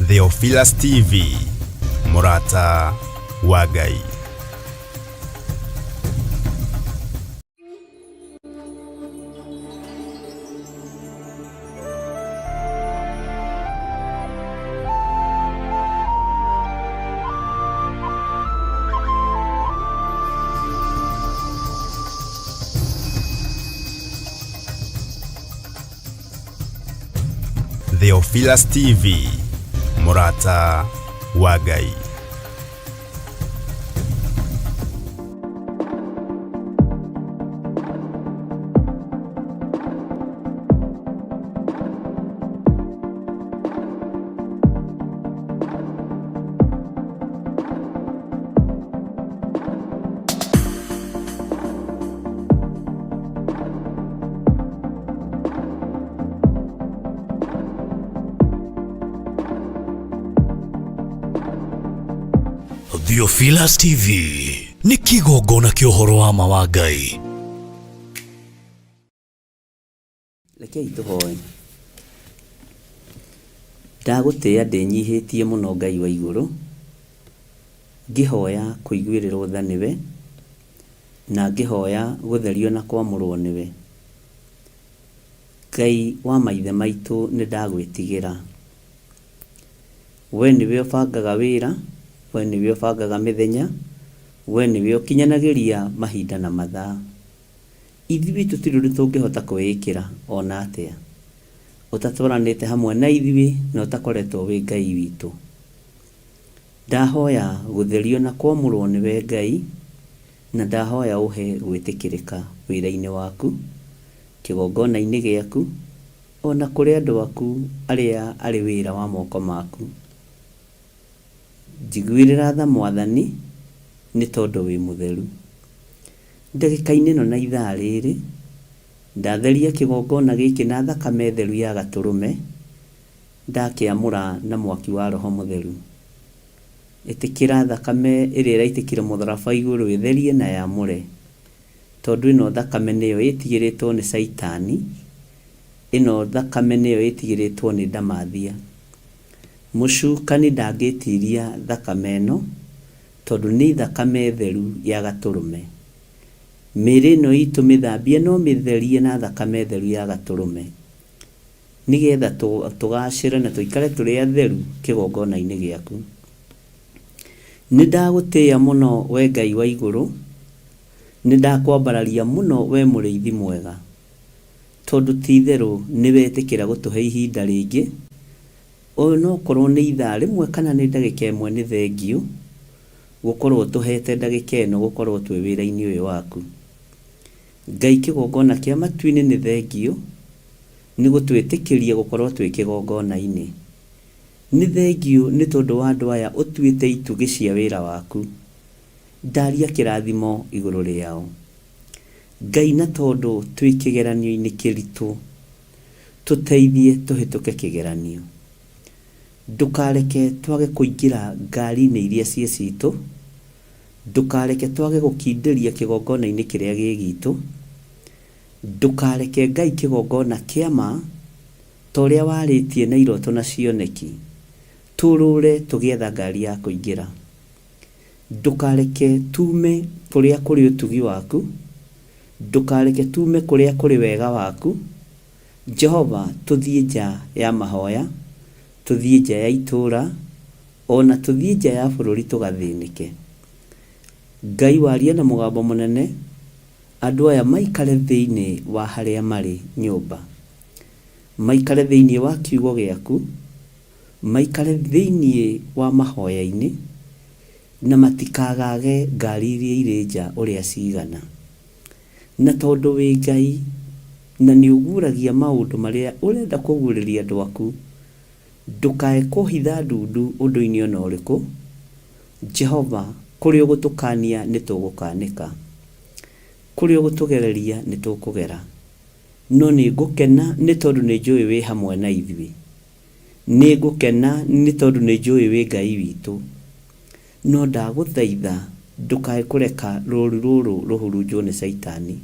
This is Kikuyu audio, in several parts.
Theophilus TV, mũrata wa Ngai. Theophilus TV, mũrata wa Ngai. Theophilus TV nĩ kĩgongona kĩa ũhoro wa ma wa Ngai. Rekei tũhoe. Ndagũtĩĩa ndĩnyihĩtie mũno Ngai wa igũrũ, ngĩhoya kũiguĩrĩrwo tha nĩwe, na ngĩhoya gũtherio na kwamũrwo nĩwe. Ngai wa maithe maitũ nĩndagwĩtigĩra. We nĩwe ũbangaga wĩra, we nĩwe ũbangaga mĩthenya, we nĩwe ũkinyanagĩria mahinda na mathaa. Ithuĩ tũtirĩ ũndũ tũngĩhota kwĩĩkĩra o na atĩa, ũtatwaranĩte hamwe na ithuĩ na ũtakoretwo wĩ Ngai witũ. Ndahoya gũtherio na kwamũrwo nĩwe Ngai, na ndahoya ũhe gwĩtĩkĩrĩka wĩra-inĩ waku, kĩgongona-inĩ gĩaku, o na kũrĩ andũ aku arĩa arĩ wĩra wa moko maku. Njiguĩrĩra tha Mwathani, nĩ tondũ wĩ mũtheru. Ndagĩka-inĩ ĩno na ithaa rĩrĩ, ndatheria kĩgongona gĩkĩ na thakame theru ya Gatũrũme, ndakĩamũra na mwaki wa Roho Mũtheru. Ĩtĩkĩra thakame ĩrĩa ĩraitĩkire mũtharaba igũrũ ĩtherie na yamũre, tondũ ĩno thakame nĩyo ĩtigĩrĩtwo nĩ Caitani, ĩno thakame nĩyo ĩtigĩrĩtwo nĩ ndamathia. Mũcukani ndangĩtiria thakame ĩno, tondũ nĩ thakame theru ya Gatũrũme. Mĩĩrĩ ĩno itũ mĩthambie no mĩtherie na thakame theru ya Gatũrũme, nĩgetha tũgacĩre na tũikare tũrĩ atheru kĩgongona-inĩ gĩaku. Nĩndagũtĩĩa mũno we Ngai wa igũrũ, nĩndakwambararia mũno we mũrĩithi mwega, tondũ ti-itherũ nĩwetĩkĩra gũtũhe ihinda rĩngĩ, onokorwo nĩ ithaa rĩmwe kana nĩ ndagĩka ĩmwe nĩ thengiũ gũkorwo ũtũhete ndagĩka ĩno gũkorwo twĩ wĩra-inĩ ũyũ waku. Ngai kĩgongona kĩa matu-inĩ nĩ thengiũ nĩ gũtwĩtĩkĩria gũkorwo twĩ kĩgongona-inĩ. Nĩ thengiũ nĩ tondũ wa andũ aya ũtuĩte itugĩ cia wĩra waku. Ndaria kĩrathimo igũrũ rĩao. Ngai na tondũ twĩ kĩgeranio-inĩ kĩritũ, tũteithie tũhĩtũke kĩgeranio. Ndũkareke twage kũingĩra ngari-inĩ iria ciĩ citũ, ndũkareke twage gũkindĩria kĩgongona-inĩ kĩrĩa gĩ gitũ, ndũkareke Ngai kĩgongona kĩa ma, ta ũrĩa warĩtie na iroto na cioneki, tũrũre tũgĩetha ngari ya kũingĩra. Ndũkareke tuume kũrĩa kũrĩ ũtugi waku, ndũkareke tuume kũrĩa kũrĩ wega waku, Jehova, tũthiĩ nja ya mahoya, tũthiĩ nja ya itũũra, o na tũthiĩ nja ya bũrũri tũgathĩnĩke. Ngai warie na mũgambo mũnene, andũ aya maikare thĩinĩ wa harĩa marĩ nyũmba, maikare thĩinĩ wa kiugo gĩaku, maikare thĩinĩ wa mahoya-inĩ, na matikagage ngari iria irĩ nja ũrĩa cigana. Na tondũ wĩ Ngai, na nĩ ũguũragia maũndũ marĩa ũrenda kũguũrĩria andũ aku, ndũkae kũhitha ndundu ũndũ-inĩ o na ũrĩkũ. Jehova, kũrĩa ũgũtũkaania nĩ tũgũkaanĩka, kũrĩa ũgũtũgereria nĩ tũkũgera. No nĩ ngũkena nĩ tondũ nĩ njũĩ wĩ hamwe na ithuĩ. Nĩ ngũkena nĩ tondũ nĩ njũĩ wĩ Ngai witũ. No ndagũthaitha ndũkae kũreka rũũru rũrũ rũhurunjwo nĩ Caitani.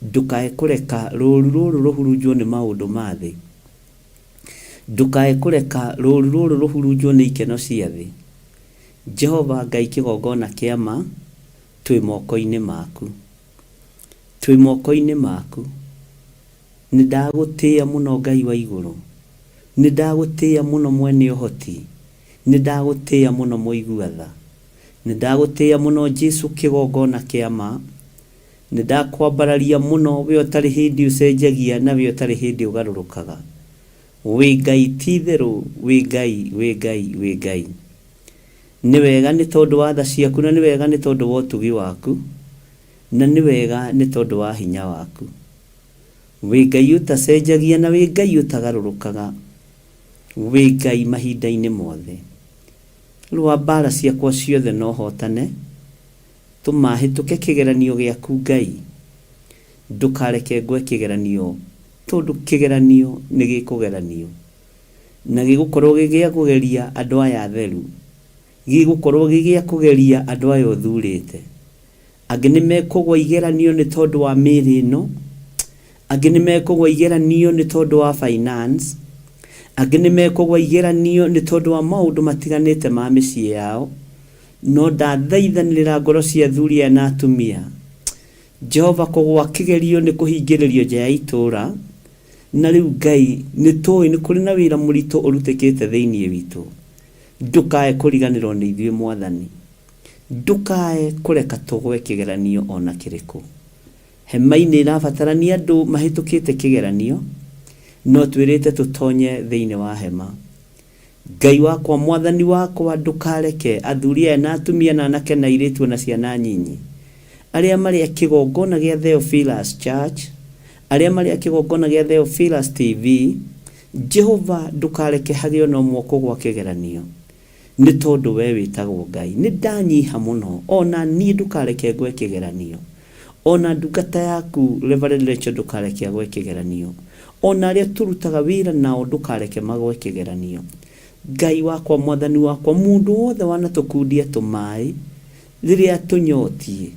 Ndũkae kũreka rũũru rũrũ rũhurunjwo nĩ maũndũ ma thĩ. Ndũkae kũreka rũũru rũrũ rũhurunjwo nĩ ikeno cia thĩ. Jehova Ngai kĩgongona kĩa ma, twĩ moko-inĩ maku. Twĩ moko-inĩ maku. Nĩ ndagũtĩĩa mũno Ngai wa igũrũ. Nĩ ndagũtĩĩa mũno mwene ũhoti. Nĩ ndagũtĩĩa mũno mũigua tha. Nĩ ndagũtĩĩa mũno Jesu kĩgongona kĩa ma. Nĩ ndakwambararia mũno we ũtarĩ hĩndĩ ũcenjagia na we ũtarĩ hĩndĩ ũgarũrũkaga. Wĩ Ngai ti-itherũ, wĩ Ngai, wĩ Ngai, wĩ Ngai. Nĩ wega nĩ tondũ wa tha ciaku na nĩ wega nĩ tondũ wa ũtugi waku, na nĩ wega nĩ tondũ wa hinya waku. Wĩ Ngai ũtacenjagia na wĩ Ngai ũtagarũrũkaga, wĩ Ngai mahinda-inĩ mothe. Rũa mbaara ciakwa ciothe na ũhootane, tũma hĩtũke kĩgeranio gĩaku Ngai. Ndũkareke ngwe kĩgeranio, tondũ kĩgeranio nĩ gĩkũgeranio. Na gĩgũkorwo gĩ gĩa kũgeria andũ aya atheru, gĩgũkorwo gĩ gĩa kũgeria andũ aya ũthurĩte. Angĩ nĩ mekũgwa igeranio nĩ tondũ wa mĩĩrĩ ĩno, angĩ nĩ mekũgwa igeranio nĩ tondũ wa finance, angĩ nĩ mekũgwa igeranio nĩ tondũ wa maũndũ matiganĩte ma mĩciĩ yao, no ndathaithanĩrĩra ngoro cia athuri aya na atumia, Jehova kũgwa kĩgerio nĩ kũhingĩrĩrio nja ya itũũra, na rĩu Ngai nĩ tũĩ nĩ kũrĩ na wĩra mũritũ ũrutĩkĩte thĩinĩ witũ. Ndũkae kũriganĩrwo nĩ ithuĩ Mwathani. Ndũkae kũreka tũgwe kĩgeranio o na kĩrĩkũ. Hema-inĩ ĩrabatarania andũ mahĩtũkĩte kĩgeranio, no twĩrĩte tũtonye thĩinĩ wa hema. Ngai wakwa, Mwathani wakwa, ndũkareke athuri aya na atumia na anake na airĩtu o na ciana nyinyi, arĩa marĩ a kĩgongona gĩa Theophilus Church, arĩa marĩ a kĩgongona gĩa Theophilus TV, Jehova ndũkareke hagĩe o na ũmwe ũkũgwa kĩgeranio, nĩ tondũ wee wĩtagwo Ngai. Nĩ ndanyiha mũno, o na niĩ ndũkareke ngwe kĩgeranio. O na ndungata yaku Reverend Rachel ndũkareke agwe kĩgeranio. O na arĩa tũrutaga wĩra nao ndũkareke magwe kĩgeranio. Ngai wakwa, Mwathani wakwa, mũndũ wothe wanatũkundia tũmaĩ rĩrĩa tũnyotiĩ,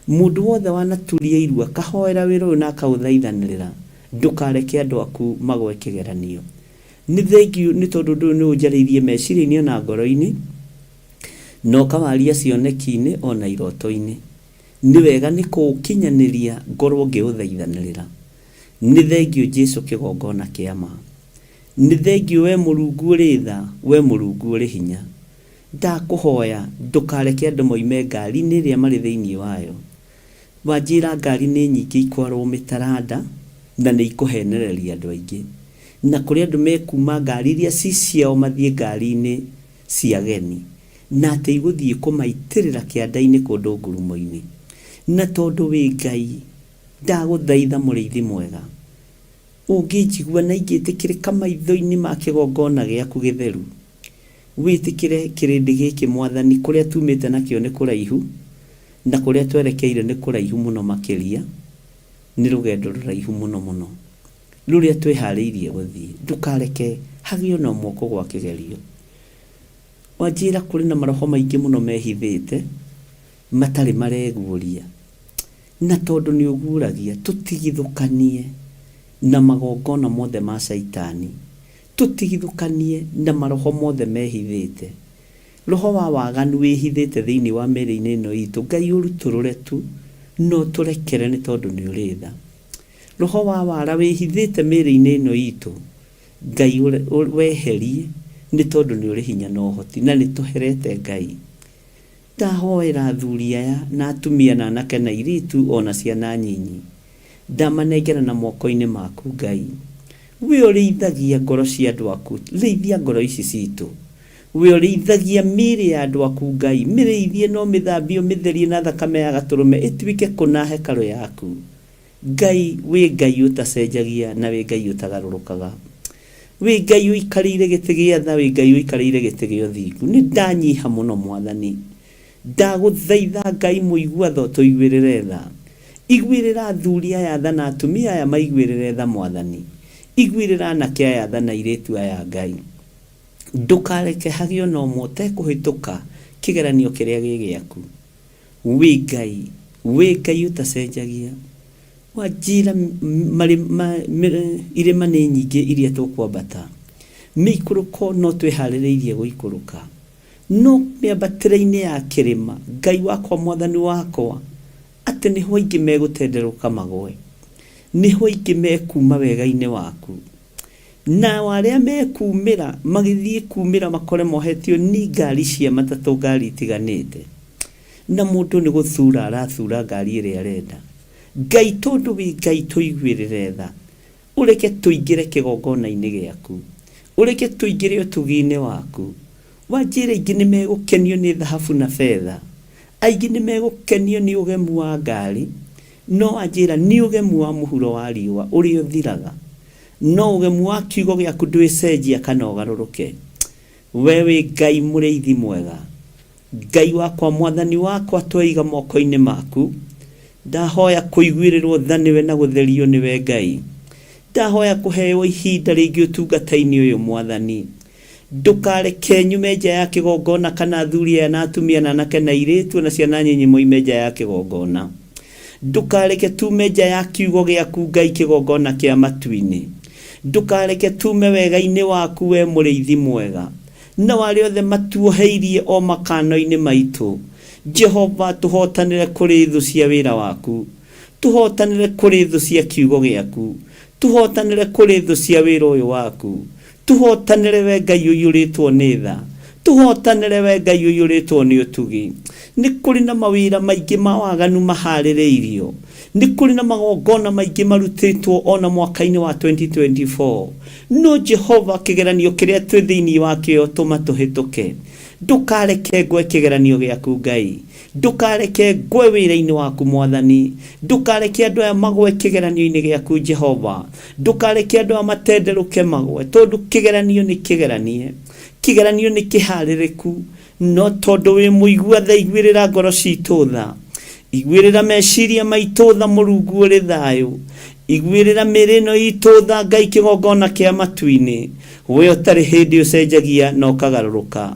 mũndũ wothe wanaturia iru akahoera wĩra ũyũ na akaũthaithanĩrĩra, ndũkareke andũ aku magwe kĩgeranio. Nĩ thengiũ nĩ tondũ ũndũ ũyũ nĩ ũnjarĩirie meciria-inĩ o na ngoro-inĩ, na ũkawaria cioneki-inĩ o na iroto-inĩ. Nĩ wega nĩ kũũkinyanĩria ngorwo ngĩũthaithanĩrĩra. Nĩ thengiũ Jesu kĩgongona kĩa ma. Nĩ thengiũ we Mũrungu ũrĩ tha, we Mũrungu ũrĩ hinya. Ndakũhoya ndũkareke andũ moime ngari-inĩ ĩrĩa marĩ thĩinĩ wayo. Wanjĩra ngari nĩ nyingĩ ikwarwo mĩtaranda na nĩ ikũhenereria andũ aingĩ. Na kũrĩ andũ mekuma ngari iria ci ciao mathiĩ ngari-inĩ cia ageni. Na atĩ igũthiĩ kũmaitĩrĩra kĩanda-inĩ kũndũ ngurumo-inĩ. Na tondũ wĩ Ngai, ndagũthaitha mũrĩithi mwega, ũngĩnjigua na ingĩtĩkĩrĩka maitho-inĩ ma kĩgongona gĩaku gĩtheru, wĩtĩkĩre kĩrĩndĩ gĩkĩ, Mwathani, kũrĩa tumĩte nakĩo nĩ kũraihu, na kũrĩa twerekeire nĩ kũraihu mũno makĩria, nĩ rũgendo rũraihu mũno mũno, rũrĩa twĩharĩirie gũthiĩ. Ndũkareke hagĩe o na ũmwe ũkũgwa kĩgerio. Wanjĩra kũrĩ na maroho maingĩ mũno mehithĩte matarĩ mareguũria. Na tondũ nĩ ũguũragia, tũtigithũkanie na magongona mothe ma Shaitani. Tũtigithũkanie na maroho mothe mehithĩte. Roho wa waganu wĩhithĩte thĩinĩ wa mĩĩrĩ-inĩ ĩno itũ, Ngai ũrutũrũre tu na ũtũrekere nĩ tondũ nĩ ũrĩ tha. Roho wa wara wĩhithĩte mĩĩrĩ-inĩ ĩno itũ, Ngai weherie nĩ tondũ nĩ ũrĩ hinya na ũhoti na nĩ tũherete Ngai. Ndahoera athuri aya na atumia na anake na airĩtu o na ciana nyinyi. Ndamanengera na moko-inĩ maku Ngai. We ũrĩithagia ngoro cia andũ aku, rĩithia ngoro ici citũ. We ũrĩithagia mĩĩrĩ ya andũ aku Ngai, mĩrĩithie na ũmĩthambie ũmĩtherie na thakame ya Gatũrũme ĩtuĩke kũna hekarũ yaku. Ngai, wĩ Ngai ũtacenjagia na wĩ Ngai ũtagarũrũkaga. Wĩ Ngai ũikarĩire gĩtĩ gĩa tha, wĩ Ngai ũikarĩire gĩtĩ gĩa ũthingu. Nĩ ndanyiha mũno Mwathani. Ndagũthaitha Ngai mũigua tha ũtũiguĩrĩre tha. Iguĩrĩra athuri aya tha na atumia aya maiguĩrĩre tha Mwathani. Iguĩrĩra anake aya tha na airĩtu aya Ngai. Ndũkareke hagĩe ona ũmwe ũtekũhĩtũka kĩgeranio kĩrĩa gĩ gĩaku. Wĩ Ngai, wĩ Ngai ũtacenjagia. Wanjĩra irĩma nĩ nyingĩ iria tũkwambata. Mĩikũrũko no twĩharĩrĩirie gũikũrũka, no mĩambatĩre-inĩ ya kĩrĩma, Ngai wakwa Mwathani wakwa, atĩ nĩho aingĩ megũtenderũka magwe, nĩho aingĩ mekuma wega-inĩ waku. Nao arĩa mekumĩra magĩthiĩ kumĩra makore mohetio ni ngari cia matatũ ngari itiganĩte. Na mũndũ nĩ gũthura arathura ngari ĩrĩa arenda. Ngai tondũ wĩ Ngai tũiguĩrĩre tha. Ũreke tũingĩre kĩgongona-inĩ gĩaku. Ũreke tũingĩre ũtugi-inĩ waku. Wanjĩra aingĩ nĩ megũkenio nĩ thahabu na betha. Aingĩ nĩ megũkenio nĩ ũgemu wa ngari. No wanjĩra nĩ ũgemu wa mũhuro wa riũa ũrĩa ũthiraga. No ũgemu wa kiugo gĩaku ndwĩcenjia kana ũgarũrũke. We wĩ Ngai mũrĩithi mwega. Ngai wakwa, Mwathani wakwa, tweiga moko-inĩ maku. Ndahoya kũiguĩrĩrwo tha nĩwe na gũtherio nĩwe Ngai. Ndahoya kũheo ihinda rĩngĩ ũtungata-inĩ ũyũ Mwathani. Ndũkareke nyume nja ya kĩgongona kana athuri aya na atumia na anake na airĩtu ona ciana nyinyi moime nja ya kĩgongona. Ndũkareke tume nja ya kiugo gĩaku Ngai kĩgongona kĩa matu-inĩ. Ndũkareke tume wega-inĩ waku we mũrĩithi mwega. Nao arĩa othe matuoheirie o makano-inĩ maitũ, Jehova, tũhootanĩre kũrĩ thũ cia wĩra waku, tũhootanĩre kũrĩ thũ cia kiugo gĩaku, tũhootanĩre kũrĩ thũ cia wĩra ũyũ waku, tũhootanĩre we Ngai ũiyũrĩtwo nĩ tha, tũhootanĩre we Ngai ũiyũrĩtwo nĩ ũtugi. Nĩ kũrĩ na mawĩra maingĩ ma waganu maharĩrĩirio, nĩ kũrĩ na magongona maingĩ marutĩtwo o na mwaka-inĩ wa 2024, No Jehova, kĩgeranio kĩrĩa twĩ thĩinĩ wakĩo tũma tũhĩtũke. Ndũkareke ngwe kĩgeranio gĩaku Ngai. Ndũkareke ngwe wĩra-inĩ waku Mwathani. Ndũkareke andũ aya magwe kĩgeranio-inĩ gĩaku Jehova. Ndũkareke andũ aya matenderũke magwe, tondũ kĩgeranio nĩ kĩgeranie. Kĩgeranio nĩ kĩharĩrĩku. No tondũ wĩ mũigua tha iguĩrĩra ngoro citũ tha. Iguĩrĩra meciria maitũ tha Mũrungu ũrĩ thayũ. Iguĩrĩra mĩĩrĩ ĩno itũ tha Ngai kĩgongona kĩa matu-inĩ. We ũtarĩ hĩndĩ ũcenjagia na ũkagarũrũka.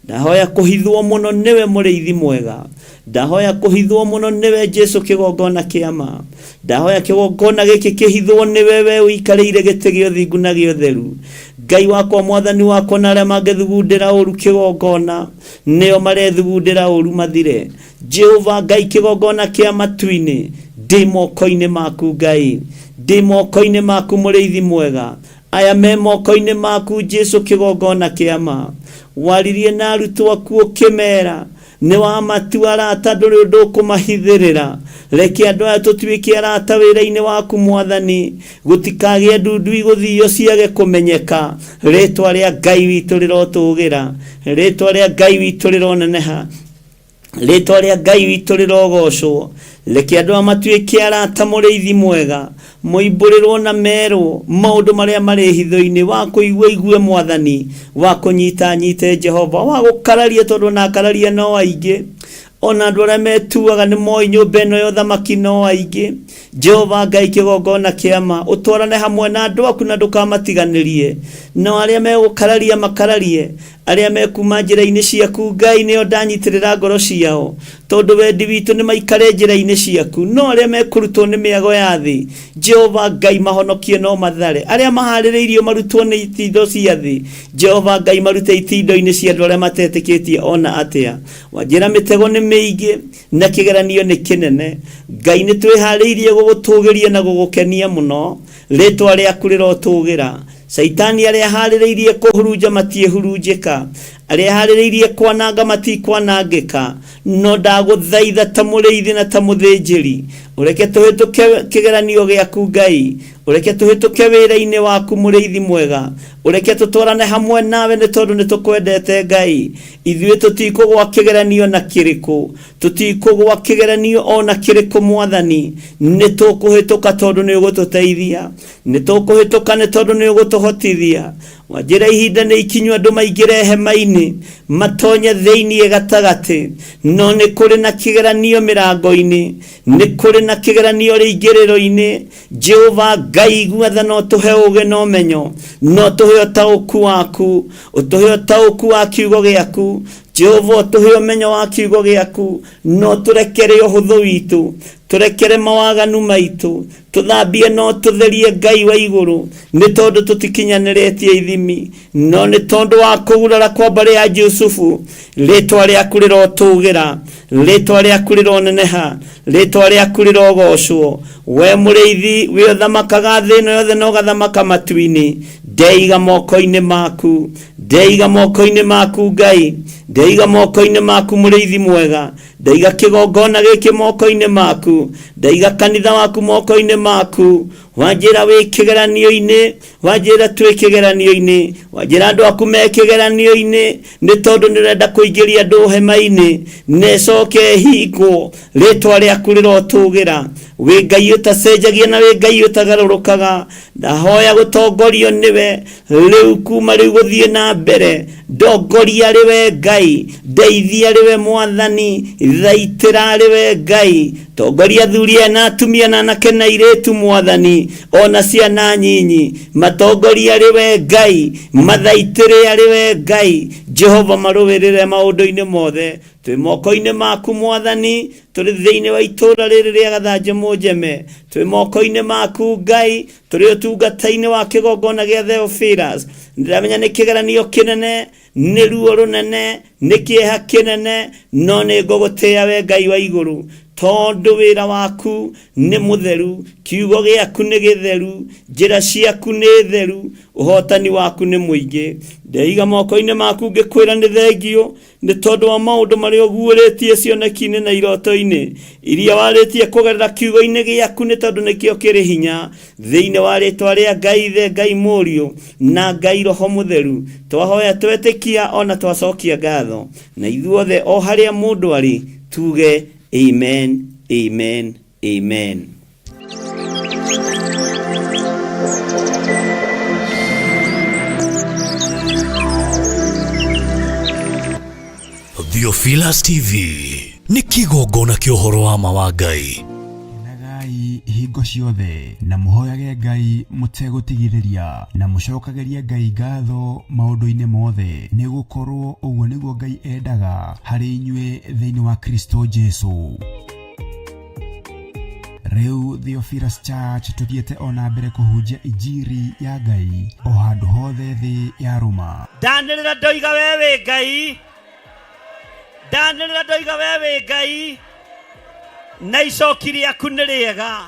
Ndahoya kũhithwo mũno nĩwe mũrĩithi mwega. Ndahoya kũhithwo mũno nĩwe Jesu kĩgongona kĩa ma. Ndahoya kĩgongona gĩkĩ kĩhithwo nĩwe we ũikarĩire gĩtĩ gĩa ũthingu na gĩa ũtheru. Ngai wakwa Mwathani wakwa na arĩa mangĩthugundĩra ũru kĩgongona nĩo marethugundĩra ũru mathire. Jehova Ngai kĩgongona kĩa matu-inĩ ndĩ moko-inĩ maku Ngai. Ndĩ moko-inĩ maku mũrĩithi mwega. Aya me moko-inĩ maku Jesu kĩgongona kĩa ma. Waririe na arutwo aku ũkĩmera nĩ wamatua arata ndũrĩ ũndũ ũkũmahithĩrĩra. Reke andũ aya tũtuĩke arata wĩra-inĩ waku Mwathani, gũtikagĩe ndundu igũthio ciage kũmenyeka. Rĩtwa rĩa Ngai witũ rĩrotũgĩra, rĩtwa rĩa Ngai witũ rĩroneneha, rĩtwa rĩa Ngai witũ rĩrogocwo. Reke andũ aya matuĩke arata mũrĩithi mwega, moimbũrĩrwo na merwo maũndũ marĩa marĩ hitho-inĩ, wa kũigua igue Mwathani, wa kũnyita nyite Jehova, wa gũkararia tondũ ona akararia no aingĩ, ona andũ arĩa metuaga nĩ moĩ nyũmba ĩno ya ũthamaki no aingĩ. Jehova Ngai kĩgongona kĩa ma, ũtwarane hamwe na andũ aku na ndũkamatiganĩrie. Nao arĩa megũkararia makararie, arĩa mekuma njĩra-inĩ ciaku Ngai nĩo ndanyitĩrĩra ngoro ciao, tondũ wendi witũ nĩ maikare njĩra-inĩ ciaku. No arĩa mekũrutwo nĩ mĩago ya thĩ, Jehova Ngai mahonokie no mathare. Arĩa maharĩrĩirio marutwo nĩ itindo cia thĩ, Jehova Ngai marute itindo-inĩ cia andũ arĩa matetĩkĩtie ona atĩa. Wanjĩra mĩtego nĩ mĩingĩ na kĩgeranio nĩ kĩnene. Ngai nĩ twĩharĩirie gũgũtũgĩria na gũgũkenia mũno. Rĩtwa rĩaku rĩrotũgĩra. Caitani arĩa aharĩrĩirie kũhurunja matiĩhurunjĩka, arĩa aharĩrĩirie kwananga matikwanangĩka. No ndagũthaitha ta mũrĩithi na ta mũthĩnjĩri, ũreke tũhĩtũke kĩgeranio gĩaku Ngai, ũreke tũhĩtũke wĩra-inĩ waku mũrĩithi mwega, ũreke tũtwarane hamwe nawe nĩ tondũ nĩ tũkwendete Ngai. Ithuĩ tũtikũgwa kĩgeranio na kĩrĩkũ, tũtikũgwa kĩgeranio o na kĩrĩkũ Mwathani, nĩ tũkũhĩtũka tondũ nĩ ũgũtũteithia. Nĩ tũkũhĩtũka nĩ tondũ nĩ ũgũtũhotithia. Wanjĩra ihinda nĩ ikinyu andũ maingĩre hema-inĩ, matonye thĩinĩ gatagatĩ. No nĩ kũrĩ na kĩgeranio mĩrango-inĩ, nĩ kũrĩ na kĩgeranio rĩingĩrĩro-inĩ. Jehova Ngai igua tha na ũtũhe ũũgĩ na ũmenyo, na ũtũhe ũtaũku waku, ũtũhe ũtaũku wa kiugo gĩaku. Jehova ũtũhe ũmenyo wa kiugo gĩaku, na ũtũrekere ũhũthũ witũ. Tũrekere mawaganu maitũ, tũthambie no tũtherie Ngai wa igũrũ, nĩ tondũ tũtikinyanĩrĩtie ithimi, no nĩ tondũ wa kũgurara kwa mbarĩ ya Jusufu, rĩtwa rĩaku rĩrotũgĩra, rĩtwa rĩaku rĩroneneha, rĩtwa rĩaku rĩrogocwo. We mũrĩithi wĩ ũthamakaga thĩ ĩno yothe na ũgathamaka matu-inĩ, ndeiga moko-inĩ maku, ndeiga moko-inĩ maku Ngai, ndeiga moko-inĩ maku mũrĩithi mwega, ndaiga kĩgongona gĩkĩ moko-inĩ maku, ndaiga kanitha waku moko-inĩ maku. Wanjĩra wĩ kĩgeranio-inĩ, wanjĩra twĩ kĩgeranio-inĩ, wanjĩra andũ aku me kĩgeranio-inĩ, nĩ tondũ nĩ ũrenda kũingĩria andũ hema-inĩ na ĩcoke ĩhingwo. Rĩtwa rĩaku rĩrotũgĩra. Wĩ Ngai ũtacenjagia na wĩ Ngai ũtagarũrũkaga. Ndahoya gũtongorio nĩwe rĩu kuma rĩu gũthiĩ na mbere. Ndongoria arĩ we Ngai, ndeithia arĩ we Mwathani, thaitĩra arĩ we Ngai. Tongoria athuri aya na atumia na anake na airĩtu Mwathani, ona ciana nyinyi. Matongoria arĩ we Ngai, mathaitĩre arĩ we Ngai. Jehova marũĩrĩre maũndũ-inĩ mothe. Twĩ moko-inĩ maku Mwathani, tũrĩ thĩinĩ wa itũũra rĩrĩ rĩa Gathanjĩ Mũnjeme. Twĩ moko-inĩ maku Ngai, tũrĩ ũtungata-inĩ wa kĩgongona gĩa Theophilus. Ndĩramenya nĩ kĩgeranio kĩnene, nĩ ruo rũnene, nĩ kĩeha kĩnene, no nĩ ngũgũtĩĩa we Ngai wa igũrũ, tondũ wĩra waku nĩ mũtheru, kiugo gĩaku nĩ gĩtheru, njĩra ciaku nĩ theru, ũhotani waku nĩ mũingĩ. Ndeiga moko-inĩ maku ngĩkwĩra nĩ thengio, nĩ tondũ wa maũndũ marĩa ũguũrĩtie cioneki-inĩ na iroto-inĩ iria warĩtie kũgerera kiugo-inĩ gĩaku, nĩ tondũ nĩkĩo kĩrĩ hinya. Thĩinĩ wa rĩtwa rĩa Ngai Ithe, Ngai Mũriũ na Ngai Roho Mũtheru, twahoya twetĩkia ona twacokia ngatho, na ithuothe o harĩa mũndũ arĩ tuge amen, amen, amen. Theophilus TV nĩ kĩgongona kĩa ũhoro wa ma wa Ngai. Kenagai hingo ciothe na mũhoyage Ngai mũtegũtigithĩria, na mũcokagĩrie Ngai ngatho maũndũ-inĩ mothe, nĩ gũkorwo ũguo nĩguo Ngai endaga harĩ inyuĩ thĩinĩ wa Kristo Jesu. Rĩu Theophilus Church tũthiĩte o na mbere kũhunjia injiri ya Ngai o handũ hothe thĩ ya rũma. Ndanĩrĩra ndoiga we wĩ Ngai, ndanĩrĩra ndoiga we wĩ Ngai, na icoki rĩaku nĩ rĩega.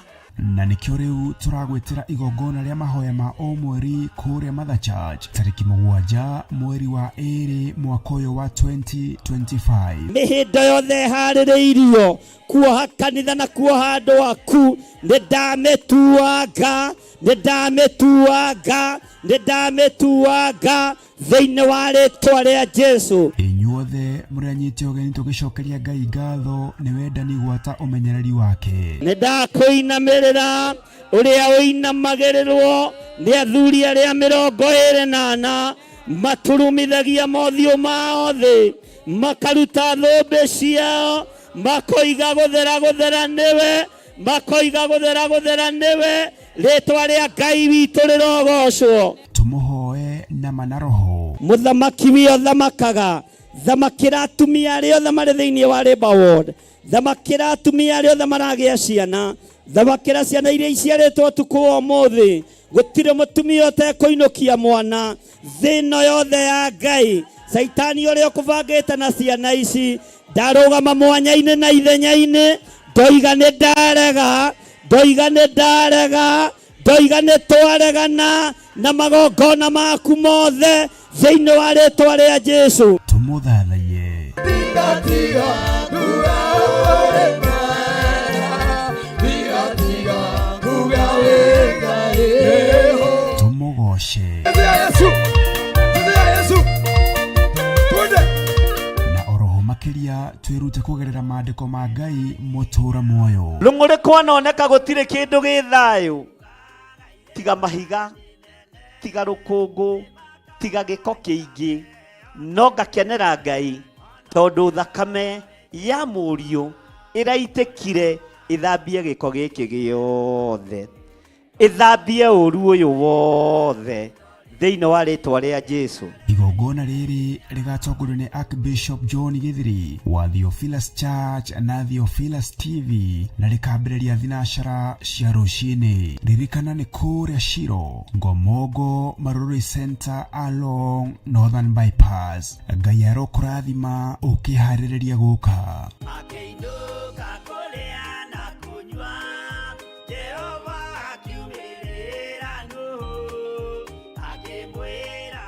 Na nĩkĩo rĩu tũragwĩtĩra igongona rĩa mahoya ma o mweri kũrĩa Mother Church tarĩki 7 mweri wa 2 mwaka ũyũ wa 2025. Mĩhĩndo yothe ĩharĩrĩirio kuoha kanitha na kuoha andũ aku, nĩ ndamĩtuanga, nĩ ndamĩtuanga, nĩ ndamĩtuanga thĩinĩ wa rĩtwa rĩa Jesu. Inyuothe mũrĩ anyite ũgeni tũgĩcokeria Ngai ngatho nĩ wendani gwata ũmenyereri wake. Nĩ ndakũinamĩrĩra ũrĩa ũinamagĩrĩrwo nĩ athuri arĩa 24 maturumithagia mothiũ mao thĩ, makaruta thũmbĩ ciao, makoiga gũthera gũthera nĩwe, makoiga gũthera gũthera nĩwe, rĩtwa rĩa Ngai witũ rĩrogocwo. Tũmũhoe na ma na roho. Mũthamaki wĩ ũthamakaga, thamakĩra atumia arĩa othe marĩ thĩinĩ wa Labour Ward, thamakĩra atumia arĩa othe maragĩa ciana, thamakĩra ciana iria iciarĩtwo ũtukũ wa ũmũthĩ. Gũtirĩ mũtumia ũtekũinũkia mwana thĩ ĩno yothe ya Ngai. Caitani ũrĩa ũkũbangĩte na ciana ici, ndarũgama mwanya-inĩ na ithenya-inĩ, ndoiga nĩ ndarega, ndoiga nĩ ndarega, ndoiga nĩ twaregana na magongona maku mothe thĩinĩ wa rĩtwa rĩa Jesu. Tũmũthathaiye. Tũmũgoce. Na oroho makĩria twĩrute kũgerera maandĩko ma Ngai mũtũũra muoyo. Rũng'ũrĩ kwanoneka gũtirĩ kĩndũ gĩ thayũ, tiga mahiga, tiga rũkũngũ, tiga gĩko kĩingĩ, no ngakenera Ngai tondũ thakame ya mũriũ ĩraitĩkire ĩthambie gĩko gĩkĩ gĩothe, ĩthambie ũru ũyũ wothe. Thĩinĩ wa rĩtwa rĩa Jesu. Igongona rĩrĩ rĩgatongorio nĩ Archbishop John Githiri wa Theophilus Church na Theophilus TV na rĩkambĩrĩria thinacara cia rũcinĩ. Ririkana nĩ kũrĩa Shiro, Ngomongo, Marurui Center along Northern Bypass. Ngai arokũrathima ũkĩharĩrĩria gũka. Akĩinũka kũrĩa na kũnyua, Jehova akiumĩrĩra Nuhu, akĩmwĩra.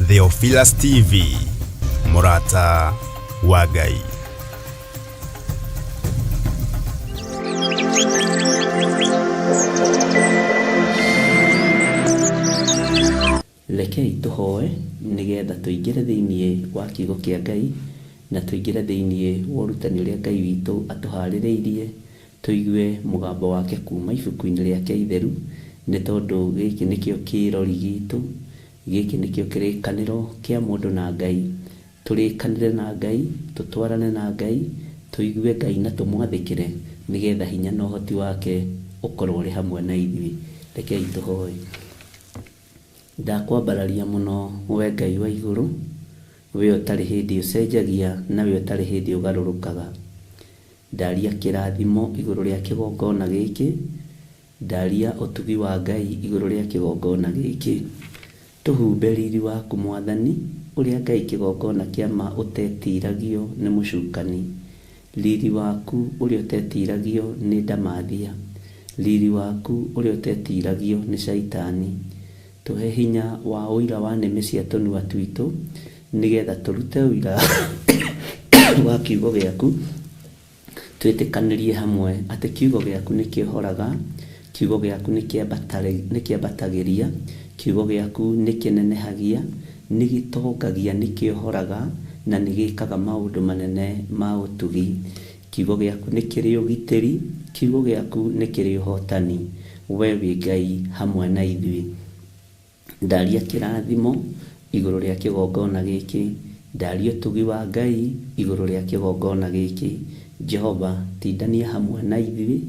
Theophilus TV, Murata wa Ngai. Rekei tũhoe nĩgetha tũingĩre thĩinĩ wa kiugo kĩa Ngai na tũingĩre thĩinĩ wa ũrutani ũrĩa Ngai witũ atũharĩrĩirie, tũigue mũgambo wake kuma ibuku-inĩ rĩake itheru, nĩ tondũ gĩkĩ nĩkĩo kĩrori gitũ, gĩkĩ nĩkĩo kĩrĩkanĩro kĩa mũndũ na Ngai. Tũrĩkanĩre na Ngai, tũtwarane na Ngai, tũigue Ngai na tũmwathĩkĩre, nĩgetha hinya na ũhoti wake ũkorwo ũrĩ hamwe na ithuĩ. Rekei tũhoe. Ndakwambararia mũno we Ngai wa igũrũ, we ũtarĩ hĩndĩ ũcenjagia na we ũtarĩ hĩndĩ ũgarũrũkaga. Ndaria kĩrathimo igũrũ rĩa kĩgongona gĩkĩ, ndaria ũtugi wa Ngai igũrũ rĩa kĩgongona gĩkĩ. Tũhumbe riri waku Mwathani, ũrĩa Ngai kĩgongona kĩa ma ũtetiragio nĩ mũcukani. Riri waku ũrĩa ũtetiragio nĩ ndamathia. Riri waku ũrĩa ũtetiragio nĩ caitani. Tũhe hinya wa ũira wa nĩmĩ cia tũnua twitũ, nĩgetha tũrute ũira wa kiugo gĩaku, twĩtĩkanĩrie hamwe atĩ kiugo gĩaku nĩ kĩohoraga, kiugo gĩaku nĩ kĩambatagĩria, kiugo gĩaku nĩ kĩnenehagia, nĩ gĩtongagia, nĩ kĩohoraga na nĩ gĩkaga maũndũ manene ma ũtugi. Kiugo gĩaku nĩ kĩrĩ ũgitĩri, kiugo gĩaku nĩ kĩrĩ ũhotani. We wĩ Ngai hamwe na ithuĩ. Ndaria kĩrathimo igũrũ rĩa kĩgongona gĩkĩ, ndaria ũtugi wa Ngai igũrũ rĩa kĩgongona gĩkĩ. Jehova, tindania hamwe na ithuĩ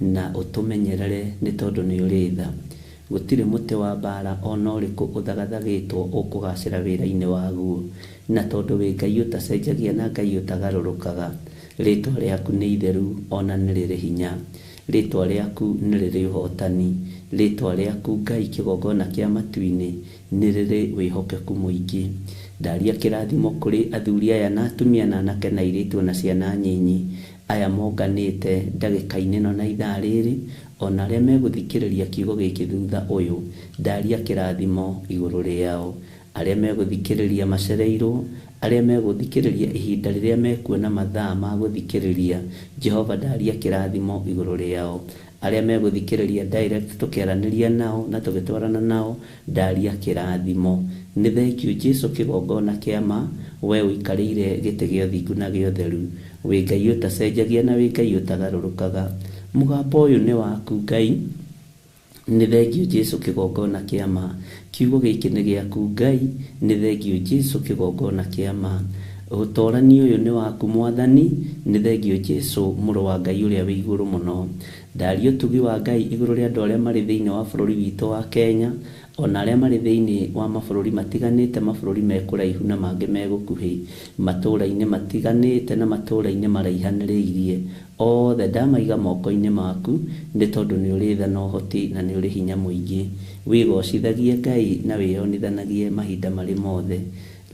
na ũtũmenyerere nĩ tondũ nĩ ũrĩ tha. Gũtirĩ mũtĩ wa mbara ona ũrĩkũ ũthagathagĩtwo ũkũgacĩra wĩra-inĩ waguo, na tondũ wĩ Ngai ũtacenjagia na Ngai ũtagarũrũkaga. Rĩtwa rĩaku nĩ itheru ona nĩ rĩrĩ hinya. Rĩtwa rĩaku nĩ rĩrĩ ũhotani. Rĩtwa rĩaku Ngai kĩgongona kĩa matu-inĩ nĩ rĩrĩ wĩhokeku mũingĩ. Ndaria kĩrathimo kũrĩ athuri aya na atumia na anake na airĩtu na ciana nyinyi aya monganĩte ndagĩka-inĩ ĩno na ithaa rĩrĩ, ona arĩa megũthikĩrĩria kiugo gĩkĩ thutha ũyũ. Ndaria kĩrathimo igũrũ rĩao, arĩa megũthikĩrĩria macereirwo, arĩa megũthikĩrĩria ihinda rĩrĩa mekuona mathaa ma gũthikĩrĩria. Jehova, ndaria kĩrathimo igũrũ rĩao, arĩa megũthikĩrĩria direct tũkĩaranĩria nao na tũgĩtwarana nao, ndaria kĩrathimo. Nĩ thengiũ Jesu kĩgongona kĩa ma, we ũikarĩire gĩtĩ gĩa ũthingu na gĩa ũtheru. Wĩ Ngai ũtacenjagia na wĩ Ngai ũtagarũrũkaga. Mũgambo ũyũ nĩ waku Ngai. Nĩ thengiũ Jesu kĩgongona kĩa ma. Kiugo gĩkĩ nĩ gĩaku Ngai. Nĩ thengiũ Jesu kĩgongona kĩa ma. Ũtorani ũyũ nĩ waku Mwathani. Nĩ thengiũ Jesu mũrũ wa Ngai ũrĩa wĩ igũrũ mũno. Ndaria ũtugi wa Ngai igũrũ rĩa andũ arĩa marĩ thĩinĩ wa bũrũri witũ wa Kenya, ona arĩa marĩ thĩinĩ wa mabũrũri matiganĩte, mabũrũri me kũraihu na mangĩ me gũkuhĩ, matũũra-inĩ matiganĩte na matũũra-inĩ maraihanĩrĩirie. Othe ndamaiga moko-inĩ maku, nĩ tondũ nĩ ũrĩ tha na ũhoti na nĩ ũrĩ hinya mũingĩ. Wĩgocithagie Ngai na wĩyonithanagie mahinda marĩ mothe.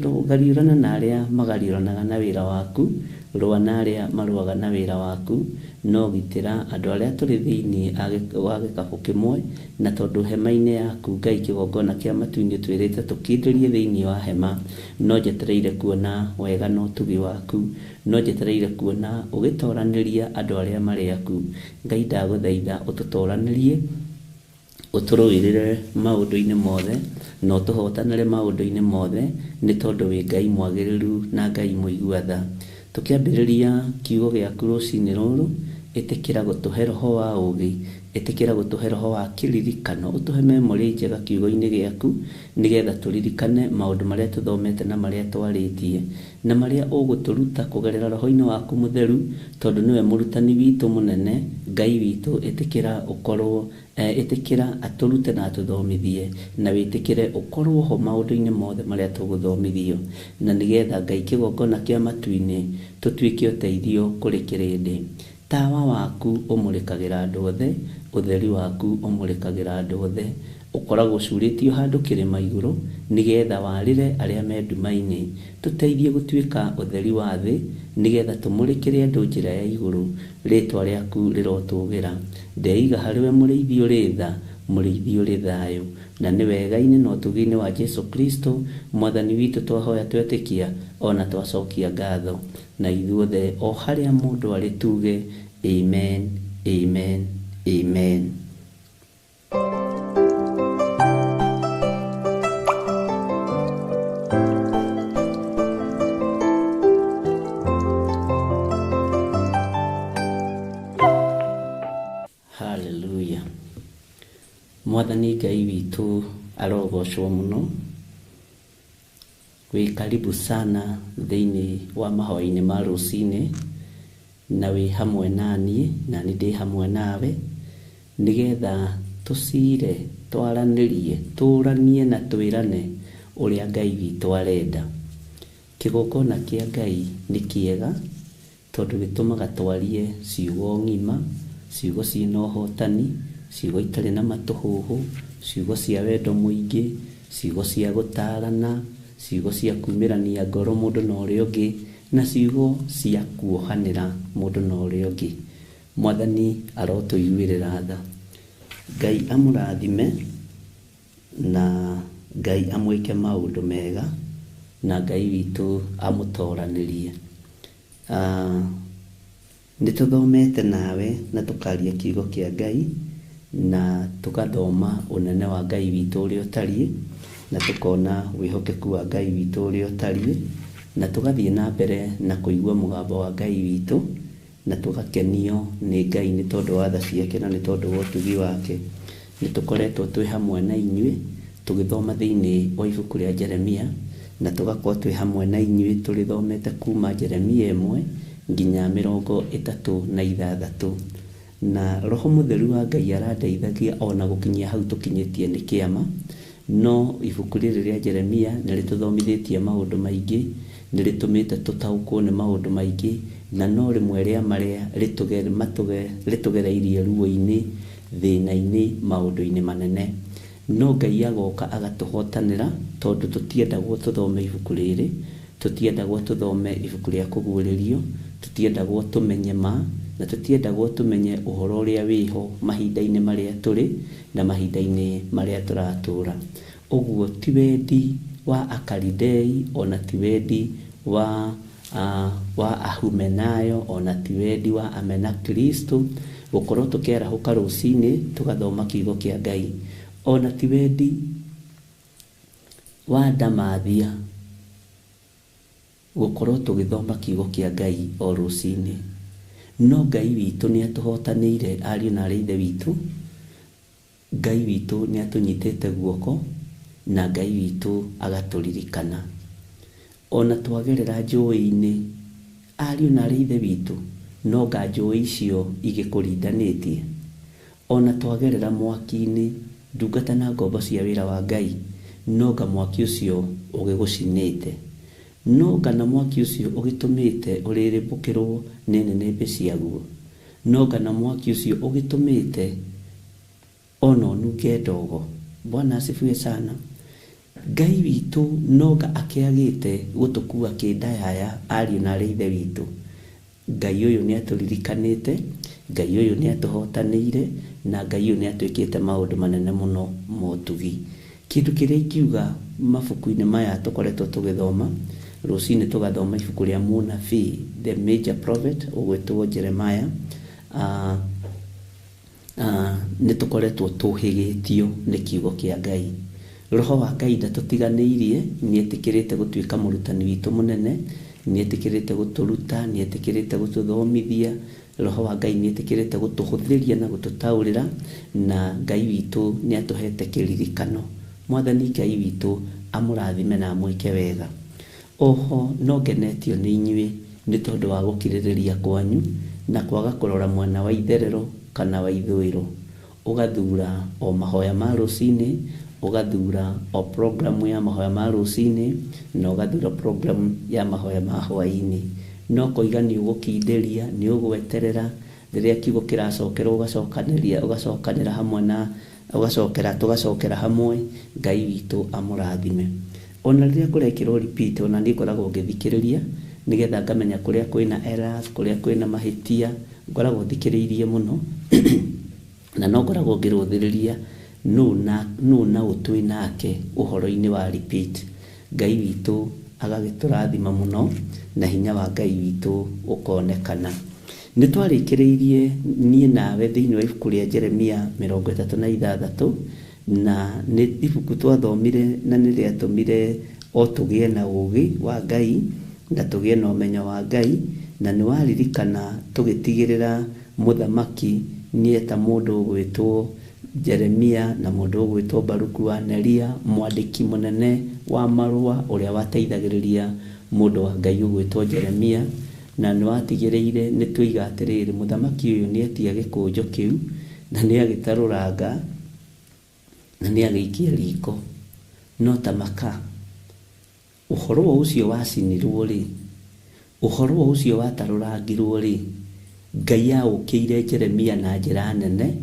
Gariũrana na arĩa magariũranaga na wĩra waku, rũa na arĩa marũaga na wĩra waku, no gitĩra andũ arĩa tũrĩ thĩinĩ wa gĩkabũ kĩmwe, na tondũ hema-inĩ yaku Ngai kĩgongona kĩa matu-inĩ twĩrĩte tũkindĩrie thĩinĩ wa hema. No njetereire kuona wega na ũtugi waku, no njetereire kuona ũgĩtoranĩria andũ arĩa marĩ aku. Ngai ndagũthaitha ũtũtoranĩrie Ũtũrũĩrĩre maũndũ-inĩ mothe na ũtũhotanĩre maũndũ-inĩ mothe, nĩ tondũ wĩ Ngai mwagĩrĩru na Ngai mũigua tha. Tũkĩambĩrĩria kiugo gĩaku rũcinĩ rũrũ, ĩtĩkĩra gũtũhe roho wa ũũgĩ, ĩtĩkĩra gũtũhe roho wa kĩririkano, ũtũhe memory njega kiugo-inĩ gĩaku, nĩgetha tũririkane maũndũ marĩa tũthomete na marĩa twarĩtie, na marĩa ũgũtũruta kũgerera roho-inĩ waku mũtheru, tondũ nĩwe mũrutani witũ mũnene. Ngai witũ, ĩtĩkĩra ũkorwo ĩtĩkĩra atũrute na atũthomithie, na wĩtĩkĩre ũkorwo ho maũndũ-inĩ mothe marĩa tũgũthomithio, na nĩgetha Ngai kĩgongona kĩa matu-inĩ tũtuĩke ũteithio kũrĩ kĩrĩndĩ. Tawa waku ũmũrĩkagĩra andũ othe, ũtheri waku ũmũrĩkagĩra andũ othe, ũkoragwo ũcurĩtio handũ kĩrĩma igũrũ, nĩgetha warĩre arĩa me nduma-inĩ. Tũteithie gũtuĩka ũtheri wa thĩ, nĩgetha tũmũrĩkĩre andũ njĩra ya igũrũ. Rĩtwa rĩaku rĩrotũgĩra. Ndeiga harĩ we mũrĩithi ũrĩ tha, mũrĩithi ũrĩ thayũ, na nĩ wega-inĩ na ũtugi-inĩ wa Jesu Kristo mwathani witũ twahoya twetĩkia ona twacokia ngatho. Na ithuothe o harĩa mũndũ arĩ tuge amen, amen, amen. Hallelujah. Mwathani Ngai witũ arogocwo mũno. Wĩ karibu sana thĩinĩ wa mahoya-inĩ ma rũcinĩ, na wĩ hamwe naniĩ, na nĩ ndĩ hamwe nawe, nĩgetha tũcire, twaranĩrie, tũranie na twĩrane ũrĩa Ngai witũ arenda. Kĩgongona kĩa Ngai nĩ kĩega, tondũ gĩtũmaga twarie ciugo ng'ima, ciugo ciĩna ũhotani, ciugo itarĩ na matũhũhũ, ciugo cia wendo mũingĩ, ciugo cia gũtarana, ciugo cia kumĩrania ngoro mũndũ na ũrĩa ũngĩ, na ciugo cia kuohanĩra mũndũ na ũrĩa ũngĩ. Mwathani arotũiguĩrĩra tha. Ngai amũrathime na Ngai amwĩke maũndũ mega, na Ngai witũ amũtoranĩrie. Nĩ tũthomete nawe na tũkaria kiugo kĩa Ngai, na tũgathoma ũnene wa Ngai witũ ũrĩa ũtariĩ, na tũkona wĩhokeku wa Ngai witũ ũrĩa ũtariĩ, na tũgathiĩ na mbere na kũigua mũgambo wa Ngai witũ, na tũgakenio nĩ Ngai nĩ tondũ wa tha ciake na nĩ tondũ wa ũtugi wake. Nĩ tũkoretwo twĩ hamwe na inyuĩ tũgĩthoma thĩinĩ wa ibuku rĩa Jeremia, na tũgakorwo twĩ hamwe na inyuĩ tũrĩthomete kuma Jeremia 1 nginya 36. Na roho mũtheru wa Ngai arandeithagia ona gũkinyia hau tũkinyĩtie nĩ kĩama. No ibuku rĩrĩ rĩa Jeremia nĩ rĩtũthomithĩtie maũndũ maingĩ, nĩ rĩtũmĩte tũtaũkwo nĩ maũndũ maingĩ, na no rĩmwe rĩa marĩa rĩtũgereirie ruo-inĩ, thĩna-inĩ, maũndũ-inĩ manene. No Ngai agoka agatũhotanĩra, tondũ tũtiendagwo tũthome ibuku rĩrĩ, tũtiendagwo tũthome ibuku rĩa kũguũrĩrio, tũtiendagwo tũmenye ma, na tũtiendagwo tũmenye ũhoro ũrĩa wĩho mahinda-inĩ marĩa tũrĩ na mahinda-inĩ marĩa tũratũra. Ũguo ti wendi wa Akalidei, ona ti wendi wa Ahumenayo, ona ti wendi wa Amena Kristo gũkorwo tũkĩarahũka rũcinĩ tũgathoma kiugo kĩa Ngai, ona ti wendi wa Ndamathia gũkorwo tũgĩthoma kiugo kĩa Ngai o rũcinĩ. No Ngai witũ nĩ atũhotanĩire, ariũ na aarĩ Ithe witũ. Ngai witũ nĩ atũnyitĩte guoko, na Ngai witũ agatũririkana. Ona twagerera njũĩ-inĩ, ariũ na aarĩ Ithe witũ, no nga njũĩ icio igĩkũrindanĩtie. Ona twagerera mwaki-inĩ, ndungata na ngombo cia wĩra wa Ngai, no nga mwaki ũcio ũgĩgũcinĩte, no nga na mwaki ũcio ũgĩtũmĩte ũrĩrĩmbũkĩrwo nĩ nĩnĩmbĩ ciaguo, no nga na mwaki ũcio ũgĩtũmĩte ona ũnunge ndogo. Bwana asifiwe sana. Ngai witũ no nga akĩagĩte gũtũkua kĩndayaya, ariũ na aarĩ Ithe witũ. Ngai ũyũ nĩ atũririkanĩte, Ngai ũyũ nĩ atũhotanĩire, na Ngai ũyũ nĩ atwĩkĩte maũndũ manene mũno ma ũtugi. Kĩndũ kĩrĩa ingiuga mabuku-inĩ maya tũkoretwo tũgĩthoma, rũcinĩ tũgathoma ibuku rĩa mũnabii, the major prophet, ũgwĩtwo Jeremiah. Nĩ tũkoretwo tũhĩgĩtio nĩ kiugo kĩa Ngai. Roho wa Ngai ndatũtiganĩirie, nĩ etĩkĩrĩte gũtuĩka mũrutani witũ mũnene, nĩ etĩkĩrĩte gũtũruta, nĩ etĩkĩrĩte gũtũthomithia. Roho wa Ngai nĩ etĩkĩrĩte gũtũhũthĩria na gũtũtaũrĩra, na Ngai witũ nĩ atũhete kĩririkano. Mwathani Ngai witũ amũrathime na amwĩke wega. Oho no ngenetio nĩ inyuĩ nĩ tondũ wa gũkirĩrĩria kwanyu na kwaga kũrora mwena wa itherero kana wa ithũĩro. Ũgathura o mahoya ma rũcinĩ, ũgathura o programu ya mahoya ma rũcinĩ, na ũgathura programu ya mahoya ma hwaĩ-inĩ. Na ũkoiga nĩ ũgũkindĩria, nĩ ũgweterera, rĩrĩa kiugo kĩracokerwo ũgacokanĩria, ũgacokanĩra hamwe na ũgacokera, tũgacokera hamwe, Ngai witũ amũrathime. Ona rĩrĩa kũrekĩrwo repeat, ona niĩ ngoragwo ngĩthikĩrĩria, nĩgetha ngamenya kũrĩa kwĩna errors, kũrĩa kwĩna mahĩtia, ngoragwo thikĩrĩirie mũno, na no ngoragwo ngĩrũthĩrĩria nũ na nũ na ũ twĩ nake ũhoro-inĩ wa repeat. Ngai witũ agagĩtũrathima mũno, na hinya wa Ngai witũ ũkonekana. Nĩ twarĩkĩrĩirie niĩ nawe thĩinĩ wa ibuku rĩa Jeremia 36, na nĩ ibuku twathomire na nĩ rĩatũmire o tũgĩe na ũũgĩ wa Ngai, na tũgĩe na ũmenyo wa Ngai, na nĩ waririkana tũgĩtigĩrĩra mũthamaki nĩ eta mũndũ ũgwĩtwo Jeremia na mũndũ ũgwĩtwo Baruku wa Neria, mwandĩki mũnene wa marũa ũrĩa wateithagĩrĩria mũndũ wa Ngai ũgwĩtwo Jeremia, na nĩ watigĩrĩire nĩ twoiga atĩrĩrĩ, mũthamaki ũyũ nĩ etia gĩkũnjo kĩu, na nĩ agĩtarũranga, na nĩ agĩikia riko. No ta maka, ũhoro ũcio wacinirwo rĩ, ũhoro ũcio watarũrangirwo rĩ, Ngai aũkĩire Jeremia na njĩra nene,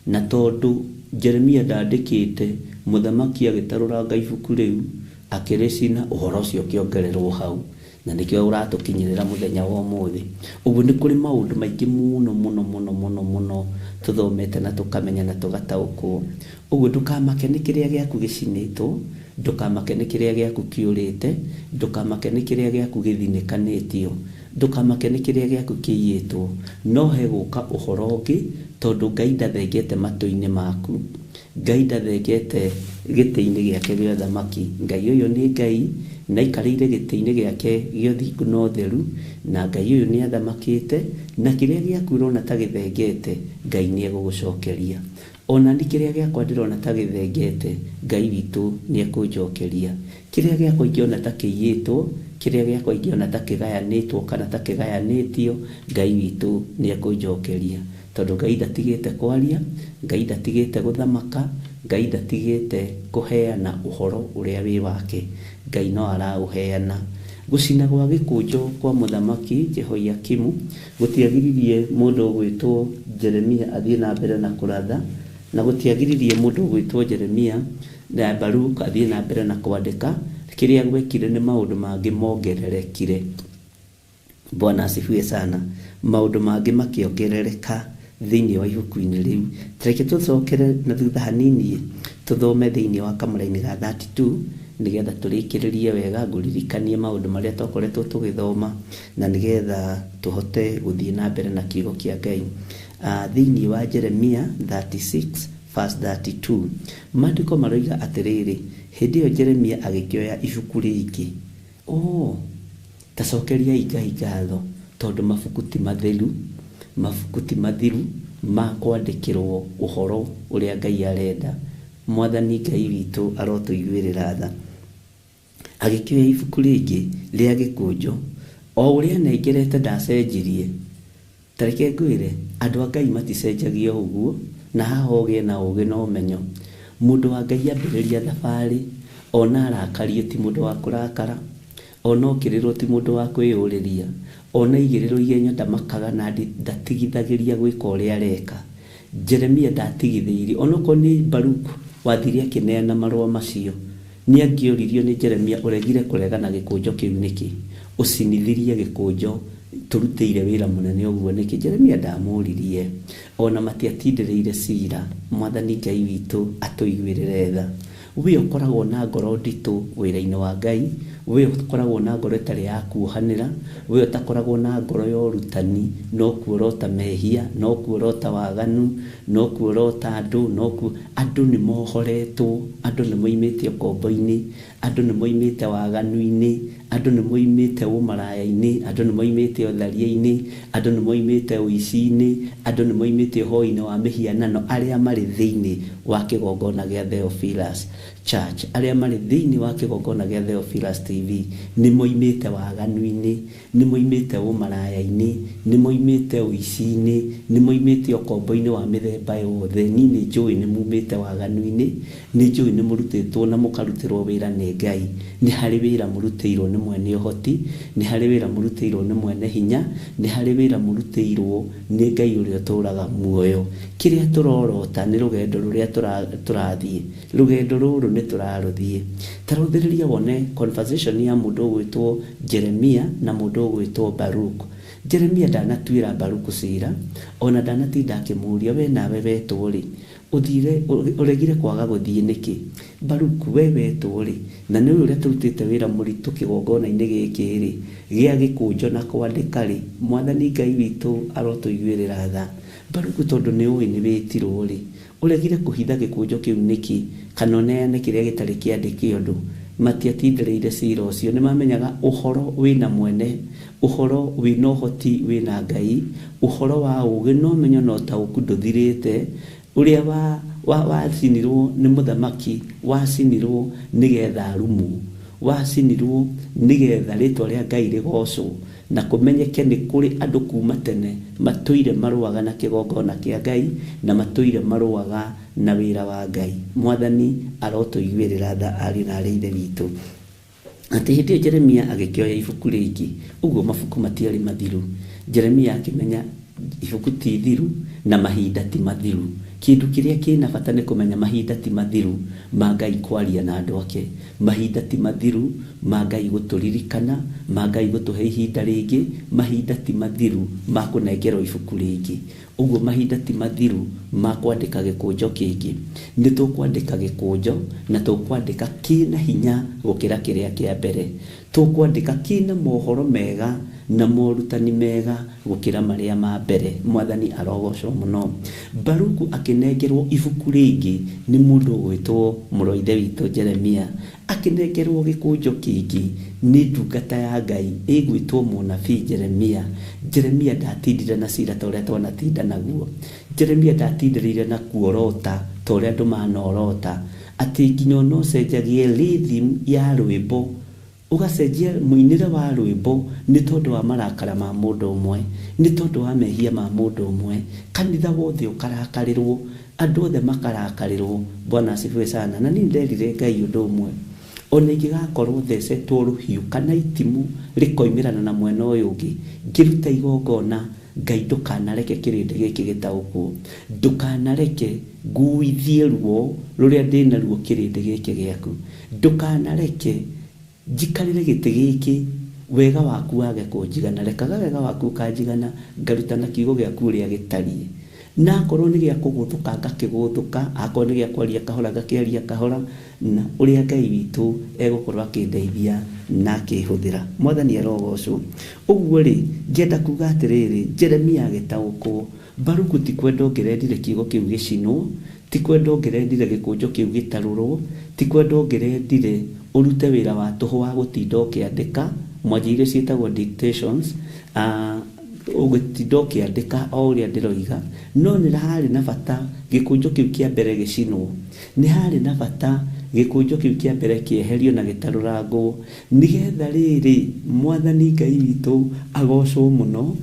na tondũ Jeremia ndandĩkĩte, mũthamaki agĩtarũranga ibuku rĩu, akĩrĩcina, ũhoro ũcio ũkĩongererwo hau, na nĩkĩo ũratũkinyĩrĩra mũthenya wa ũmũthĩ. Ũguo nĩ kũrĩ maũndũ maingĩ mũno mũno mũno mũno mũno tũthomete na tũkamenya na tũgataũkwo. Ũguo ndũkamake nĩ kĩrĩa gĩaku gĩcinĩtwo, ndũkamake nĩ kĩrĩa gĩaku kĩũrĩte, ndũkamake nĩ kĩrĩa gĩaku gĩthinĩkanĩtio, ndũkamake nĩ kĩrĩa gĩaku kĩiyĩtwo, no hegũka ũhoro ũngĩ, tondũ Ngai ndathengete matũ-inĩ maku. Ngai ndathengete gĩtĩ-inĩ gĩake gĩa ũthamaki. Ngai ũyũ nĩ Ngai, na aikarĩire gĩtĩ-inĩ gĩake gĩa ũthingu na ũtheru, na Ngai ũyũ nĩ athamakĩte, na kĩrĩa gĩaku ũrona ta gĩthengete, Ngai nĩ egũgũcokeria. Ona niĩ kĩrĩa gĩakwa ndĩrona ta gĩthengete, Ngai witũ nĩ ekũnjokeria. Kĩrĩa gĩakwa ingĩona ta kĩiyĩtwo, kĩrĩa gĩakwa ingĩona ta kĩgayanĩtwo kana ta kĩgayanĩtio, Ngai witũ nĩ ekũnjokeria. Tondũ Ngai ndatigĩte kwaria, Ngai ndatigĩte gũthamaka, Ngai ndatigĩte kũheana ũhoro ũrĩa wĩ wake. Ngai no araũheana. Gũcina gwa gĩkũnjo kwa mũthamaki Jehoiakimu gũtiagiririe mũndũ ũgwĩtwo Jeremia athiĩ na mbere na kũratha, na gũtiagiririe mũndũ ũgwĩtwo Jeremia na Baruk athiĩ na mbere na kwandĩka. Kĩrĩa gwekire nĩ maũndũ mangĩ mongererekire. Bwana asifiwe sana. Maũndũ mangĩ makĩongerereka thĩinĩ wa ibuku-inĩ rĩu. Reke tũcokere na thutha hanini tũthome thĩinĩ wa kamũra-inĩ ga 32 nĩgetha tũrĩkĩrĩrie wega, ngũririkanie maũndũ marĩa twakoretwo tũgĩthoma na nĩgetha tũhote gũthiĩ na mbere na kiugo kĩa Ngai. Thĩinĩ wa Jeremia 36 verse 32 maandĩko maroiga atĩrĩrĩ, hĩndĩ ĩyo Jeremia agĩkĩoya ibuku rĩngĩ. Oh, ta cokeriai Ngai ngatho tondũ mabuku ti matheru, mabuku ti mathiru ma kwandĩkĩrwo ũhoro ũrĩa Ngai arenda. Mwathani Ngai witũ arotũiguĩrĩra tha. Agĩkĩoya ibuku rĩngĩ rĩa gĩkũnjo, o ũrĩa anengerete ndacenjirie. Ta reke ngwĩre, andũ a Ngai maticenjagia ũguo, na haha ũgĩe na ũũgĩ na ũmenyo. Mũndũ wa Ngai ambĩrĩria thabarĩ, ona arakario ti mũndũ wa kũrakara, ona okĩrĩrwo ti mũndũ wa kwĩyũrĩria, ona aigĩrĩrwo igenyo ndamakaga na ndatigithagĩria gwĩka ũrĩa areka. Jeremia ndatigithĩirie, onokorwo nĩ Baruk wathire akĩneana marũa macio, nĩ angĩoririo nĩ Jeremia, ũregire kũregana gĩkũnjo kĩu nĩkĩ? Ũcinithirie gĩkũnjo tũrutĩire wĩra mũnene ũguo nĩkĩ? Jeremia ndamũririe, ona matiatindĩrĩire cira. Mwathani Ngai witũ atũiguĩrĩre tha. We ũkoragwo na ngoro nditũ wĩra-inĩ wa Ngai, we ũkoragwo na ngoro ĩtarĩ ya kuohanĩra, we ũtakoragwo na ngoro ya ũrutani, no kuorota mehia, no kuorota waganu, no kuorota andũ, no andũ nĩ mohoretwo, andũ nĩ moimĩte ũkombo-inĩ, andũ nĩ moimĩte waganu-inĩ, andũ nĩ moimĩte ũmaraya-inĩ, andũ nĩ moimĩte ũtharia-inĩ, andũ nĩ moimĩte ũici-inĩ, andũ nĩ moimĩte ũhoi-inĩ wa mĩhianano, arĩa marĩ thĩinĩ wa kĩgongona gĩa Theophilus Church, arĩa marĩ thĩinĩ wa kĩgongona gĩa Theophilus TV, nĩ moimĩte waganu-inĩ, nĩ moimĩte ũmaraya-inĩ, nĩ moimĩte ũici-inĩ, nĩ moimĩte ũkombo-inĩ wa mĩthemba yothe. Niĩ nĩ njũĩ nĩ mumĩte waganu-inĩ, nĩ njũĩ nĩ mũrutĩtwo na mũkarutĩrwo wĩra nĩ Ngai. Nĩ harĩ wĩra mũrutĩirwo nĩ mwene ũhoti, nĩ harĩ wĩra mũrutĩirwo nĩ mwene hinya, nĩ harĩ wĩra mũrutĩirwo nĩ Ngai ũrĩa ũtũũraga muoyo. Kĩrĩa tũrorota nĩ rũgendo rũrĩa tũrathiĩ, rũgendo rũrũ nĩ tũrarũthiĩ. Ta rũthĩrĩria wone conversation ya mũndũ ũgwĩtwo Jeremia na mũndũ ũgwĩtwo Baruk. Jeremia ndanatuĩra Baruku cira, ona ndanatinda akĩmũũria we nawe wetwo rĩ, ũthire ũregire kwaga gũthiĩ nĩkĩ? Baruku we wetwo rĩ, na nĩ ũrĩa tũrutĩte wĩra mũritũ kĩgongona-inĩ gĩkĩ rĩ, gĩa gĩkũnjo na kwandĩka rĩ, Mwathani Ngai witũ arotũiguĩrĩra tha. Baruku tondũ nĩ ũĩ nĩ wĩtirwo rĩ, ũregire kũhitha gĩkũnjo kĩu nĩkĩ, kana ũneane kĩrĩa gĩtarĩ kĩandĩke ũndũ? Matiatindirĩire cira ũcio, nĩ mamenyaga ũhoro wĩna mwene, ũhoro wĩna ũhoti wĩna Ngai, ũhoro wa ũũgĩ na ũmenyo na ũtaũku ndũthirĩte, ũrĩa wacinirwo nĩ mũthamaki, wacinirwo nĩgetha arumwo, wacinirwo nĩgetha rĩtwa rĩa Ngai rĩgocwo, na kũmenyeke nĩ kũrĩ andũ kuma tene matũire marũaga na kĩgongona kĩa Ngai, na matũire marũaga na wĩra wa Ngai. Mwathani arotũiguĩrĩra tha ariũ na arĩ ithe witũ. Atĩ hĩndĩ ĩyo Jeremia agĩkĩoya ibuku rĩngĩ, ũguo mabuku matiarĩ mathiru. Jeremia akĩmenya ibuku ti ithiru na mahinda ti mathiru. Kĩndũ kĩrĩa kĩna bata nĩ kũmenya mahinda ti mathiru ma Ngai kwaria na andũ ake, mahinda ti mathiru ma Ngai gũtũririkana, ma Ngai gũtũhe ihinda rĩngĩ, mahinda ti mathiru ma kũnengerwo ibuku rĩngĩ. Ũguo mahinda ti mathiru ma kwandĩka gĩkũnjo kĩngĩ. Nĩ tũkwandĩka gĩkũnjo na tũkwandĩka kĩna hinya gũkĩra kĩrĩa kĩa mbere. Tũkwandĩka kĩna mohoro mega na morutani mega gũkĩra marĩa ma mbere. Mwathani arogocwo mũno. Baruku akĩnengerwo ibuku rĩngĩ nĩ mũndũ ũgwĩtwo mũrũ wa ithe witũ Jeremia, akĩnengerwo gĩkũnjo kĩngĩ nĩ ndungata ya Ngai ĩgwĩtwo mũnabii Jeremia. Jeremia ndatindire na cira ta ũrĩa twanatinda naguo. Jeremia ndatindirire na kuorota ta ũrĩa andũ manorota, atĩ nginya ona ũcenjagie rhythm ya rwĩmbo, ũgacenjia mũinĩre wa rwĩmbo nĩ tondũ wa marakara ma mũndũ ũmwe, nĩ tondũ wa mehia ma mũndũ ũmwe. Kanitha wothe ũkarakarĩrwo, andũ othe makarakarĩrwo. Bwana asifiwe sana. Na niĩ nderire Ngai ũndũ ũmwe, ona ingĩgakorwo thecetwo rũhiũ kana itimũ rĩkoimĩrana na mwena ũyũ ũngĩ, ngĩruta igongona, Ngai ndũkanareke kĩrĩndĩ gĩkĩ gĩtaũkwo, ndũkanareke nguithie ruo rũrĩa ndĩnaruo kĩrĩndĩ gĩkĩ gĩaku, ndũkanareke njikarĩre gĩtĩ gĩkĩ wega waku wage kũnjigana, rekaga wega waku ũkanjigana, ngarutana kiugo gĩaku ũrĩa gĩtariĩ. Na akorwo nĩ gĩa kũgũthũka ngakĩgũthũka, akorwo nĩ gĩa kwaria kahora ngakĩaria kahora, na ũrĩa Ngai witũ egũkorwo akĩndeithia na akĩhũthĩra. Mwathani arogocwo. Ũguo rĩ, ngĩenda kuga atĩrĩrĩ, Jeremia agĩtaũkwo. Baruku ti kwenda ũngĩrendire kiugo kĩu gĩcinwo, ti kwenda ũngĩrendire gĩkũnjo kĩu gĩtarũrwo, ti kwenda ũngĩrendire ũrute wĩra wa tũhũ wa gũtinda ũkĩandĩka, mwanjĩire ciĩtagwo dictations, ũgĩtinda ũkĩandĩka o ũrĩa ndĩroiga, no nĩ harĩ na bata gĩkũnjo kĩu kĩa mbere gĩcinwo, nĩ harĩ na bata gĩkũnjo kĩu kĩa mbere kĩeherio na gĩtarũrangwo, nĩgetha rĩrĩ Mwathani Ngai witũ agocwo mũno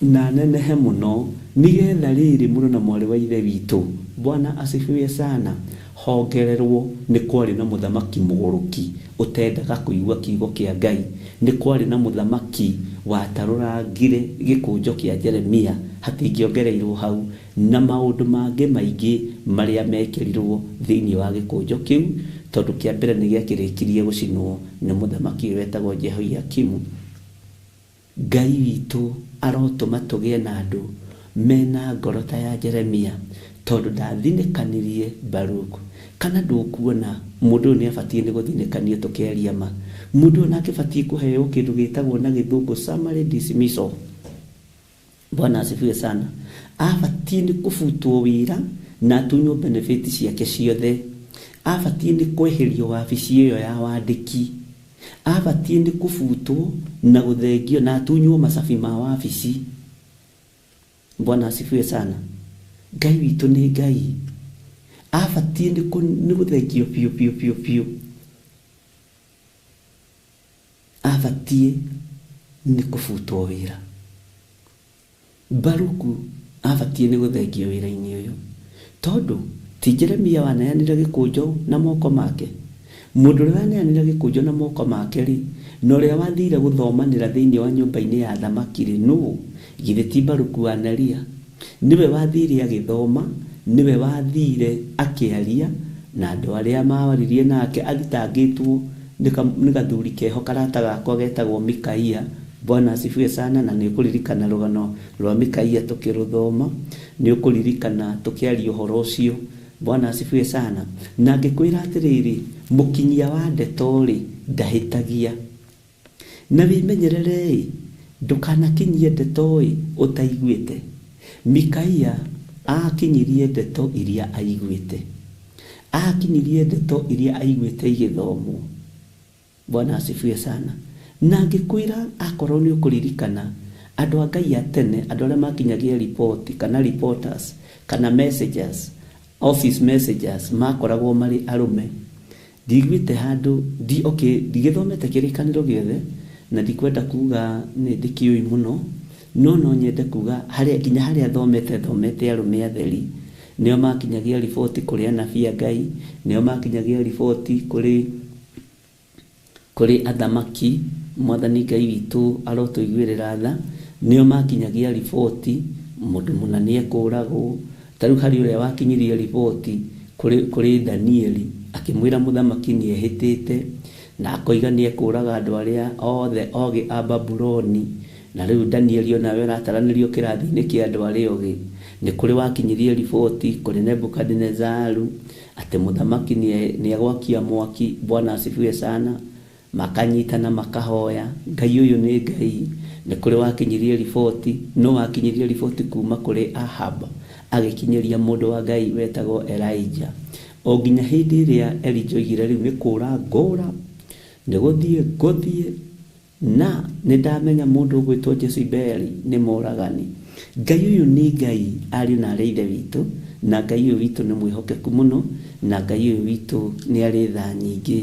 na nenehe mũno, nĩgetha rĩrĩ mũrũ na mwarĩ wa ithe witũ, Bwana asifiwe sana, hongererwo. Nĩ kwarĩ na mũthamaki mũgũrũki ũtendaga kũigua kiugo kĩa Ngai, nĩ kwarĩ na mũthamaki watarũrangire gĩkũnjo kĩa Jeremia, hatingĩongereirwo hau, na maũndũ mangĩ maingĩ marĩa mekĩrirwo thĩinĩ wa gĩkũnjo kĩu, tondũ kĩa mbere nĩ gĩakĩrĩkirie gũcinwo nĩ mũthamaki ũyũ wetagwo Jehoiakimu. Ngai witũ arotũma tũgĩe na andũ mena ngoro ta ya Jeremia, Tondũ ndathinĩkanirie Baruku. Kana ndũkuona mũndũ ũyũ nĩabatiĩ nĩ gũthinĩkanio tũkĩaria ma. Mũndũ ũyũ nake abatiĩ kũheo kĩndũ gĩtagwo na gĩthũngũ summary dismissal. Bwana asifiwe sana. Abatiĩ nĩ kũbutwo wĩra na atunywo benefit ciake ciothe. Abatiĩ nĩ kweherio wabici ĩyo ya wandĩki. Abatiĩ nĩ kũbutwo na gũthengio na atunywo macabi ma wabici. Bwana asifiwe sana. Ngai witũ nĩ Ngai. Abatiĩ nĩ gũthengio biũ biũ biũ biũ. Abatiĩ nĩ kũbutwo wĩra. Baruku abatiĩ nĩ gũthengio wĩra-inĩ ũyũ. Tondũ ti Jeremia waneanire gĩkũnjo na moko make. Mũndũ ũrĩa waneanire gĩkũnjo na moko make rĩ, na ũrĩa wathire gũthomanĩra thĩinĩ wa nyũmba-inĩ ya thamaki rĩ, nũ? Githĩ ti Baruku wa Neria? Nĩwe wathire agĩthoma, nĩwe wathire akĩaria, na andũ arĩa mawaririe nake athitangĩtwo nĩ gathuri keho karata gakwa getagwo Mikaia. Bwana asifiwe sana. Na nĩ ũkũririkana rũgano rwa Mikaia tũkĩrũthoma, nĩ ũkũririkana tũkĩaria ũhoro ũcio. Bwana asifiwe sana. Na ngĩkwĩra atĩrĩrĩ, mũkinyia wa ndeto rĩ ndahĩtagia. Na wĩmenyerere-ĩ, ndũkanakinyie ndeto ĩ ũtaiguĩte. Mikaia akinyirie ndeto iria aiguĩte. Akinyirie ndeto iria aiguĩte igĩthomwo. Bwana asifiwe sana. Na ngĩkwĩra akorwo nĩ ũkũririkana andũ a Ngai a tene, andũ arĩa makinyagia riboti kana reporters kana messengers, office messengers makoragwo marĩ arũme. Ndiguĩte handũ okay, ndigĩthomete kĩrĩkanĩro gĩothe na ndikwenda kuga nĩ ndĩkĩũĩ mũno, no nyende kuga harĩa nginya harĩa thomete arũme atheri nĩo makinyagia riboti kũrĩ anabii a Ngai, nĩo makinyagia riboti kũrĩ athamaki. Mwathani Ngai witũ arotũiguĩrĩra tha. Nĩo makinyagia riboti mũndũ mũna nĩekũragwo. Ta rĩu harĩ ũrĩa wakinyirie riboti kũrĩ Danieli akĩmwĩra mũthamaki nĩehĩtĩte na akoiga nĩekũraga andũ arĩa othe ogĩ a Babuloni. Na rĩu Danieli onawe ũrataranĩrio kĩrathi-inĩ kĩa andũ arĩa ogĩ. Nĩ kũrĩ wakinyirie riboti kũrĩ Nebukadinezaru atĩ mũthamaki nĩegwakia mwaki. Bwana asifiwe sana. Makanyitana makahoya Ngai ũyũ nĩ Ngai. Nĩ kũrĩ wakinyirie riboti, no wakinyirie riboti kuma kũrĩ Ahab agĩkinyĩria mũndũ wa Ngai wetagwo Elijah. O nginya hĩndĩ ĩrĩa Elijah oigire rĩu nĩ kũra ngũra, nĩ gũthiĩ ngũthiĩ, na nĩ ndamenya mũndũ ũgwĩtwo Jezebeli nĩ mũragani. Ngai ũyũ nĩ Ngai ariũ na arĩ ithe witũ, na Ngai ũyũ witũ nĩ mwĩhokeku mũno, na Ngai ũyũ witũ nĩ arĩ tha nyingĩ.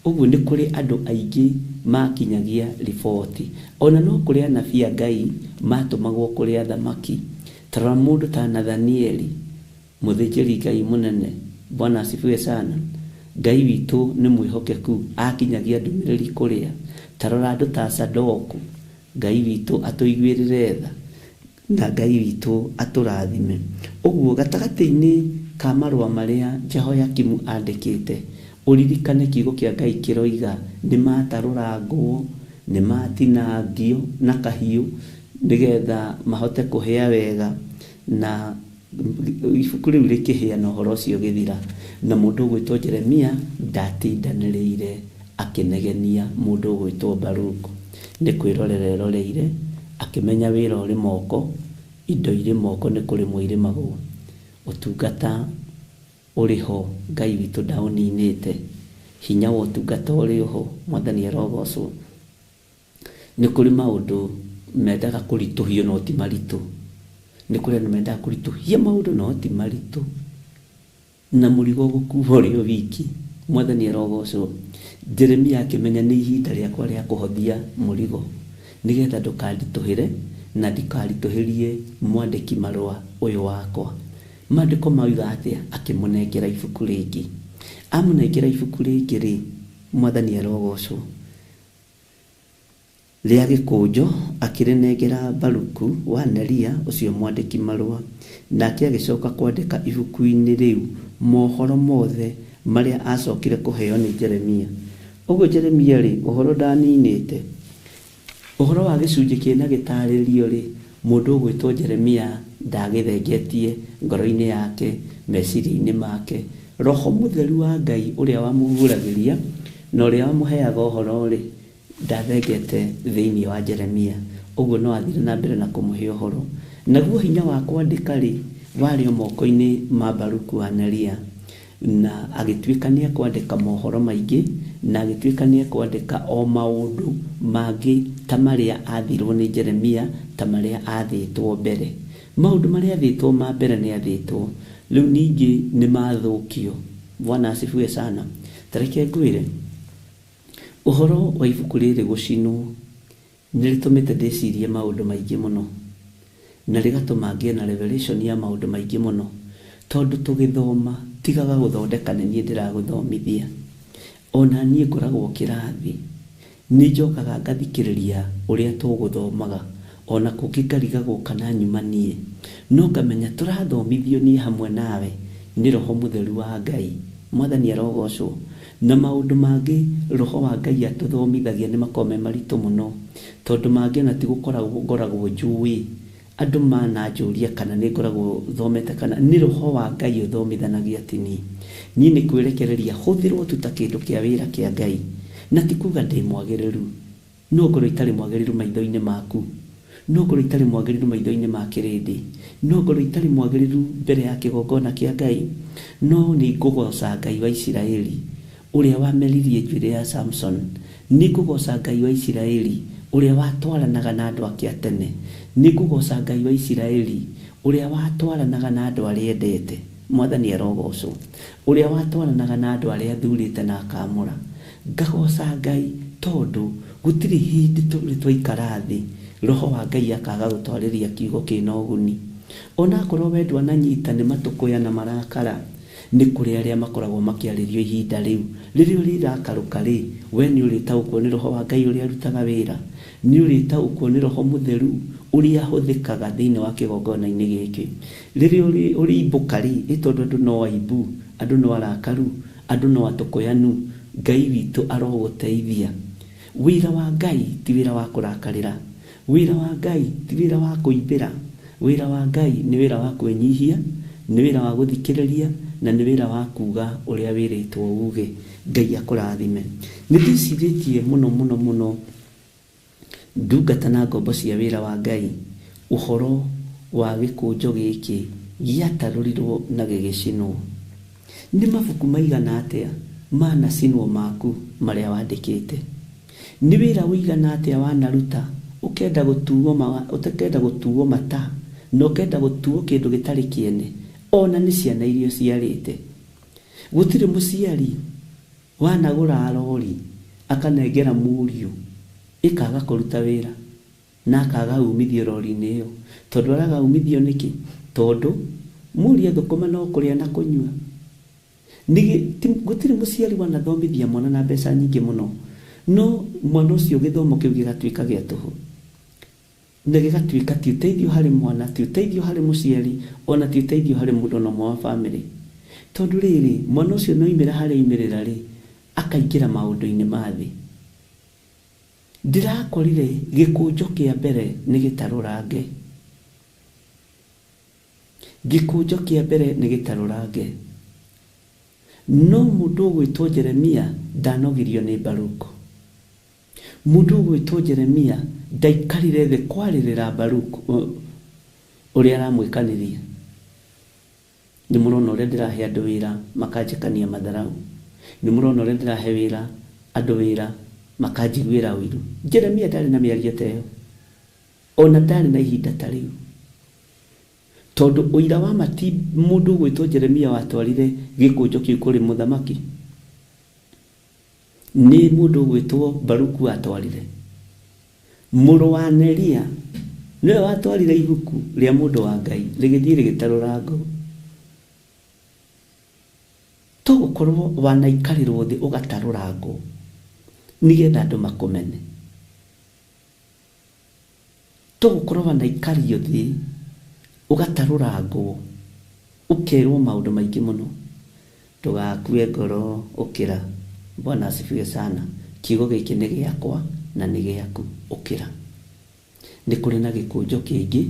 Ũguo nĩ kũrĩ andũ aingĩ makinyagia riboti. Ona no kũrĩ anabii a Ngai matũmagwo kũrĩ athamaki. Ta rora mũndũ ta Nathanieli, mũthĩnjĩri Ngai mũnene. Bwana asifiwe sana. Ngai witũ nĩ mwĩhokeku, akinyagia ndũmĩrĩri kũrĩa. Ta rora andũ ta Sadoku. Ngai witũ atũiguĩrĩre tha na Ngai witũ atũrathime. Ũguo gatagatĩ-inĩ ka marũa marĩa Jehoiakimu andĩkĩte, ũririkane kiugo kĩa Ngai kĩroiga nĩ matarũrangwo, nĩ matinangio na kahiũ nĩgetha mahote kũhĩa wega, na ibuku rĩu rĩkĩhĩa na ũhoro ũcio ũgĩthira. Na mũndũ ũgwĩtwo Jeremia ndatindanĩrĩire akĩnegenia mũndũ ũgwĩtwo Baruku. Nĩ kwĩrorera eroreire, akĩmenya wĩra ũrĩ moko, indo irĩ moko nĩ kũrĩmwo irĩmagwo. Ũtungata ũrĩ ho, Ngai witũ ndaũninĩte. Hinya wa ũtungata ũrĩ ho, Mwathani arogocwo. Nĩ kũrĩ maũndũ mendaga kũritũhio no ti maritũ. Nĩ kũrĩ andũ mendaga kũritũhia maũndũ no ti maritũ. Na mũrigo ũgũkua ũrĩ o wiki. Mwathani arogocwo. Jeremia akĩmenya nĩ ihinda rĩakwa rĩa kũhothia mũrigo nĩgetha ndũkanditũhĩre na ndikaritũhĩrie mwandĩki marũa ũyũ wakwa. Maandĩko mauga atĩa? Akĩmũnengera ibuku rĩngĩ. Amũnengera ibuku rĩngĩ rĩ, Mwathani arogocwo, rĩa gĩkũnjo akĩrĩnengera Baruku wa Neria ũcio mwandĩki marũa. Nake agĩcoka kwandĩka ibuku-inĩ rĩu mohoro mothe marĩa acokire kũheo nĩ Jeremia. Ũguo Jeremia rĩ, ũhoro ndaninĩte. Ũhoro wa gĩcunjĩ kĩna gĩtarĩrio rĩ, Mũndũ ũgwĩtwo Jeremia ndagĩthengetie ngoro-inĩ yake, meciria-inĩ make. Roho Mũtheru wa Ngai ũrĩa wamũguũragĩria na ũrĩa wamũheaga ũhoro-rĩ, ndathengete thĩinĩ wa Jeremia. Ũguo no athire na mbere na kũmũhe ũhoro. Naguo hinya wa kwandĩka-rĩ, warĩ o moko-inĩ ma Baruku wa Neria. Na agĩtuĩka nĩ ekwandĩka mohoro maingĩ, na agĩtuĩka nĩ ekwandĩka o maũndũ mangĩ ta marĩa athirwo nĩ Jeremia, ta marĩa athĩtwo mbere. Maũndũ marĩa athĩtwo ma mbere nĩ athĩtwo, rĩu ningĩ nĩ mathũkio. Bwana asifiwe sana. Ta reke ngwĩre, ũhoro wa ibuku rĩrĩ gũcinwo nĩ rĩtũmĩte ndĩcirie maũndũ maingĩ mũno, na rĩgatũma ngĩe na revelation ya maũndũ maingĩ mũno, tondũ tũgĩthoma tigaga gũthondeka nĩ niĩ ndĩragũthomithia. Ona niĩ ngoragwo kĩrathi, nĩ njokaga ngathikĩrĩria ũrĩa tũgũthomaga, ona kũngĩ ngarigagwo kana nyuma niĩ, no ngamenya tũrathomithio niĩ hamwe nawe nĩ Roho Mũtheru wa Ngai. Mwathani arogocwo. Na maũndũ mangĩ Roho wa Ngai atũthomithagia nĩ makoragwo me maritũ mũno, tondũ mangĩ ona ti gũkoragwo ngoragwo njũĩ. Andũ mananjũria kana nĩ ngoragwo thomete kana nĩ Roho wa Ngai ũthomithanagia ti niĩ. Niĩ nĩ kwĩrekereria hũthĩrwo tu ta kĩndũ kĩa wĩra kĩa Ngai, na ti kuga ndĩ mwagĩrĩru. No ngorwo itarĩ mwagĩrĩru maitho-inĩ maku, no ngorwo itarĩ mwagĩrĩru maitho-inĩ ma kĩrĩndĩ, no ngorwo itarĩ mwagĩrĩru mbere ya kĩgongona kĩa Ngai, no nĩ ngũgoca Ngai wa Isiraeli ũrĩa wameririe njuĩrĩ ya Samson. Nĩ ngũgoca Ngai wa Isiraeli ũrĩa watwaranaga na andũ ake a tene. Nĩ ngũgoca Ngai wa Isiraeli ũrĩa watwaranaga na andũ arĩa endete. Mwathani arogocwo. Ũrĩa watwaranaga na andũ arĩa athurĩte na akamũra. Ngagoca Ngai tondũ gũtirĩ hĩndĩ tũrĩ twaikara thĩ Roho wa Ngai akaga gũtwarĩria kiugo kĩna ũguni. Onakorwo we ndwananyita nĩ matũkũya na marakara, nĩ kũrĩ arĩa makoragwo makĩarĩrio ihinda rĩu. Rĩrĩa ũrĩrakarũka rĩ, we nĩ ũrĩtaũkwo nĩ Roho wa Ngai ũrĩa arutaga wĩra, nĩ ũrĩtaũkwo nĩ Roho Mũtheru ũrĩa ahũthĩkaga thĩinĩ wa kĩgongona-inĩ gĩkĩ. Rĩrĩa ũrĩimbũka rĩ, ĩ tondũ andũ no aimbu, andũ no arakaru, andũ no atũkũyanu, Ngai witũ arogũteithia. Wĩra wa Ngai ti wĩra wa kũrakarĩra, wĩra wa Ngai ti wĩra wa kũimbĩra, wĩra wa Ngai nĩ wĩra wa kwĩnyihia, nĩ wĩra wa gũthikĩrĩria, na nĩ wĩra wa kuga ũrĩa wĩrĩtwo uge. Ngai akũrathime. Nĩ ndĩcirĩtie mũno mũno mũno ndungata na ngombo cia wĩra wa Ngai ũhoro wa gĩkũnjo gĩkĩ gĩatarũrirwo na gĩgĩcinwo. Nĩ mabuku maigana atĩa manacinwo maku marĩa wandĩkĩte? Nĩ wĩra ũigana atĩa wanaruta ũkenda gũtuo mata na ũkenda gũtuo kĩndũ gĩtarĩ kĩene, ona nĩ ciana iria ũciarĩte? Gũtirĩ mũciari wanagũra rori akanengera mũriũ ĩkaga kũruta wĩra na akaga umithio rori-inĩ ĩyo. Tondũ araga umithio nĩkĩ? Tondũ mũriũ athũkũma no kũrĩa na kũnyua. Gũtirĩ mũciari wanathomithia mwana na mbeca nyingĩ mũno, no mwana ũcio gĩthomo kĩu gĩgatuĩka gĩa tũhũ, na gĩgatuĩka ti ũteithio harĩ mwana, ti ũteithio harĩ mũciari, ona ti ũteithio harĩ mũndũ ona ũmwe wa bamĩrĩ. Tondũ rĩrĩ, mwana ũcio no oimĩra harĩa oimĩrĩra rĩ, akaingĩra maũndũ-inĩ ma thĩ. Ndĩrakorire gĩkũnjo kĩa mbere nĩ gĩtarũrange. Gĩkũnjo kĩa mbere nĩ gĩtarũrange. No mũndũ ũgwĩtwo Jeremia ndanogirio nĩ Baruku. Mũndũ ũgwĩtwo Jeremia ndaikarire thĩ kwarĩrĩra Baruku ũrĩa aramwĩkanĩria. Nĩ mũrona ũrĩa ndĩrahe andũ wĩra makanjĩkania matharau. Nĩ mũrona ũrĩa ndĩrahe wĩra andũ wĩra makanjiguĩra ũiru. Jeremia ndarĩ na mĩario ta ĩyo, ona ndarĩ na ihinda ta rĩu, tondũ ũira wa ma ti mũndũ ũgwĩtwo Jeremia watwarire gĩkũnjo kĩu kũrĩ mũthamaki, nĩ mũndũ ũgwĩtwo Baruku watwarire. Mũrũ wa Neria nĩwe watwarire ibuku rĩa mũndũ wa Ngai rĩgĩthiĩ rĩgĩtarũrangwo. To gũkorwo wanaikarĩrwo thĩ ũgatarũrangwo nĩgetha andũ makũmene. To gũkorwo wanaikario thĩ ũgatarũrangwo ũkerwo maũndũ maingĩ mũno. Ndũgakue ngoro, ũkĩra. Bwana asifiwe sana. Kiugo gĩkĩ nĩ gĩakwa na nĩ gĩaku, ũkĩra. Nĩ kũrĩ na gĩkũnjo kĩngĩ,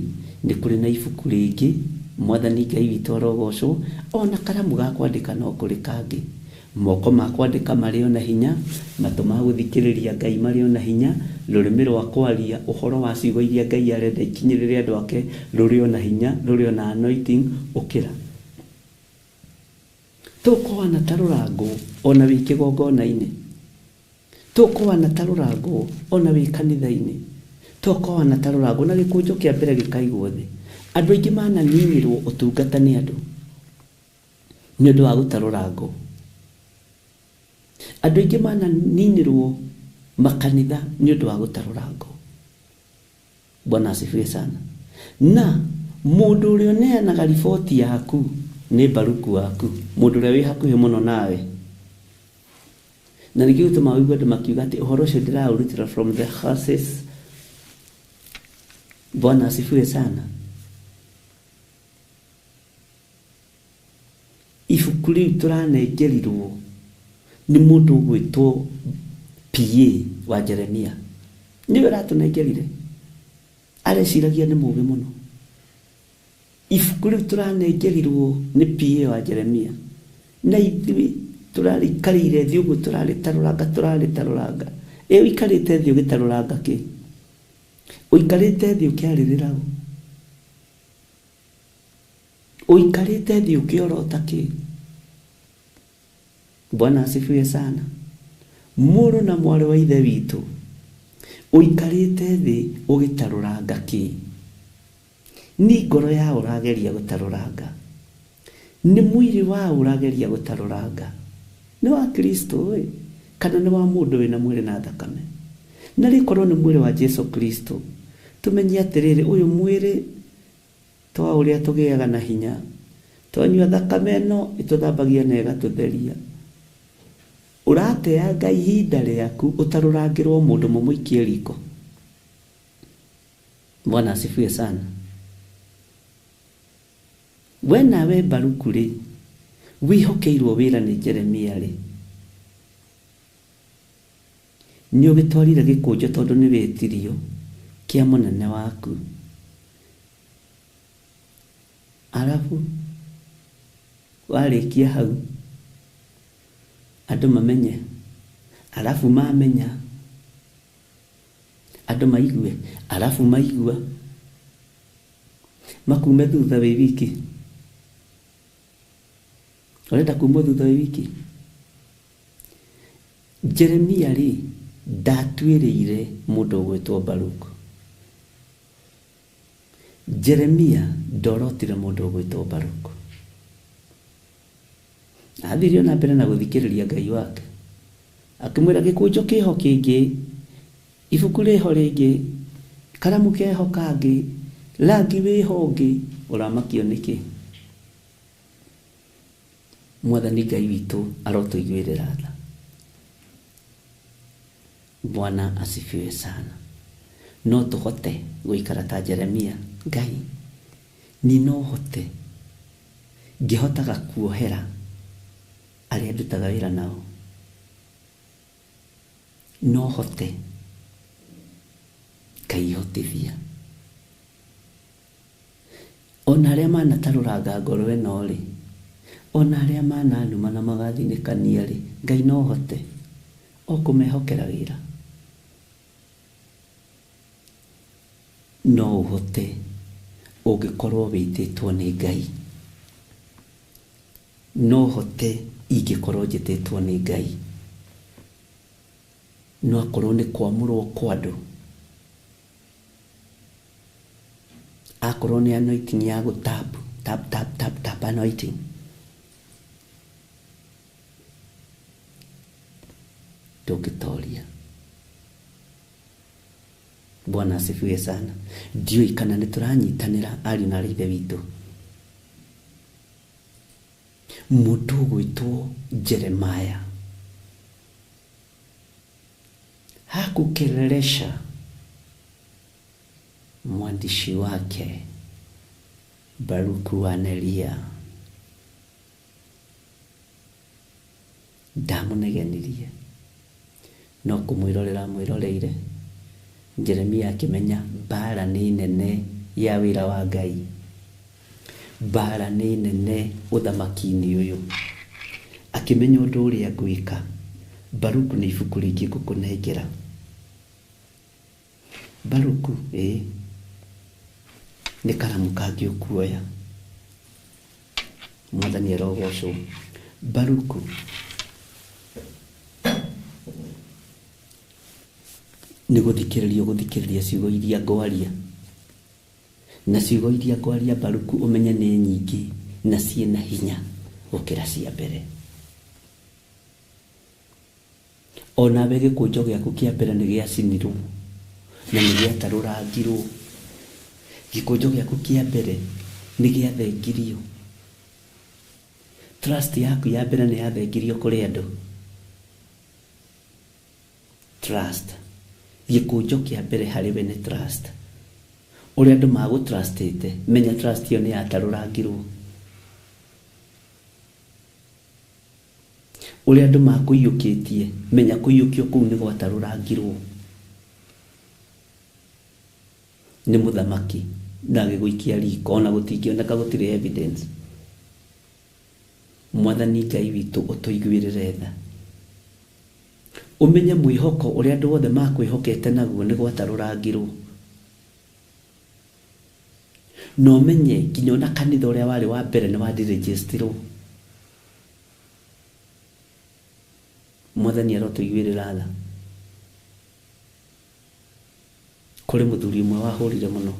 nĩ kũrĩ na ibuku rĩngĩ, Mwathani Ngai witũ arogocwo, ona karamu ga kwandĩka no kũrĩ kangĩ. Moko ma kwandĩka marĩ o na hinya, matũ ma gũthikĩrĩria Ngai marĩ o na hinya, rũrĩmĩ rwa kwaria ũhoro wa ciugo iria Ngai arenda ikinyĩrĩre andũ ake rũrĩ o na hinya, rũrĩ o na anointing, ũkĩra. Tũkũhana ta rũrangũ ona wĩ kĩgongona-inĩ. Tũkũhana ta rũrangũ ona wĩ kanitha-inĩ. Tũkũhana ta rũrangũ na gĩkũnjo kĩa mbere gĩkaigwo thĩ. Andũ aingĩ mananinĩrwo ũtungata nĩ andũ nĩ ũndũ wa gũtarũrangwo. Andũ aingĩ mananinĩrwo makanitha nĩ ũndũ wa gũtarũrangwo. Bwana asifiwe sana. Na mũndũ ũrĩa ũneanaga riboti yaku nĩ Baruku waku, mũndũ ũrĩa wĩ hakuhĩ mũno nawe. Na nĩkĩo gĩtũmaga ũigue andũ makiuga atĩ ũhoro ũcio ndĩraũrutĩra from the horses. Bwana asifiwe sana. Ibuku rĩu tũranengerirwo nĩ mũndũ ũgwĩtwo PA wa Jeremia. Nĩwe ũratũnengerire. Areciragia nĩ mũũgĩ mũno. Ibuku rĩu tũranengerirwo nĩ PA wa Jeremia. Na ithuĩ tũrarĩikarĩire thĩ ũguo tũrarĩtarũranga tũrarĩtarũranga. Ĩ ũikarĩte thĩ ũgĩtarũranga kĩ? Ũikarĩte thĩ ũkĩarĩrĩra ũ? Ũikarĩte thĩ ũkĩorota kĩ? Bwana asifiwe sana. Mũrũ na mwarĩ wa ithe witũ, ũikarĩte thĩ ũgĩtarũranga kĩ? Nĩ ngoro ya ũrageria gũtarũranga? Nĩ mwĩrĩ wa ũrageria gũtarũranga? Nĩ wa Kristo ĩ, kana nĩ wa mũndũ wĩna mwĩrĩ na thakame? Na rĩkorwo nĩ mwĩrĩ wa Jesu Kristo, tũmenye atĩrĩrĩ, ũyũ mwĩrĩ twa ũrĩa tũgĩaga na hinya, twanyua thakame ĩno ĩtũthambagia na ĩgatũtheria. Ũrateanga ihinda rĩaku ũtarũrangĩrwo mũndũ mũmũikie riko. Bwana asifiwe sana. We nawe Baruku rĩ, wĩhokeirwo wĩra nĩ Jeremia rĩ, nĩ ũgĩtwarire gĩkũnjo tondũ nĩ wĩtirio kĩa mũnene waku. Arabu warĩkia hau andũ mamenye, arabu mamenya andũ maigue, arabu maigua makume thutha wĩ wiki. Ũrenda kumwo thutha wĩ wiki? Jeremia rĩ ndatuĩrĩire mũndũ ũgwĩtwo Baruku. Jeremia ndorotire mũndũ ũgwĩtwo Baruku. Athire ona mbere na gũthikĩrĩria Ngai wake. Akĩmwĩra gĩkũnjo kĩho kĩngĩ, ibuku rĩho rĩngĩ, karamu keho kangĩ, rangi wĩho ũngĩ, ũramakio nĩkĩ? Mwathani Ngai witũ arotũiguĩrĩra tha. Bwana asifiwe sana. No tũhote gũikara ta Jeremia. Ngai, ni no hote ngĩhotaga kuohera arĩa ndutaga wĩra nao. No hote Ngai hotithia. Ona arĩa manatarũranga ngoro ĩno rĩ, ona arĩa mananuma na magathinĩkania rĩ, Ngai no hote o kũmehokera wĩra. No ũhote ũngĩkorwo wĩtĩtwo nĩ Ngai. No hote ingĩkorwo njĩtĩtwo nĩ Ngai. No akorwo nĩ kwamũrwo kwa andũ, akorwo nĩ anointing ya gũ tap tap tap tap tap anointing, ndũngĩtoria. Bwana asifiwe sana. Ndiũĩ kana nĩ tũranyitanĩra ariũ na aarĩ a Ithe witũ. Mũndũ ũgwĩtwo Jeremiah hakukelelesha mwandishi wake Baruku wa Neria. Ndamũnegenirie, no kũmwĩrorera amwĩroreire, Jeremia akĩmenya mbara nĩ nene ya wĩra wa Ngai, mbara nĩ nene ũthamaki-inĩ ũyũ. Akĩmenya ũndũ ũrĩa ngwĩka, Baruku nĩ ibuku rĩngĩ ngũkũnengera. Baruku ĩĩ nĩ karamu kangĩ ũkuoya. Mwathani arogocwo. Baruku nĩ gũthikĩrĩria ũgũthikĩrĩria ciugo iria ngwaria, na ciugo iria ngwaria Baruku ũmenye nĩ nyingĩ na ciĩna hinya gũkĩra cia mbere. Onawe gĩkũnjo gĩaku kĩa mbere nĩ gĩacinirwo na nĩ gĩatarũrangirwo. Gĩkũnjo gĩaku kĩa mbere nĩ gĩathengirio. Trust yaku ya mbere nĩ yathengirio kũrĩ andũ. Trust, gĩkũnjo kĩa mbere harĩ we nĩ trust. Ũrĩa andũ magũtrustĩte, menya trust ĩyo nĩ yatarũrangirwo. Ũrĩa andũ makũiyũkĩtie, menya kũiyũkio kũu nĩ gwatarũrangirwo nĩ mũthamaki na agĩgũikia riko, ona gũtingĩoneka gũtirĩ evidence. Mwathani Ngai witũ ũtũiguĩrĩre tha. Ũmenye mwĩhoko ũrĩa andũ othe makwĩhokete naguo nĩ gwatarũrangirwo. Na ũmenye nginya ona kanitha ũrĩa warĩ wa mbere nĩ wandirĩnjĩstirwo. Mwathani arotũiguĩrĩra tha. Kũrĩ mũthuri ũmwe wahũrire mũno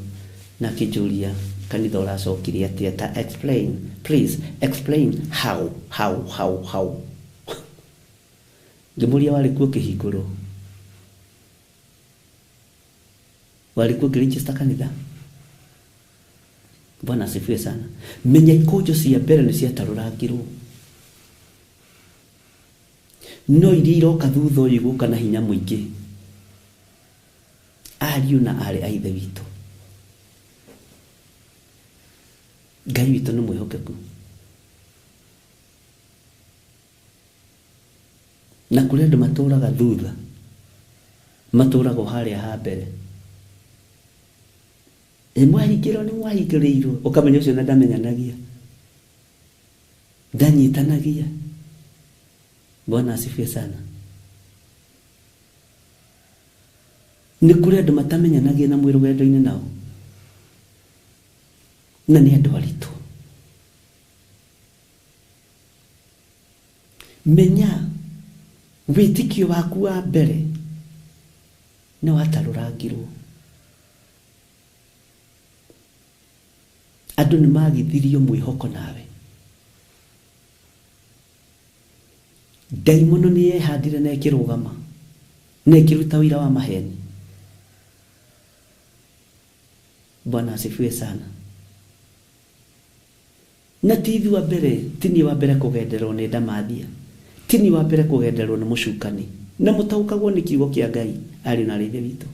na akĩnjũria kanitha ũracokire atĩa, ta explain please, explain how how how how. Ngĩmũria warĩ kuo ũkĩhingũrwo, warĩ kuo ũkĩregister kanitha? Bwana asifiwe sana. Menya ikũnjo cia mbere nĩ ciatarũrangirwo, no iria iroka thutha ũyũ igũka na hinya mũingĩ. Ariũ na aarĩ a Ithe witũ, Ngai witũ nĩ mwĩhokeku, na kũrĩ andũ matũraga thutha, matũraga harĩa ha mbere. Ĩ mwahingĩrwo nĩ mwahingĩrĩirwo, ũkamenya ũcio na ndamenyanagia, ndanyitanagia. Bwana asifiwe sana. Nĩ kũrĩ andũ matamenyanagia na mwĩ rũgendo-inĩ nao, na nĩ andũ aritũ. Menya wĩtĩkio waku wa mbere nĩ watarũrangirwo. Andũ nĩ magithirio mwĩhoko nawe. Ndaimono nĩ yehandire na ĩkĩrũgama na ĩkĩruta ũira wa maheni. Bwana asifiwe sana. Na ti ithuĩ wa mbere, ti niĩ wa mbere kũgenderwo nĩ ndamathia, ti niĩ wa mbere kũgenderwo nĩ mũcukani, na mũtaũkagwo nĩ kiugo kĩa Ngai ariũ na aarĩ a Ithe witũ.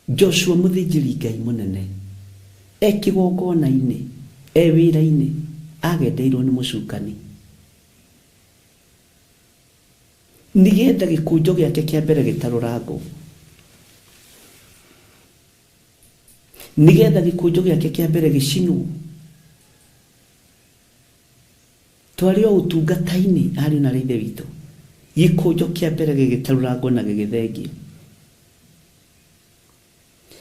Joshua mũthĩnjĩri Ngai mũnene e kĩgongona-inĩ, e wĩra-inĩ, agendeirwo nĩ mũcukani nĩgetha gĩkũnjo gĩake kĩa mbere gĩtarũrangwo, nĩgetha gĩkũnjo gĩake kĩa mbere gĩcinwo. Twarĩ o ũtungata-inĩ ariũ na aarĩ a Ithe witũ, gĩkũnjo kĩa mbere gĩgĩtarũrangwo na gĩgĩthengio.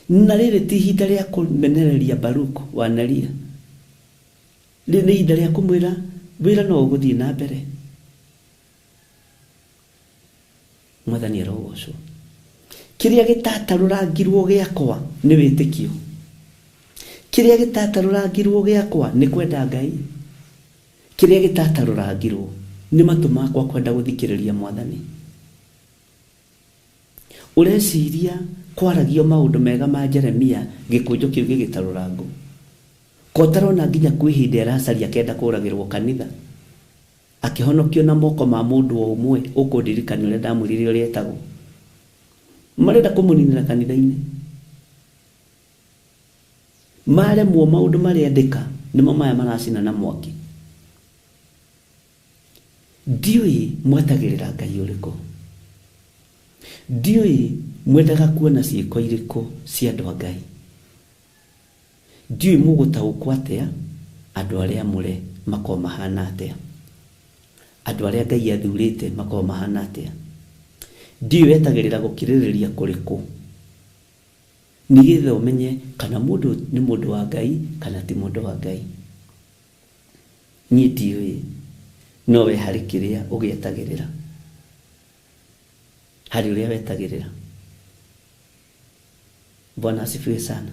Na rĩrĩ ti ihinda rĩa kũmenereria Baruku wa Neria, rĩrĩ nĩ ihinda rĩa kũmwĩra wĩra no ũgũthiĩ na mbere. Mwathani arogocwo. Kĩrĩa gĩtatarũrangirwo gĩakwa nĩ wĩtĩkio, kĩrĩa gĩtatarũrangirwo gĩakwa nĩ kwenda Ngai, kĩrĩa gĩtatarũrangirwo nĩ matũ makwa kwenda gũthikĩrĩria Mwathani. Ũreciria kwaragio maũndũ mega ma Jeremia gĩkũnjo kĩu gĩgĩtarũrangwo, ko ũtarona nginya kwĩ hĩndĩ aracaria akenda kũragĩrwo kanitha, akĩhonokio na moko ma mũndũ o ũmwe ũkũndirikania ũrĩa ndamwĩrire ũrĩa etagwo. Marenda kũmũninĩra kanitha-inĩ, maremwo maũndũ marĩa andĩka nĩmo maya maracina na mwaki. Ndiũĩ mwetagĩrĩra Ngai ũrĩkũ. Ndiũĩ mwendaga kuona ciĩko irĩkũ cia andũ a Ngai. Ndiũĩ mũgũtaũkwo atĩa andũ arĩa amũre makorwo mahana atĩa, andũ arĩa Ngai athurĩte makorwo mahana atĩa. Ndiũĩ wetagĩrĩra gũkirĩrĩria kũrĩkũ nĩgetha ũmenye kana mũndũ nĩ mũndũ wa Ngai kana ti mũndũ wa Ngai. Niĩ ndiũĩ, no we harĩ kĩrĩa ũgĩetagĩrĩra, harĩ ũrĩa wetagĩrĩra. Bwana asifiwe sana.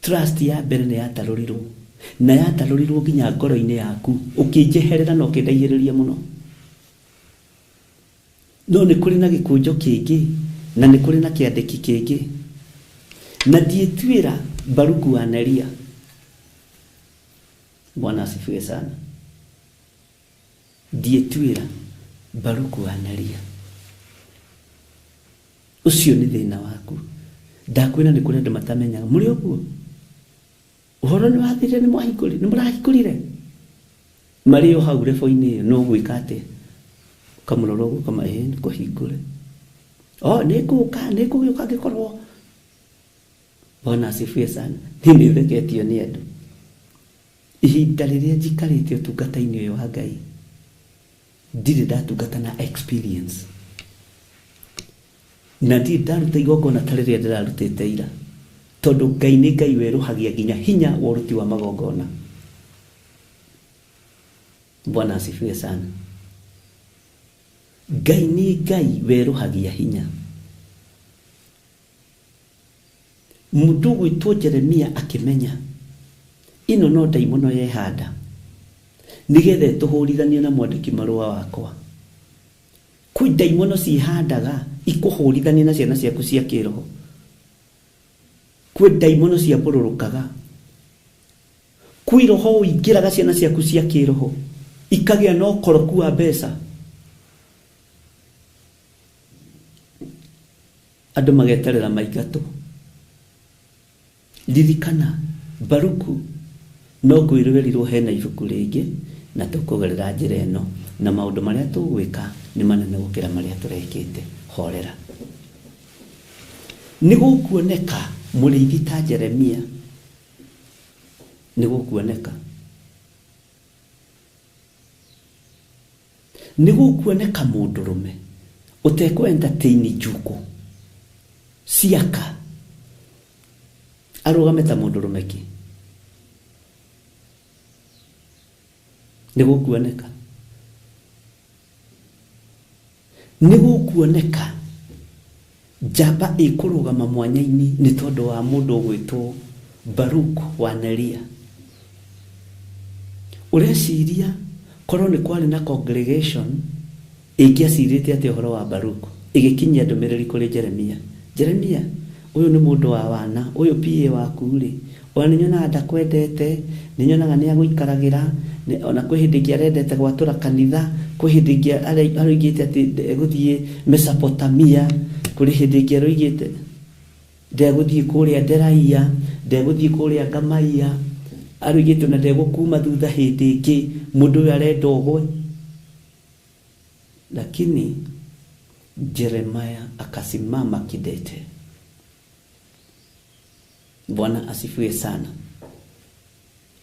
Trust ya mbere nĩ yatarũrirwo, na yatarũrirwo nginya ngoro-inĩ yaku, ũkĩnjeherera na ũkĩndaihĩrĩria mũno. No nĩ kũrĩ na gĩkũnjo kĩngĩ, na nĩ kũrĩ na kĩandĩki kĩngĩ. Na ndiĩtuĩra Baruku wa Neria. Bwana asifiwe sana. Ndiĩtuĩra Baruku wa Neria. Ũcio nĩ thĩna waku. Ndakwĩra nĩ kũrĩ andũ matamenyaga. Mũrĩ ũguo? Ũhoro nĩ wathirire, nĩ mwahingũrire, nĩ mũrahingũrire. Marĩ o hau rebo-inĩ ĩyo, no gwĩka atĩa? Ũkamũrora ũguo ũkama, ĩĩ nĩ kũhingũre. Oh, nĩ ngũka, nĩ ngũgĩũka ngĩkorwo. Bwana asifiwe sana. Niĩ nĩ theketio nĩ andũ. Ihinda rĩrĩa njikarĩte ũtungata-inĩ ũyũ wa Ngai, ndirĩ ndatungata na experience. Na ndirĩ ndaruta igongona ta rĩrĩa ndĩrarutĩte ira. Tondũ Ngai nĩ Ngai werũhagia nginya hinya wa ũruti wa magongona. Bwana asifiwe sana. Ngai nĩ Ngai werũhagia hinya. Mũndũ ũgwĩtwo Jeremia akĩmenya ĩno no ndaimono yehanda nĩgetha ĩtũhũrithanie na mwandĩki marũa wakwa. Kwĩ ndaimono ciĩhandaga ikũhũrithanie na ciana ciaku cia kĩroho. Kwĩ ndaimono ciambũrũrũkaga. Kwĩ roho ũingĩraga ciana ciaku cia kĩroho ikagĩa na ũkoroku wa mbeca. Andũ mageterera maingatwo. Ririkana Baruku no ngwĩrĩrwo hena ibuku rĩngĩ na tũkũgerera njĩra ĩno, na maũndũ marĩa tũgwĩka nĩ manene gũkĩra marĩa tũrekĩte. Horera. Nĩ gũkuoneka mũrĩithi ta Jeremia, nĩ gũkuoneka, nĩ gũkuoneka mũndũrũme ũtekũ entertain njukũ ciaka arũgame ta mũndũrũme kĩ. Nĩ gũkuoneka, nĩ gũkuoneka njamba ĩkũrũgama mwanya-inĩ nĩ tondũ wa mũndũ ũgwĩtwo Baruku wa Neria. Ũreciria korwo nĩ kwarĩ na congregation ĩngĩacirĩte atĩa ũhoro wa Baruku ĩgĩkinyia ndũmĩrĩri kũrĩ Jeremia. Jeremia, ũyũ nĩ mũndũ wa wana, ũyũ PA waku rĩ, ona nĩ nyonaga ndakwendete, nĩ nyonaga nĩ agũikaragĩra, ona kwĩ hĩndĩ ĩngĩ arendete gwatũra kanitha, kwĩ hĩndĩ ĩngĩ aroigĩte atĩ ndegũthiĩ Mesopotamia, kũrĩ hĩndĩ ĩngĩ aroigĩte ndegũthiĩ kũrĩa Nderaia, ndegũthiĩ kũrĩa Ngamaia, aroigĩte ona ndegũkuma thutha hĩndĩ ĩngĩ, mũndũ ũyũ arenda ũgwe. Lakini Jeremiah akasimama kidete. Bwana asifiwe sana.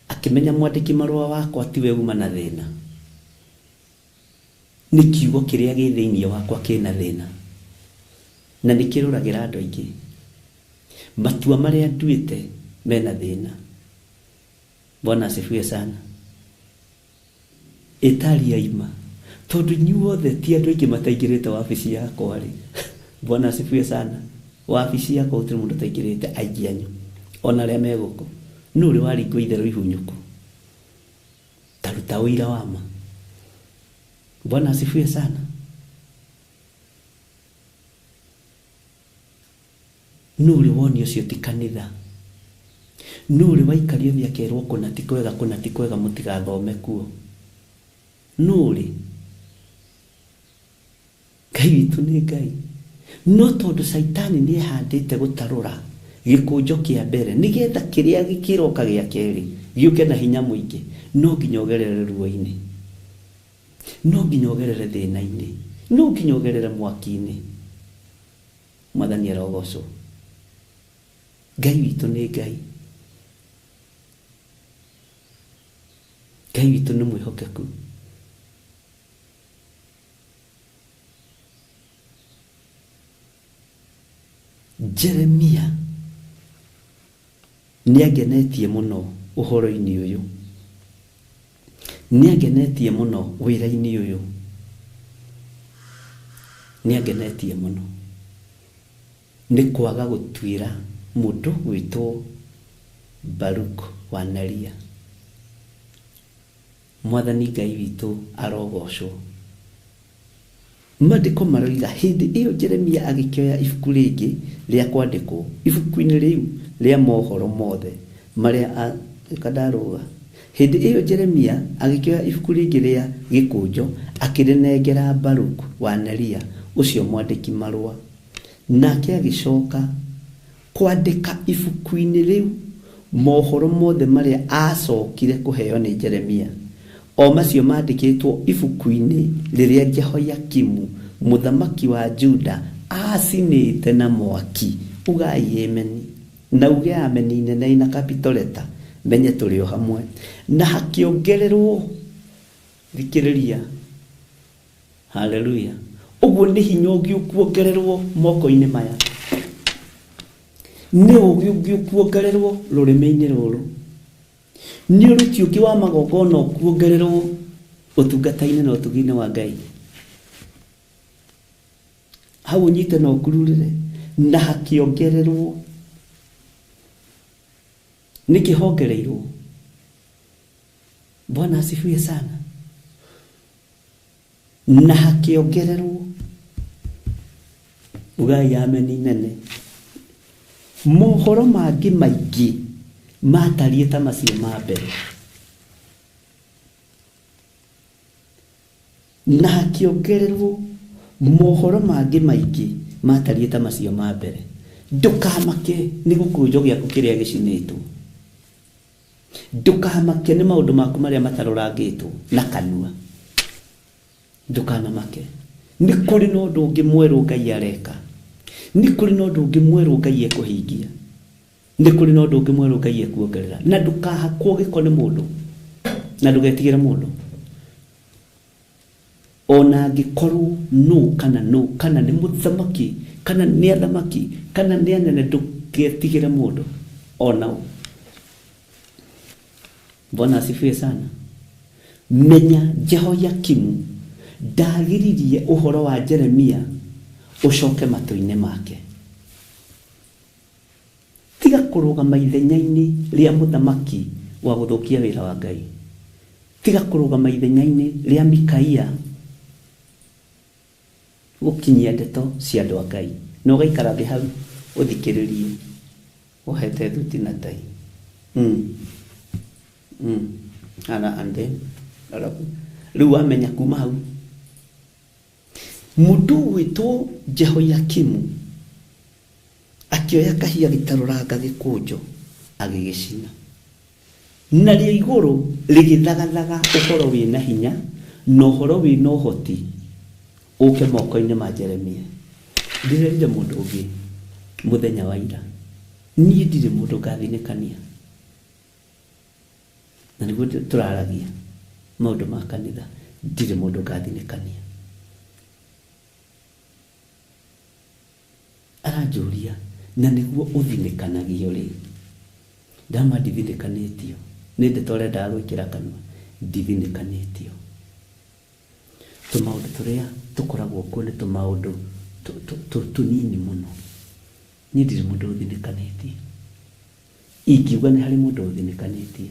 Akĩmenya mwandĩki marũa wakwa tiwe uma na thĩna, nĩ kiugo kĩrĩa gĩ thĩinĩ wakwa kĩna thĩna, na nĩ kĩrũragĩra andũ aingĩ. Matua marĩa nduĩte mena thĩna. Bwana asifiwe sana. Ĩtari aima, tondũ inyuothe ti andũ aingĩ mataingĩrĩte wabici yakwa rĩ. Bwana asifiwe sana. Wabici yakwa gũtirĩ mũndũ ũtaingĩrĩte, aingĩ anyu ona arĩa me gũkũ. Nũ ũrĩ waringwo itherũ ihunyũku? Ta ruta ũira wa ma. Bwana asifiwe sana. Nũ ũrĩ woni ũcio ti kanitha? Nũ ũrĩ waikario thĩ akerwo kũna ti kwega, kũna ti kwega, mũtigathome kuo? Nũ ũrĩ? Ngai witũ nĩ Ngai. No tondũ Caitani nĩ ehandĩte gũtarũra gĩkũnjo kĩa mbere nĩgetha kĩrĩa gĩkĩroka gĩa kerĩ gĩũke na hinya mũingĩ, no nginya ũgerere ruo-inĩ, no nginya ũgerere thĩna-inĩ, No nginya ũgerere mwaki-inĩ. Mwathani arogocwo. Ngai witũ nĩ Ngai. Ngai witũ nĩ mwĩhokeku. Jeremia nĩangenetie mũno ũhoro-inĩ ũyũ, nĩangenetie mũno wĩra-inĩ ũyũ, nĩangenetie mũno nĩ kwaga gũtuĩra mũndũ gwĩtwo Baruk wa Neria. Mwathani Ngai witũ arogocwo. Maandĩko maroiga hĩndĩ ĩyo Jeremia agĩkĩoya ibuku rĩngĩ rĩa kwandĩkwo, ibuku-inĩ rĩu rĩa mohoro mothe marĩa kandarũga. Hĩndĩ ĩyo Jeremia agĩkĩoya ibuku rĩngĩ rĩa gĩkũnjo akĩrĩnengera Baruk wa Neria ũcio mwandĩki marũa. Nake agĩcoka kwandĩka ibuku-inĩ rĩu mohoro mothe marĩa aacokire kũheo nĩ Jeremia, o macio maandĩkĩtwo ibuku-inĩ rĩrĩa Jehoiakimu mũthamaki wa Juda aacinĩte na mwaki. Ugai ameni na uge ameni nene na capital letter, menye tũrĩ o hamwe. Na hakĩongererwo, thikĩrĩria, haleluya, ũguo nĩ hinya ũngĩ ũkuongererwo moko-inĩ maya, nĩ ũũgĩ ũngĩ ũkuongererwo rũrĩmĩ-inĩ rũrũ, nĩ ũruti ũngĩ wa magongona ũkuongererwo ũtungata-inĩ na ũtugi-inĩ wa Ngai. Hau ũnyite na ũkururĩre. Na hakĩongererwo, nĩkĩ hongereirwo? Bwana asifiwe sana. Na hakĩongererwo, ugai ameni nene, mohoro mangĩ maingĩ matariĩ ta macio ma mbere. Na hakĩongererwo mohoro mangĩ maingĩ matariĩ ta macio ma mbere. Ndũkamake nĩ gĩkũnjo gĩaku kĩrĩa gĩcinĩtwo, ndũkamake nĩ maũndũ maku marĩa matarũrangĩtwo na kanua, ndũkanamake. Nĩ kũrĩ na ũndũ ũngĩ mwerũ Ngai areka, nĩ kũrĩ na ũndũ ũngĩ mwerũ Ngai ekũhingia, nĩ kũrĩ na ũndũ ũngĩ mwerũ Ngai ekuongerera. Na ndũkahakwo gĩko nĩ mũndũ, na ndũgetigĩre mũndũ, ona angĩkorwo nũ kana nũ, kana nĩ mũthamaki, kana nĩ athamaki, kana nĩ anene, ndũgetigĩre mũndũ ona ũ. Bwana asifiwe sana. Menya Jehoiakimu ndagiririe ũhoro wa Jeremia ũcoke matũ-inĩ make. Tiga kũrũgama ithenya-inĩ rĩa mũthamaki wa gũthũkia wĩra wa Ngai. Tiga kũrũgama ithenya-inĩ rĩa Mikaia gũkinyia ndeto cia andũ a Ngai. Na ũgaikara thĩ hau ũthikĩrĩrie ũhete thuti na tai. Ana and then alafu rĩu wamenya kuma hau mũndũ gwĩtwo Jehoiakimu akĩoya kahia gĩtarũranga gĩkũnjo agĩgĩcina, narĩo igũrũ rĩgĩthagathaga ũhoro wĩna hinya na ũhoro wĩna ũhoti ũke moko-inĩ ma Jeremia. Ndĩrerire mũndũ ũngĩ mũthenya wa ira, niĩ ndirĩ mũndũ ngathinĩkania, na nĩguo tũraragia maũndũ ma kanitha, ndirĩ mũndũ ngathinĩkania. Aranjũria, na nĩguo ũthinĩkanagio rĩ? Ndama ndithinĩkanĩtio, nĩ ndeto ũrendaga gwĩkĩra kanua, ndithinĩkanĩtio. Tũmaũndũ tũrĩa tũkoragwo kuo nĩ tũmaũndũ tũnini mũno. Niĩ ndirĩ mũndũ ũthinĩkanĩtie. Ingiuga nĩ harĩ mũndũ ũthinĩkanĩtie,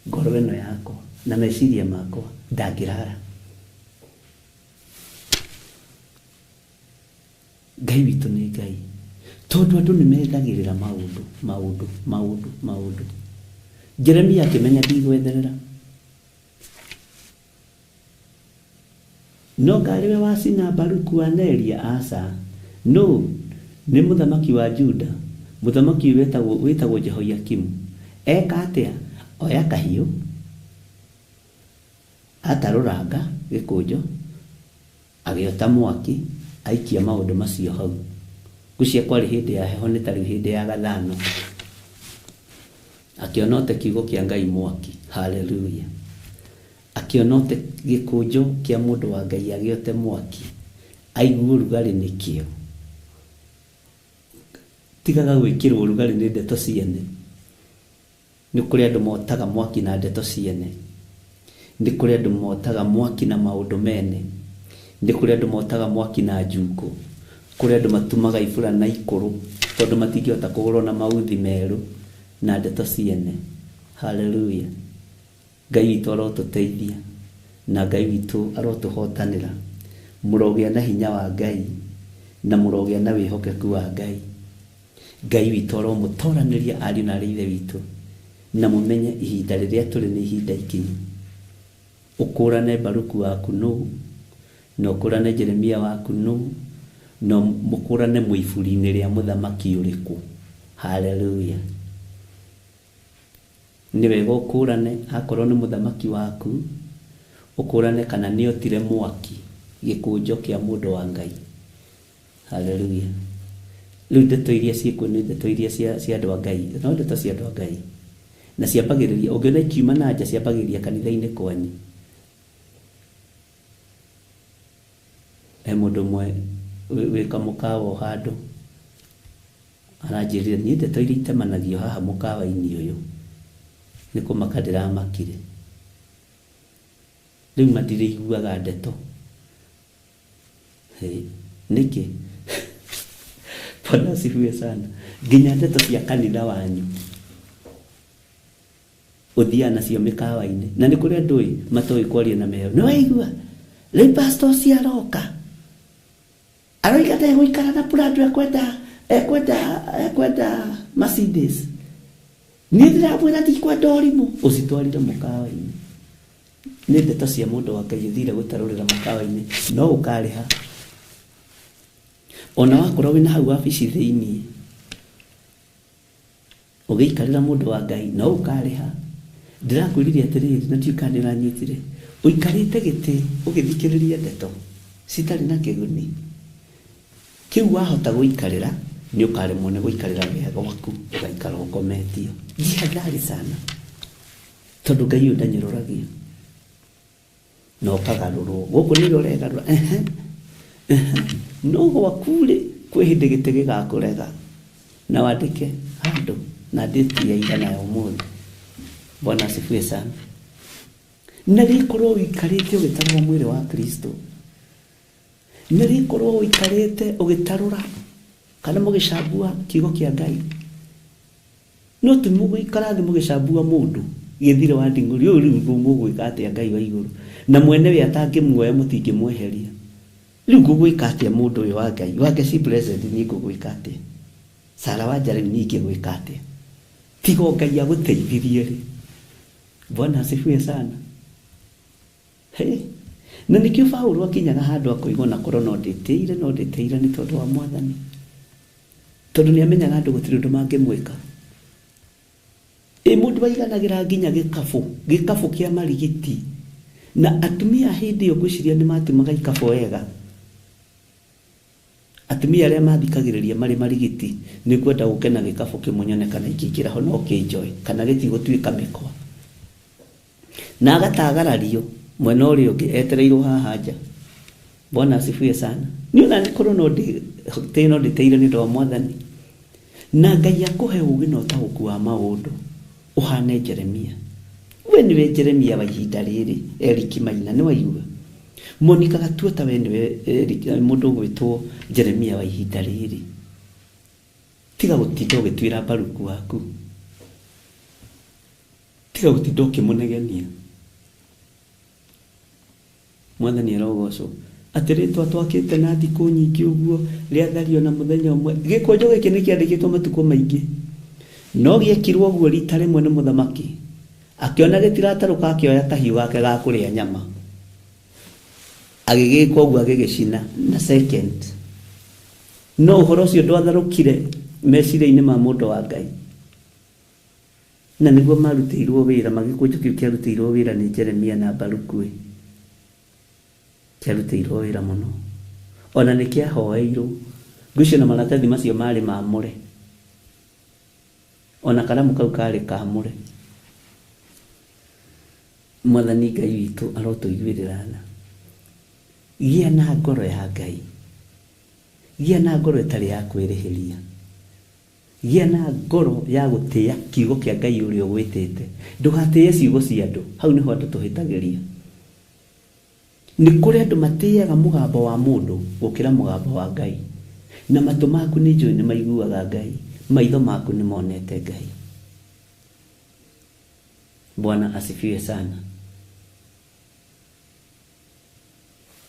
ngoro ĩno yakwa na meciria makwa ndangĩrara. Ngai witũ nĩ Ngai, tondũ andũ nĩ methagĩrĩra maũndũ maũndũ maũndũ maũndũ. Jeremia akĩmenya ndigwetherera, no ngarĩwe wacina Baruku wa Neria? Aca. No nĩ mũthamaki wa Juda, mũthamaki wĩtagwo Jehoiakimu. Eka atĩa? Oya kahiũ, atarũranga gĩkũnjo, Agĩota mwaki aikia maũndũ macio hau. Ngwĩciria kwarĩ hĩndĩ ya heho nĩ ta rĩu hĩndĩ ya gathano. Akĩona ote kiugo kĩa Ngai mwaki. Haleluya. Akĩona ote gĩkũnjo kĩa mũndũ wa Ngai agĩote mwaki. Aigua ũrugarĩ nĩkĩo. Tigaga gwĩkĩrwo ũrugarĩ nĩ ndeto ciene. Nĩ kũrĩ andũ motaga mwaki na ndeto ciene. Nĩ kũrĩ andũ motaga mwaki na maũndũ mene. Nĩ kũrĩ andũ motaga mwaki na njukũ. Kũrĩ andũ matumaga ibura na ikũrũ tondũ matingĩhota kũgũrwo na mauthi merũ na ndeto ciene. Haleluya. Ngai witũ arotũteithia na Ngai witũ arotũhotanĩra. Mũrogĩa na hinya wa Ngai na mũrogĩa na wĩhokeku wa Ngai. Ngai witũ aromũtoranĩria ariũ na arĩ ithe witũ na mũmenye ihinda rĩrĩa tũrĩ nĩ ihinda ikinyu. Ũkũrane Baruku waku nũ, na ũkũrane Jeremia waku nũ, na mũkũrane mwĩ iburi-inĩ rĩa mũthamaki ũrĩkũ. Haleluya. Nĩ wega ũkũrane akorwo nĩ mũthamaki waku, ũkũrane kana nĩ otire mwaki gĩkũnjo kĩa mũndũ wa Ngai. Haleluya. Rĩu ndeto iria ciĩkuo nĩ ndeto iria cia andũ a Ngai, no ndeto cia andũ a Ngai. Na ciambagĩrĩria, ũngĩona ikiuma na nja ciambagĩrĩria kanitha-inĩ kwanyu. He mũndũ ũmwe wĩ kamũkawa o handũ aranjĩrire niĩ ndeto iria itemanagio haha mũkawa-inĩ ũyũ nĩ kũmaka ndĩramakire. Rĩu matirĩiguaga ndeto. Hey, nĩkĩ? Bwana asifiwe sana. Nginya ndeto cia kanitha wanyu ũthiaga nacio mĩkawa-inĩ. Na nĩ kũrĩ andũ ĩ matoĩ kwaria na meheo. Nĩ waigua? Rĩu pastor ũcio aroka. Aroiga ndegũikara na Prado ekwenda Mercedes. Niĩ ndĩramwĩra ndikwenda ũrimũ. Ũcitwarire mũkawa-inĩ. Nĩ ndeto cia mũndũ wa Ngai ũthire gũtarũrĩra mũkawa-inĩ, no ũkarĩha. Ona wakorwo wĩna hau wabici thĩiniĩ, ũgĩikarĩra mũndũ wa Ngai, no ũkarĩha. Ndĩrakwĩrire atĩrĩrĩ, na ndiũĩ kana nĩ ũranyitire. Ũikarĩte gĩtĩ ũgĩthikĩrĩria ndeto citarĩ na kĩguni. Kĩu wahota gũikarĩra, nĩ ũkaremwo nĩ gũikarĩra gĩa gwaku, ũgaikara ũkometio. Jihadhari sana. Tondũ Ngai ũyũ ndanyũrũragia. Na ũkagarũrwo. Gũkũ nĩ ũregarũra. Ehe. Ehe. No gwaku rĩ, kwĩ hĩndĩ gĩtĩ gĩgakũrega. Na wandĩke handũ na ndĩti ya ira na ya ũmũthĩ. Bwana asifiwe sana. Na rĩkorwo ũikarĩte ũgĩtarũra mwĩrĩ wa Kristo. Na rĩkorwo ũikarĩte ũgĩtarũra kana mũgĩcambua kiugo kĩa Ngai. No ti mũgũikara thĩ mũgĩcambua mũndũ gĩthire wa nding'ũri, ũyũ rĩu mũgwĩka atĩa Ngai wa igũrũ? Na mwene we atangĩmuoya mũtingĩmweheria. Rĩu ngũgwĩka atĩa mũndũ ũyũ wa Ngai? Wa Ngai si blessed, niĩ ngũgwĩka atĩa? Sara wa nja rĩu niĩ ingĩgwĩka atĩa? Tiga o Ngai agũteithirie rĩ. Bwana asifiwe sana. Hey. Na nĩkĩo Paũlũ akinyaga handũ akoiga ona korwo no ndĩtĩire, no ndĩtĩire nĩ tondũ wa Mwathani. Tondũ nĩ amenyaga andũ gũtirĩ ũndũ mangĩmwĩka. Ĩ mũndũ aiganagĩra nginya gĩkabũ, gĩkabũ kĩa marigiti. Na atumia hĩndĩ ĩyo ngwĩciria nĩ matumaga ikabũ wega. Atumia arĩa mathikagĩrĩria marĩ marigiti nĩ ngwenda ũke na gĩkabũ kĩmwe nyone kana ingĩingĩra ho no kĩnjoe kana gĩtigũtuĩka mĩkwa. Na agatagarario mwena ũrĩa ũngĩ etereirwo haha nja. Bwana asifiwe sana. Niĩ ona korwo no ndĩtĩire nĩ ũndũ wa Mwathani. Na Ngai akũhe ũũgĩ na ũtaũku wa maũndũ ũhane Jeremia. We nĩwe Jeremia wa ihinda rĩrĩ, Eric Maina, nĩ waigua? Monica Gatuota we nĩwe Eric, mũndũ ũgwĩtwo Jeremia wa ihinda rĩrĩ. Tiga gũtinda ũgĩtuĩra Baruku waku. Tiga gũtinda ũkĩmũnegenia. Mwathani arogocwo. Atĩ rĩtwa twakĩte na thikũ nyingĩ ũguo rĩathario na mũthenya ũmwe. Gĩkũnjo gĩkĩ nĩ kĩandĩkĩtwo matukũ maingĩ. No gĩekirwo ũguo rita rĩmwe nĩ mũthamaki. Akĩona gĩtiratarũka akĩoya kahiũ gake ga kũrĩa nyama. Agĩgĩka ũguo agĩgĩcina na second. No ũhoro ũcio ndwatharũkire meciria-inĩ ma mũndũ wa Ngai. Na nĩguo marutĩirwo wĩra, magĩkũnjo kĩu kĩarutĩirwo wĩra nĩ Jeremia na Baruku. Kĩarutĩirwo wĩra mũno. Ona nĩ kĩahoeirwo. Ngwĩciria na maratathi macio marĩ mamũre. Ona karamu kau karĩ kamũre. Mwathani Ngai witũ arotũiguĩrĩra tha. Gĩa na ngoro ya Ngai. Gĩa na ngoro ĩtarĩ ya kwĩrĩhĩria. Gĩa na ngoro ya gũtĩĩa kiugo kĩa Ngai ũrĩa ũgwĩtĩte. Ndũgatĩĩe ciugo cia andũ. Hau nĩho andũ tũhĩtagĩria. Nĩ kũrĩ andũ matĩaga mũgambo wa mũndũ gũkĩra mũgambo wa Ngai. Na matũ maku nĩ njũĩ nĩ maiguaga Ngai. Maitho maku nĩ monete Ngai. Bwana asifiwe sana.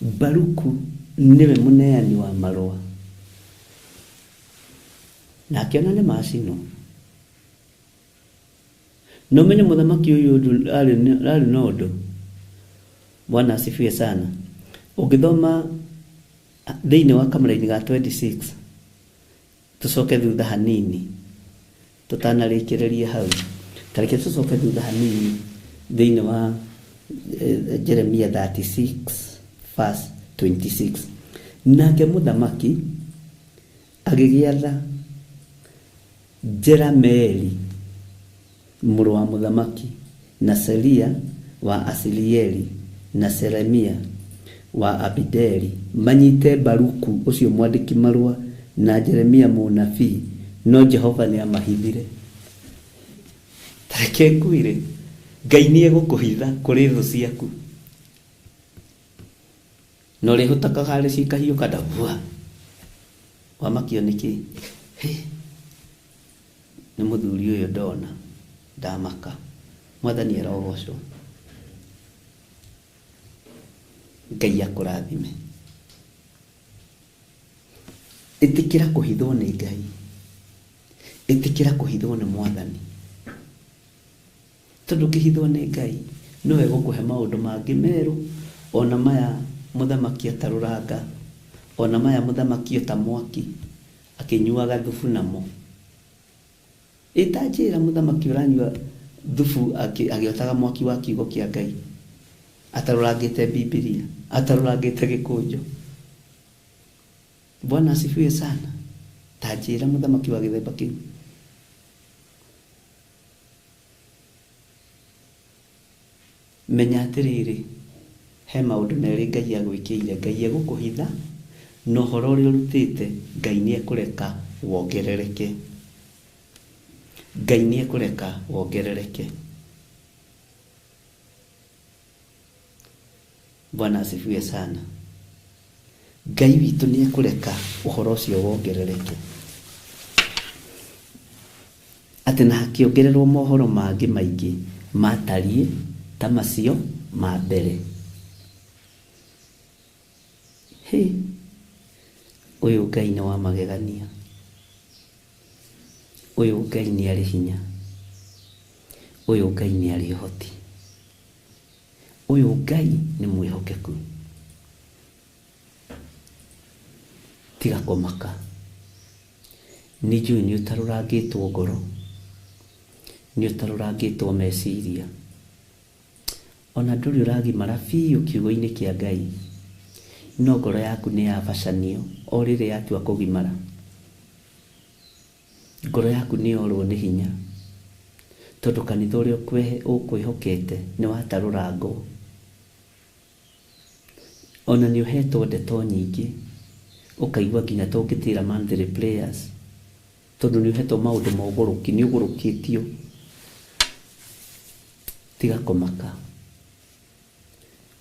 Baruku nĩwe mũneani wa marũa. Na akĩona nĩ macinwo. Na ũmenye mũthamaki ũyũ arĩ na ũndũ. Bwana asifiwe sana. Ũngĩthoma thĩinĩ wa kamũraini ga 26 tũcoke thutha hanini tũtanarĩkĩrĩria hau. Tareke tũcoke thutha hanini thĩinĩ wa Jeremia 36 verse 26. Nake mũthamaki agĩgĩatha Jerameeli mũrũ wa mũthamaki na Seria wa Asirieli na Selemia wa Abideli manyite Baruku ũcio mwandĩki marũa na Jeremia mũnabii, no Jehova nĩ amahithire. Tareke ngwĩre, Ngai nĩ egũkũhitha kũrĩ thũ ciaku. Na ũrĩhũtakaga harĩ cikahiũka ndavua. Wamakio nĩkĩ? Nĩ mũthuri ũyũ ndona ndamaka. Mwathani arogocwo. Ngai akũrathime. Ĩtĩkĩra kũhithwo nĩ Ngai. Ĩtĩkĩra kũhithwo nĩ Mwathani. Tondũ ũngĩhithwo nĩ Ngai no egũkũhe maũndũ mangĩ merũ, ona maya mũthamaki atarũranga, ona maya mũthamaki ota mwaki akĩnyuaga thubu namo. Ĩta njĩra mũthamaki ũranyua thubu agĩotaga mwaki wa kiugo kĩa Ngai, atarũrangĩte Bibilia, atarũrangĩte gĩkũnjo. Bwana asifiwe sana. Ta njĩra mũthamaki wa gĩthemba kĩu. Menya atĩrĩrĩ, he maũndũ merĩ Ngai agwĩkĩire. Ngai egũkũhitha na ũhoro ũrĩa ũrutĩte Ngai nĩ ekũreka wongerereke. Ngai nĩ ekũreka wongerereke. Bwana asifiwe sana. Ngai witũ nĩ ekũreka ũhoro ũcio wongerereke. Atĩ na hakĩongererwo mohoro mangĩ maingĩ matariĩ ta macio ma mbere. Hĩ, ũyũ Ngai nĩ wa magegania. Ũyũ Ngai nĩ arĩ hinya. Ũyũ Ngai nĩ arĩ ũhoti. Ũyũ Ngai nĩ mwĩhokeku. Tiga kũmaka. Nĩ njũĩ nĩ ũtarũrangĩtwo ngoro, nĩ ũtarũrangĩtwo meciria, ona ndũrĩ ũragimara biũ kiugo-inĩ kĩa Ngai, no ngoro yaku nĩ yabacanio o rĩrĩa yatua kũgimara. Ngoro yaku nĩ yorwo nĩ hinya, tondũ kanitha ũrĩa ũkwĩhokete nĩ watarũrangwo. Ona nĩ ũhetwo ndeto nyingĩ, ũkaigua nginya ta ũngĩtĩra monthly prayers, tondũ nĩ ũhetwo maũndũ ma ũgũrũki, nĩ ũgũrũkĩtio. Tiga kũmaka.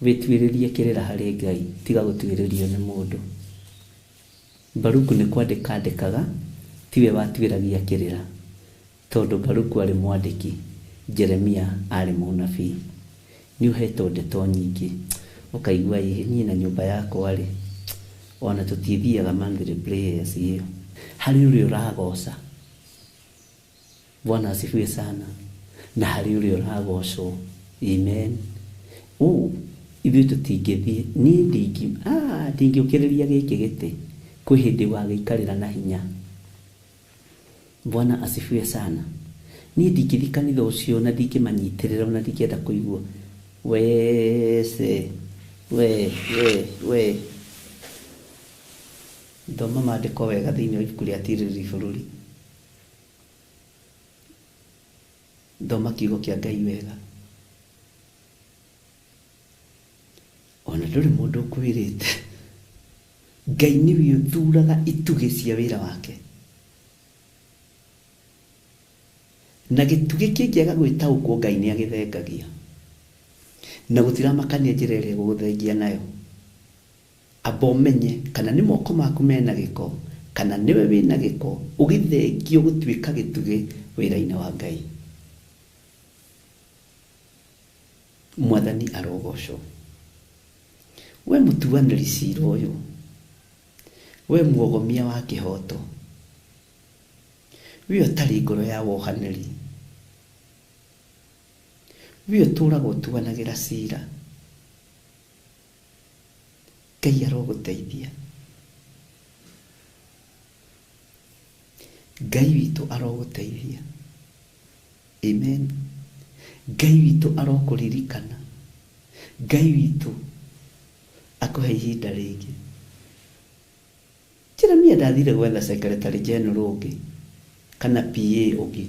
Wĩtuĩrĩrie kĩrĩra harĩ Ngai, tiga gũtuĩrĩrio nĩ mũndũ. Baruku nĩ kwandĩka andĩkaga, tiwe watuĩragia kĩrĩra, tondũ Baruku arĩ mwandĩki, Jeremia arĩ mũnabii. Nĩ ũhetwo ndeto nyingĩ, ũkaigua ĩ niĩ na nyũmba yakwa rĩ, ona tũtithiaga monthly prayers ĩyo. Harĩ ũrĩa ũragoca. Bwana asifiwe sana. Na harĩ ũrĩa ũragocwo. Amen. Ithuĩ tũtingĩthiĩ, niĩ ndingĩũkĩrĩria gĩkĩ gĩtĩ, kwĩ hĩndĩ wagĩikarĩra na hinya. Bwana asifiwe sana. Niĩ ndingĩthiĩ kanitha ũcio na ndingĩmanyitĩrĩra ona ndingĩenda kũigua wece. We we we, thoma maandĩko wega thĩinĩ wa ibuku rĩa Tirĩrĩri Bũrũri. Thoma kiugo kĩa Ngai wega. Ona ndũrĩ mũndũ ũkwĩrĩte. Ngai nĩwe ũthuraga itugĩ cia wĩra wake. Na gĩtugĩ kĩngĩaga gwĩtaũkwo Ngai nĩ agĩthengagia. Na gũtiramakania njĩra ĩrĩa egũgũthengia nayo. Amba ũmenye kana nĩ moko maku mena gĩko, kana nĩwe wĩna gĩko, ũgĩthengio gũtuĩka gĩtugĩ wĩra-inĩ wa Ngai. Mwathani arogocwo. We mũtuanĩri cira ũyũ, we muogomia wa kĩhoto, we ũtarĩ ngoro ya wohanĩri, we ũtũraga ũtuanagĩra cira, Ngai arogũteithia. Ngai witũ arogũteithia. Amen. Ngai witũ arokũririkana. Ngai witũ akũhe ihinda rĩngĩ. Jeremia ndathire gwetha secretary general ũngĩ kana PA ũngĩ.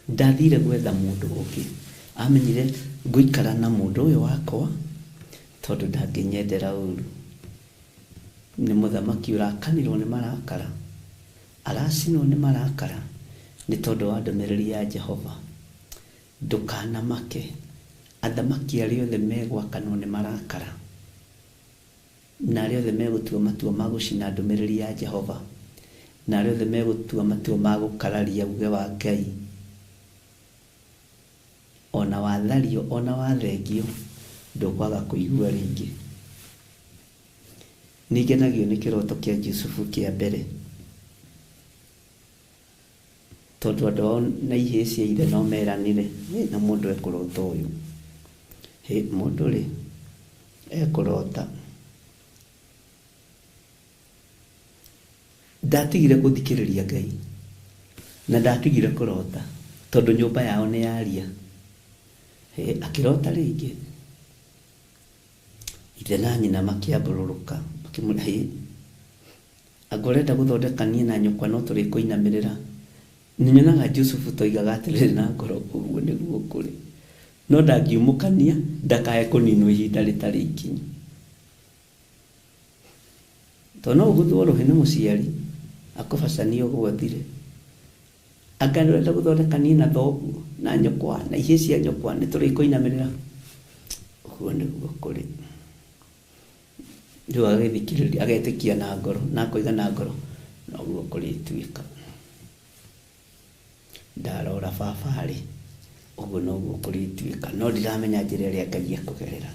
Ndathire gwetha mũndũ ũngĩ. Amenyire ngũikara na mũndũ ũyũ wakwa tondũ ndangĩnyendera ũru. Nĩ mũthamaki ũrakanirwo nĩ marakara, aracinwo nĩ marakara nĩ tondũ wa ndũmĩrĩri ya Jehova. Ndũkanamake, athamaki arĩa othe megwakanwo nĩ marakara na arĩa othe megũtua matua ma gũcina ndũmĩrĩri ya Jehova na arĩa othe megũtua matua ma gũkararia uge wa Ngai, ona wathario ona wathengio ndũkwaga kũigua rĩngĩ. Nĩngenagio nĩ kĩroto kĩa Jusufu kĩa mbere, tondũ andũ ao na ihĩĩ cia ithe no meranire, na mũndũ ekũrota ũyũ, hĩ mũndũ rĩ ekũrota. Ndatigire gũthikĩrĩria Ngai na ndatigire kũrota tondũ nyũmba yao nĩ yaria. Hĩ akĩrota rĩngĩ, ithe na nyina makĩambũrũrũka makĩmwĩra, hĩ anga ũrenda gũthondeka niĩ na nyũkwa no tũrĩkũinamĩrĩra. Nĩnyonaga Jusufu toigaga atĩrĩrĩ na ngoro, ũguo nĩguo kũrĩ, no ndangiumũkania ndakae kũninwo ihinda rĩtarĩ ikinyu. Tondũ no ũgũthwo rũhĩ nĩ mũciari akũbacanie ũgwathire. Anga ũrenda gũthondeka niĩ na thoguo na nyũkwa na ihĩĩ cia nyũkwa nĩ tũrĩkũinamĩrĩra, ũguo nĩguo kũrĩ. Rĩu agagĩthikĩrĩria agetĩkia na ngoro na akoiga na ngoro noguo kũrĩtuĩka. Ndarora baba rĩ, ũguo noguo kũrĩtuĩka, no ndiramenya njĩra ĩrĩa Ngai ekũgerera,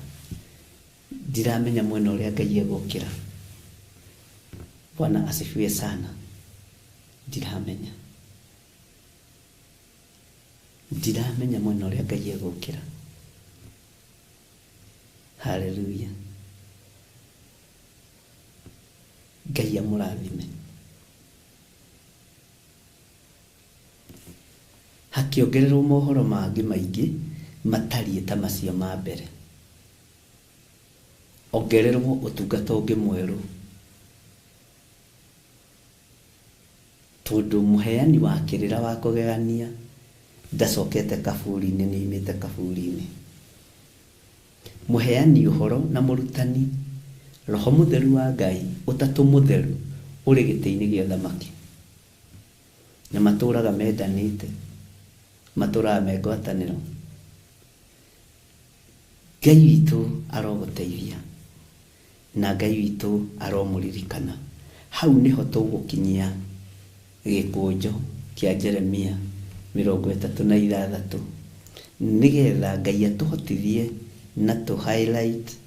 ndiramenya mwena ũrĩa Ngai egũkĩra. Bwana asifiwe sana. Ndiramenya, ndiramenya mwena ũrĩa Ngai egũkĩra. Haleluya. Ngai amũrathime. Hakĩongererwo mohoro mangĩ maingĩ matariĩ ta macio ma mbere. Ongererwo ũtungata ũngĩ mwerũ, tondũ mũheani wa kĩrĩra wa kũgegania ndacokete kaburi-inĩ, nĩoimĩte kaburi-inĩ. Mũheani ũhoro na mũrutani, Roho Mũtheru wa Ngai, Ũtatũ Mũtheru ũrĩ gĩtĩ-inĩ gĩa ũthamaki. Na matũraga mendanĩte, matũraga me ngwatanĩro. Ngai witũ arogũteithia na Ngai witũ aromũririkana. Hau nĩho tũgũkinyia gĩkũnjo kĩa Jeremia 36, nĩgetha Ngai atũhotithie na tũ highlight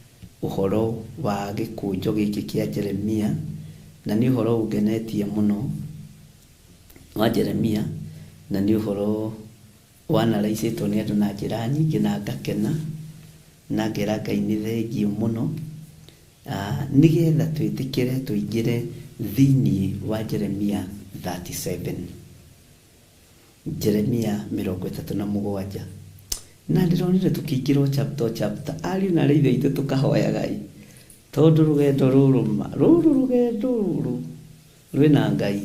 ũhoro wa gĩkũnjo gĩkĩ kĩa Jeremia, na nĩ ũhoro ũngenetie mũno wa Jeremia, na nĩ ũhoro wanaraicĩtwo nĩ andũ na njĩra nyingĩ, na ngakena na ngera Ngai nĩ thengiũ mũno, nĩgetha twĩtĩkĩre tũingĩre thĩinĩ wa Jeremia 37. Jeremia 37. Na ndĩronire tũkĩingĩra o chapter o chapter, ariũ na arĩ ithe witũ tũkahoyagai, tondũ rũgendo rũrũ ma, rũrũ rũgendo rũrũ rwĩna Ngai.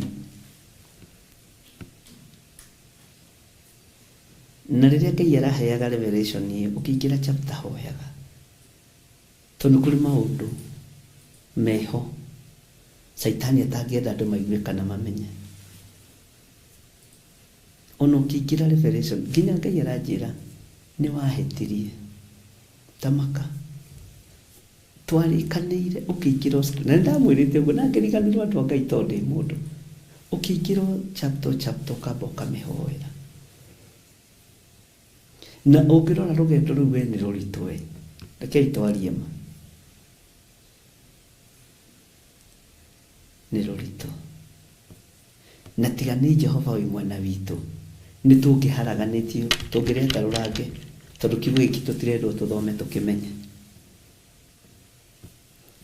Na rĩrĩa Ngai araheaga revelation ĩyo, ũkĩingĩra chapter hoyaga, tondũ kũrĩ maũndũ meho Caitani atangĩenda andũ maigue kana mamenye. Ona ũkĩingĩra revelation, nginya Ngai aranjĩra nĩ wahĩtirie, tamaka twarĩkanĩire ũkĩingĩra, na nĩndamwĩrĩte ũguo na ngĩriganĩrwo andũ a Ngai tondũ ndĩ mũndũ. Ũkĩingĩra chapter chapter ũkamba ũkamĩhoera. Na ũngĩrora rũgendo rũu we nĩ rũritũ we, rekei twarie ma, nĩ rũritũ. Na tiga nĩ Jehova wĩ mwena witũ, nĩ tũngĩharaganĩtio, tũngĩreta rũrange, tondũ kiugo gĩkĩ tũtirendwo tũthome tũkĩmenye.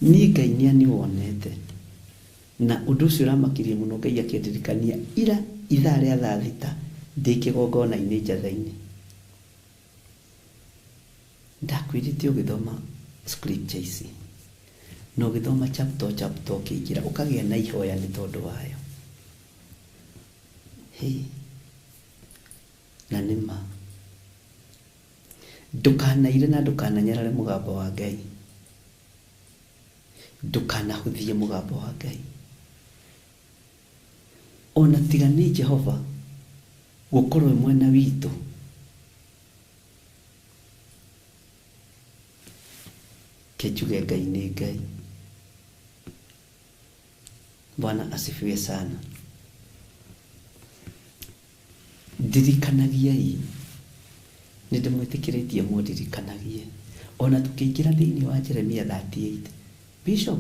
Niĩ Ngai nĩ aniwonete, na ũndũ ũcio ũramakirie mũno Ngai akĩndirikania ira ithaa rĩa thaa thita ndĩ kĩgongona-inĩ njatha-inĩ. Ndakwĩrĩte ũgĩthoma scripture ici, na ũgĩthoma chapter chapter ũkĩingĩra, ũkagĩa na ihoya nĩ tondũ wayo. Hey, na nĩ ma. Ndũkanaire na ndũkananyarare mũgambo wa Ngai. Ndũkanahũthie mũgambo wa Ngai. Ona tiga nĩ Jehova gũkorwo e mwena witũ, ke njuge Ngai nĩ Ngai. Bwana asifiwe sana. Ndirikanagiai, nĩ ndĩmwĩtĩkĩrĩtie mũndirikanagie. Ona tũkĩingĩra thĩinĩ wa Jeremia 38, Bishop,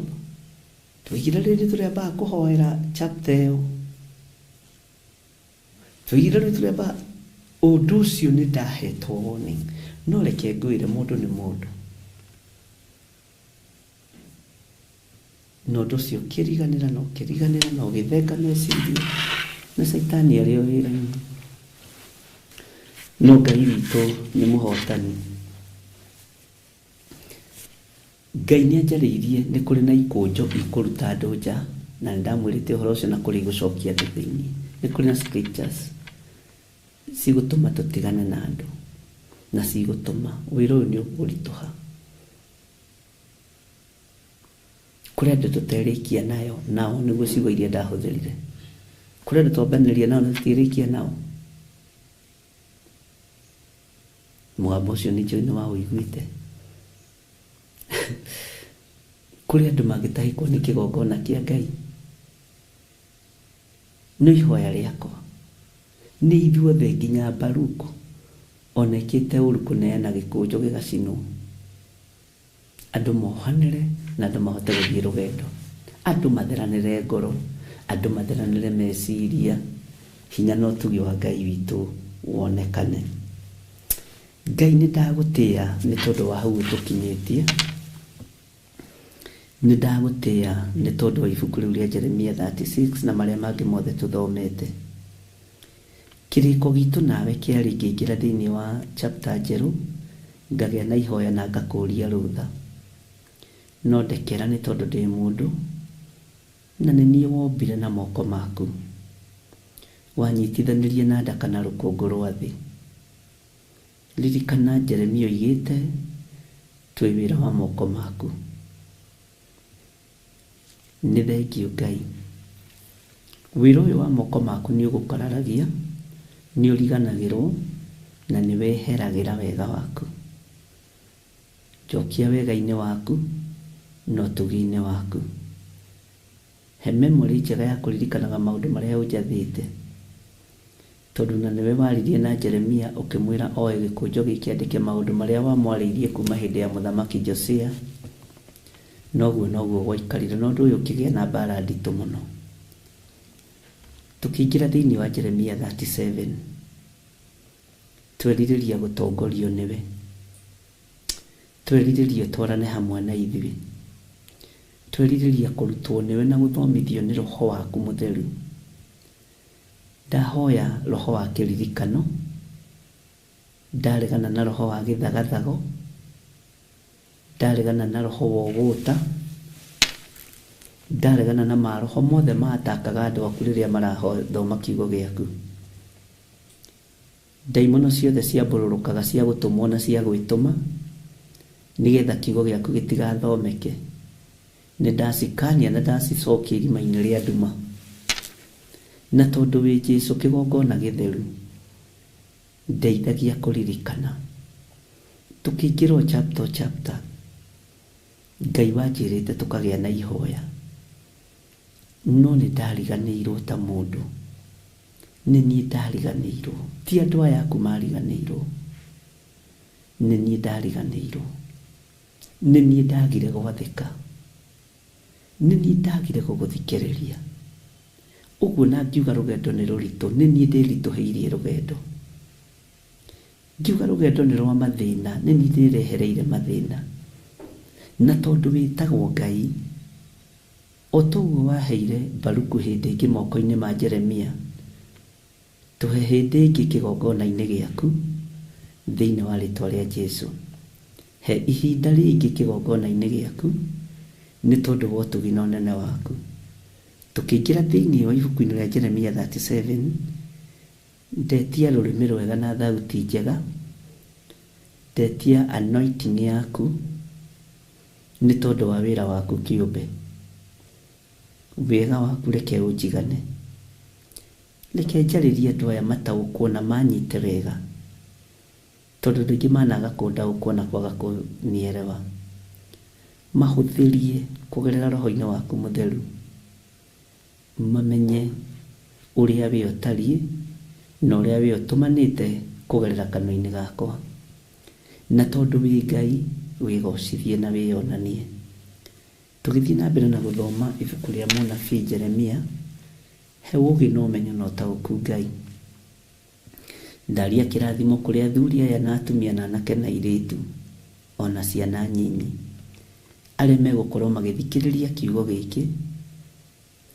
tũigire rĩrĩ tũrĩambaga kũhoera chapter ĩyo. Tũigire rĩrĩ tũrĩambaga, ũndũ ũcio nĩ ndahetwo warning. No reke ngwĩre mũndũ nĩ mũndũ. Na ũndũ ũcio ũkĩriganĩra na ũkĩriganĩra na ũgĩthenga meciria, na Caitani arĩ o wĩra-inĩ. No Ngai witũ nĩ mũhotani. Ngai nĩ anjarĩirie nĩ kũrĩ na ikũnjo ikũruta andũ nja, na nĩ ndamwĩrĩte ũhoro ũcio na kũrĩ igũcokia andũ thĩinĩ. Nĩ kũrĩ na scriptures cigũtũma tũtigane na andũ, na cigũtũma wĩra ũyũ nĩ ũkũritũha. Kũrĩ andũ tũterĩkia nayo, nao nĩguo ciugo iria ndahũthĩrire. Kũrĩ andũ twambanĩria nao na tũtirĩkia nao. Mũgambo ũcio nĩ njũĩ nĩ waũiguĩte. Kũrĩ andũ mangĩtahĩkwo nĩ kĩgongona kĩa Ngai. No ihoya rĩakwa nĩ ithuothe nginya Baruku ona ĩkĩte ũru kũneana gĩkũnjo gĩgacinwo, andũ mohanĩre na andũ mahote gũthiĩ rũgendo, andũ matheranĩre ngoro, andũ matheranĩre meciria, hinya na ũtugi wa Ngai witũ wonekane. Ngai nĩ ndagũtĩĩa nĩ tondũ wa hau ũtũkinyĩtie, nĩ ndagũtĩĩa nĩ tondũ wa ibuku rĩu rĩa Jeremia 36 na marĩa mangĩ mothe tũthomete. Kĩrĩko gitũ nawe kĩarĩ ngĩingĩra thĩinĩ wa chapter njerũ, ngagĩa na ihoya na ngakũria rũtha. No ndekera nĩ tondũ ndĩ mũndũ, na nĩ niĩ wombire na moko maku. Wanyitithanirie na nda kana rũkũngũ rwa thĩ. Ririkana Jeremia oigĩte twĩ wĩra wa moko maku. Nĩ thengiũ Ngai. Wĩra ũyũ wa moko maku nĩ ũgũkararagia, nĩ ũriganagĩrwo, na nĩ weheragĩra wega waku. Njokia wega-inĩ waku na ũtugi-inĩ waku. He memory njega ya kũririkanaga maũndũ marĩa ũnjathĩte. Tondũ na nĩwe waririe na Jeremia ũkĩmwĩra oe gĩkũnjo gĩkĩ andĩke maũndũ marĩa wamwarĩirie kuma hĩndĩ ya mũthamaki Josia. Noguo noguo gwaikarire, na ũndũ ũyũ ũkĩgĩa na mbara nditũ mũno. Tũkĩingĩra thĩinĩ wa Jeremia 37, twerirĩria gũtongorio nĩwe, twerirĩria twarane hamwe na ithuĩ, twerirĩria kũrutwo nĩwe na gũthomithio nĩ roho waku mũtheru. Ndahoya roho wa kĩririkano Ndaregana na roho wa gĩthagathago, ndaregana na roho wa ũgũta, ndaregana na maroho mothe matakaga andũ aku rĩrĩa marathoma kiugo gĩaku. Ndaimono ciothe ciambũrũrũkaga cia gũtũmwo na cia gwĩtũma nĩgetha kiugo gĩaku gĩtigathomeke, nĩ ndacikania na ndacicokia irima-inĩ rĩa nduma. Na tondũ wĩ Jesũ kĩgongona gĩtheru, ndeithagia kũririkana. Tũkĩingĩra o chapter o chapter, Ngai wanjĩrĩte tũkagĩa na ihoya, no nĩ ndariganĩirwo ta mũndũ. Nĩ niĩ ndariganĩirwo, ti andũ aya aku mariganĩirwo, nĩ niĩ ndariganĩirwo, nĩ niĩ ndagire gwathĩka, nĩ niĩ ndagire gũgũthikĩrĩria. Ũguo na ngiuga rũgendo nĩ rũritũ, nĩ niĩ ndĩritũhĩirie rũgendo. Ngiuga rũgendo nĩ rwa mathĩna, nĩ niĩ ndĩrehereire mathĩna. Na tondũ wĩtagwo Ngai, o toguo waheire Baruku hĩndĩ ĩngĩ moko-inĩ ma Jeremia, tũhe hĩndĩ ĩngĩ kĩgongona-inĩ gĩaku thĩinĩ wa rĩtwa rĩa Jesũ. He ihinda rĩngĩ kĩgongona-inĩ gĩaku nĩ tondũ wa ũtugi na ũnene waku. Tũkĩingĩra thĩinĩ wa ibuku-inĩ rĩa Jeremia 37, ndetia rũrĩmĩ rwega na thauti njega, ndetia anointing yaku nĩ tondũ wa wĩra waku kĩũmbe. Wega waku reke ũnjigane, reke njarĩrie andũ aya mataũkwo na manyite wega, tondũ andũ aingĩ managa kũndaũkwo na kwaga kũnielewa. Mahũthĩrie kũgerera roho-inĩ waku mũtheru, mamenye ũrĩa we ũtariĩ na ũrĩa we ũtũmanĩte kũgerera kanua-inĩ gakwa. Na tondũ wĩ Ngai, wĩgocithie na wĩyonanie. Tũgĩthiĩ na mbere na gũthoma ibuku rĩa mũnabii Jeremia, he ũũgĩ na ũmenyo na ũtaũku Ngai. Ndaria kĩrathimo kũrĩ athuri aya na atumia na anake na airĩtu, ona ciana nyinyi, arĩa megũkorwo magĩthikĩrĩria kiugo gĩkĩ,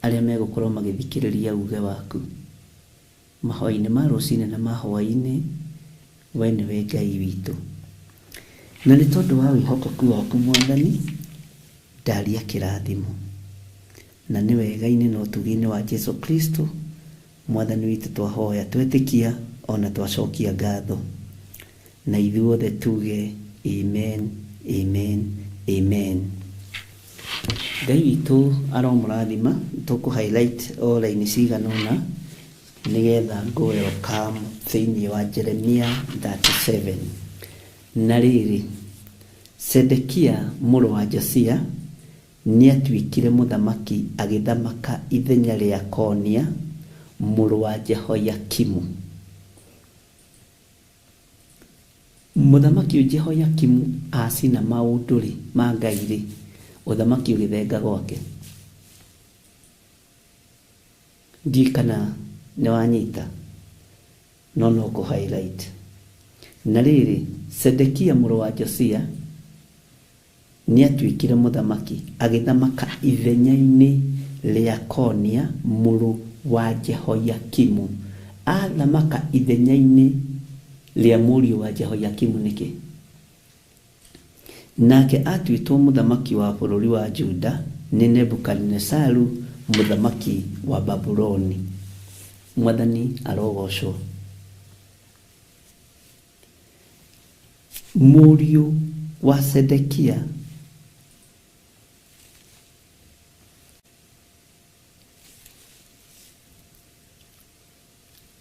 arĩa megũkorwo magĩthikĩrĩria uge waku. Mahoya-inĩ ma rũcinĩ na ma hwaĩ-inĩ, we nĩwe Ngai witũ. Na nĩ tondũ wa wĩhokeku waku Mwathani, ndaria kĩrathimo. Na nĩ wega-inĩ na ũtugi-inĩ wa Jesũ Kristo Mwathani witũ twahoya twetĩkia ona twacokia ngatho. Na ithuothe tuge amen, amen, amen. Ngai witũ aromũrathima. Tũkũ highlight o raini cigana ũna nĩgetha ngũ welcome thĩinĩ wa Jeremia 37. Na rĩrĩ, Sedekia mũrũ wa Josia nĩatuĩkire mũthamaki agĩthamaka ithenya rĩa Konia mũrũ wa Jehoiakimu. Mũthamaki ũyũ Jehoiakimu acina maũndũ rĩ ma Ngai rĩ, ũthamaki ũgĩthenga gwake. Ndiũĩ kana nĩ wanyita, no no kũ highlight. Na rĩrĩ, Sedekia mũrũ wa Josia nĩatuĩkire mũthamaki agĩthamaka ithenya-inĩ rĩa Konia mũrũ wa Jehoiakimu. Athamaka ithenya-inĩ rĩa mũriũ wa Jehoiakimu nĩkĩ? Nake atuĩtwo mũthamaki wa bũrũri wa Juda nĩ Nebukadinesaru mũthamaki wa Babuloni. Mwathani arogocwo. Mũriũ wa Sedekia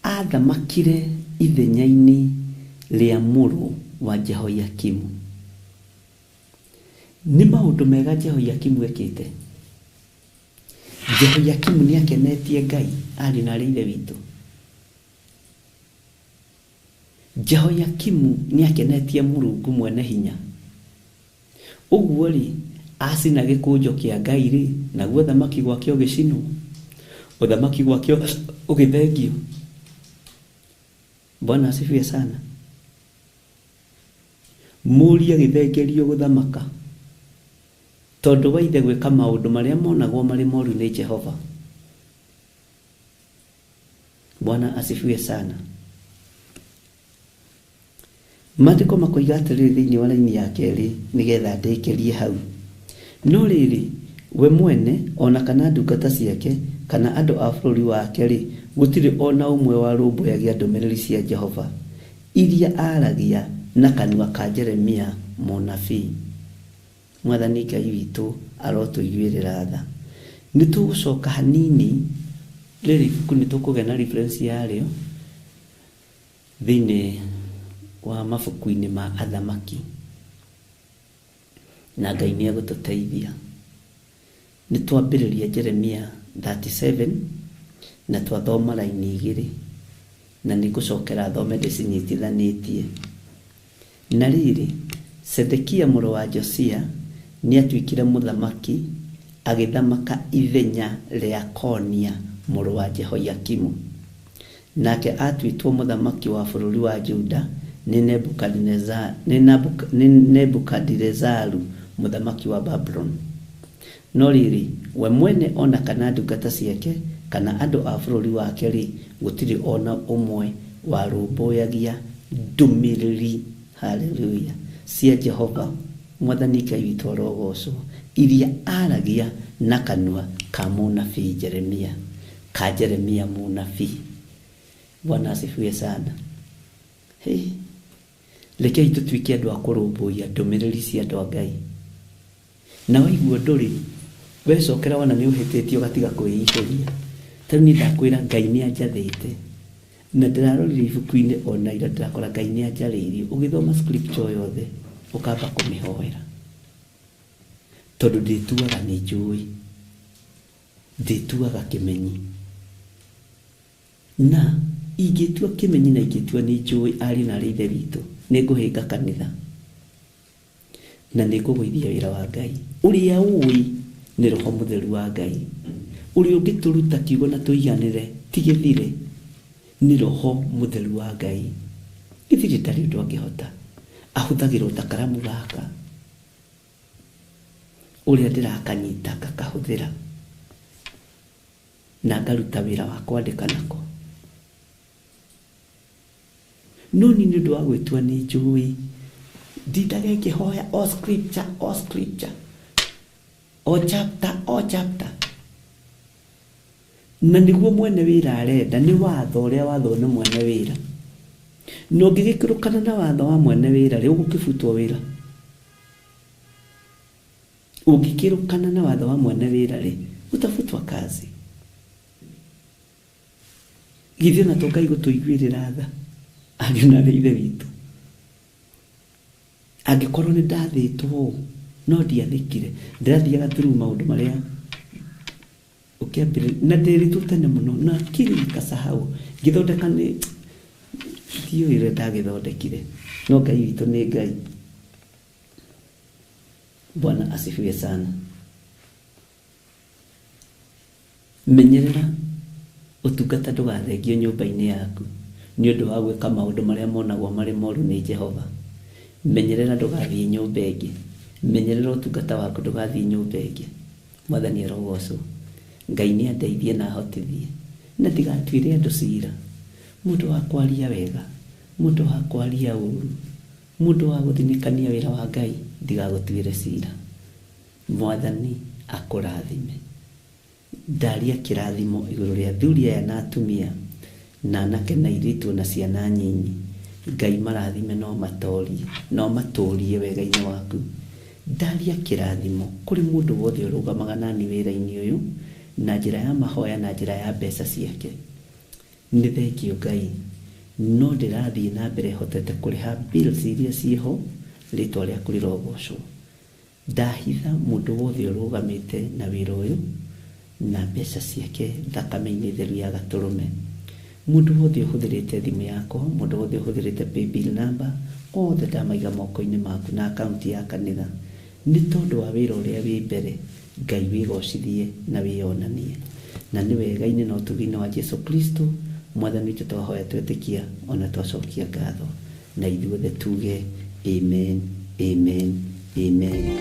athamakire ithenya-inĩ rĩa mũrũ wa Jehoiakimu. Nĩ maũndũ mega Jehoiakimu ekĩte. Jehoiakimu nĩakenetie Ngai arĩ na arĩ ithe witũ. Jehoiakimu nĩakenetie Mũrungu mwene hinya. Ũguo rĩ, acina gĩkũnjo kĩa Ngai rĩ, naguo ũthamaki gwake ũgĩcinwo, ũthamaki gwake ũgĩthengio. Bwana asifiwe sana. Mũriũ agĩthengerio gũthamaka tondũ wa ithe gwĩka maũndũ marĩa monagwo marĩ moru nĩ Jehova. Bwana asifiwe sana. Maandĩko makoiga atĩrĩrĩ thĩinĩ wa raini ya kerĩ nĩgetha ndĩkĩrie hau. No rĩrĩ, we mwene o na kana ndungata ciake kana andũ a bũrũri wake-rĩ, gũtirĩ o na ũmwe warũmbũyagia ndũmĩrĩri cia Jehova iria aaragia na kanua ka Jeremia mũnabii. Mwathani Ngai witũ arotũiguĩrĩra tha. Nĩ tũgũcoka hanini, rĩrĩ ibuku nĩ tũkũgĩa na reference yarĩo thĩinĩ wa mabuku-inĩ ma athamaki, na Ngai nĩ egũtũteithia. Nĩ twambĩrĩria Jeremia 37 na twathoma raini igĩrĩ, na nĩ ngũcokera thome ndĩcinyitithanĩtie. Na rĩrĩ, Zedekia mũrũ wa Josia nĩatuĩkire mũthamaki, agĩthamaka ithenya rĩa Konia mũrũ wa Jehoiakimu. Nake aatuĩtwo mũthamaki wa bũrũri wa Juda nĩ Nebukadirezaru mũthamaki wa Babuloni. No rĩrĩ, we mwene o na kana ndungata ciake kana andũ a bũrũri wake-rĩ, gũtirĩ o na ũmwe warũmbũyagia ndũmĩrĩri, haleluya, cia Jehova Mwathani Ngai witũ arogoocwo, iria aaragia na kanua ka mũnabii Jeremia, ka Jeremia mũnabii. Bwana asifiwe sana. Hey, rekei tũtuĩke andũ a kũrũmbũiya ndũmĩrĩri cia andũ a Ngai. Na waigua ũndũ-rĩ, wecokera wona nĩ ũhĩtĩtie ũgatiga kwĩihũria. Ta rĩu niĩ ndakwĩra Ngai nĩ anjathĩte, na ndĩrarorire ibuku-inĩ ona ira ndĩrakora Ngai nĩ anjarĩirie. Ũgĩthoma scripture yothe, ũkamba kũmĩhoera. Tondũ ndĩtuaga nĩ njũĩ, ndĩtuaga kĩmenyi. Na ingĩtua kĩmenyi na ingĩtua nĩ njũĩ ariũ na arĩ ithe witũ, nĩ ngũhĩnga kanitha. Na nĩ ngũgũithia wĩra wa Ngai. Ũrĩa ũĩ nĩ Roho Mũtheru wa Ngai. Ũrĩa ũngĩtũruta kiugo na tũiganĩre ti gĩthire, nĩ Roho Mũtheru wa Ngai. Gĩthire ndarĩ ũndũ angĩhota. Ahũthagĩra o ta karamu gaka. Ũrĩa ndĩrakanyita ngakahũthĩra. Na ngaruta wĩra wa kwandĩka nako. No niĩ nĩ ũndũ wa gwĩtua nĩ njũĩ, ndindaga ngĩhoya o scripture, o scripture, o chapter, o chapter. Na nĩguo mwene wĩra arenda, nĩ watho ũrĩa wathwo nĩ mwene wĩra. Na ũngĩgĩkĩrũkana na watho wa mwene wĩra rĩ, ũgũkĩbutwo wĩra. Ũngĩkĩrũkana na watho wa mwene wĩra rĩ, utafutwa kazi. Githĩ ona to Ngai gũtũiguĩrĩra tha, ariũ na aarĩ a Ithe witũ. Angĩkorwo nĩ ndathĩtwo ũũ, no ndiathĩkire, ndĩrathiaga through maũndũ marĩa ũkĩambĩrĩria, na nderitwo tene mũno, na akili nikasahau, ngĩthondeka nĩ, ndiũĩ ũrĩa ndagĩthondekire, no Ngai witũ nĩ Ngai. Bwana asifiwe sana. Menyerera ũtungata ndũgathengio nyũmba-inĩ yaku nĩ ũndũ wa gwĩka maũndũ marĩa monagwo marĩ moru nĩ Jehova. Menyerera ndũgathiĩ nyũmba ĩngĩ. Menyerera ũtungata waku ndũgathiĩ nyũmba ĩngĩ. Mwathani arogocwo. Ngai nĩ andeithie na ahotithie na ndigatuĩre andũ cira. Mũndũ wa kwaria wega, mũndũ wa kwaria ũru, mũndũ wa gũthinĩkania wĩra wa Ngai, ndigagũtuĩre cira. Mwathani akũrathime. Ndaria kĩrathimo igũrũ rĩa athuri aya na atumia, na anake na airĩtu na ciana nyinyi. Ngai marathime no matorie, no matũrie wega-inĩ waku. Ndaria kĩrathimo kũrĩ mũndũ wothe ũrũgamaga nani wĩra-inĩ ũyũ, na njĩra ya mahoya na njĩra ya mbeca ciake. Nĩ thengiũ Ngai, no ndĩrathiĩ na mbere hotete kũrĩha bills iria ciĩho, rĩtwa rĩaku rĩrogocwo. Ndahitha mũndũ wothe ũrũgamĩte na wĩra ũyũ na mbeca ciake thakame-inĩ theru ya Gatũrũme. Mũndũ wothe ũhũthĩrĩte thimũ yakwa, mũndũ wothe ũhũthĩrĩte paybill number, othe ndamaiga moko-inĩ maku na akaunti ya kanitha. Nĩ tondũ wa wĩra ũrĩa wĩ mbere, Ngai wĩgocithie na wĩyonanie. Na nĩ wega-inĩ na ũtugi-inĩ wa Jesu Kristo, Mwathani witũ twahoya twetĩkia ona twacokia ngatho. Na ithuothe tuge amen, amen, amen.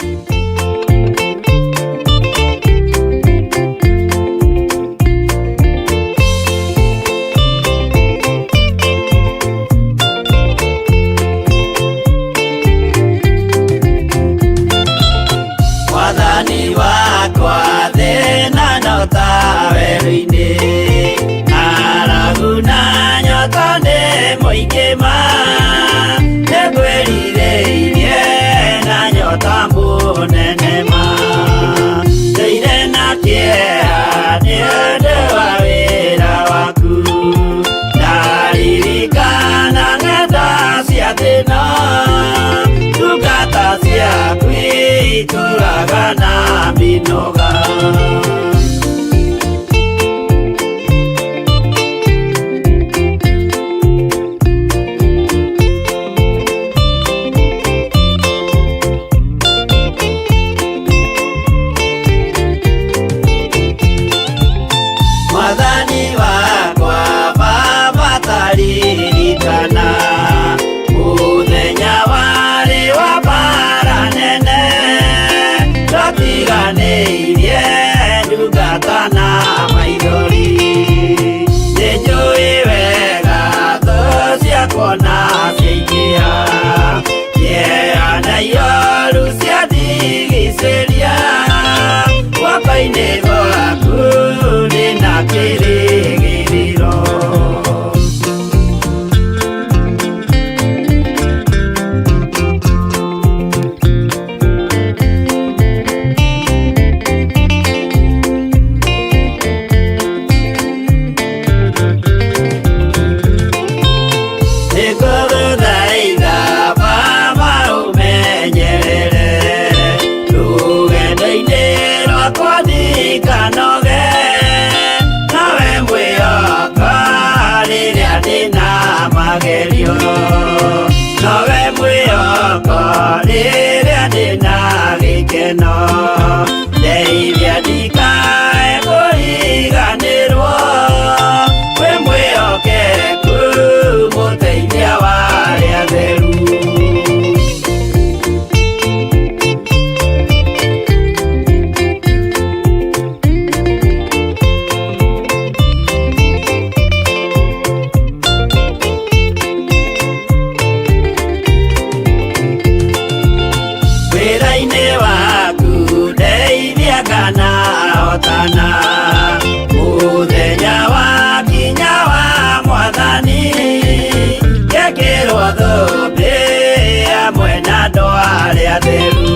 Atheru.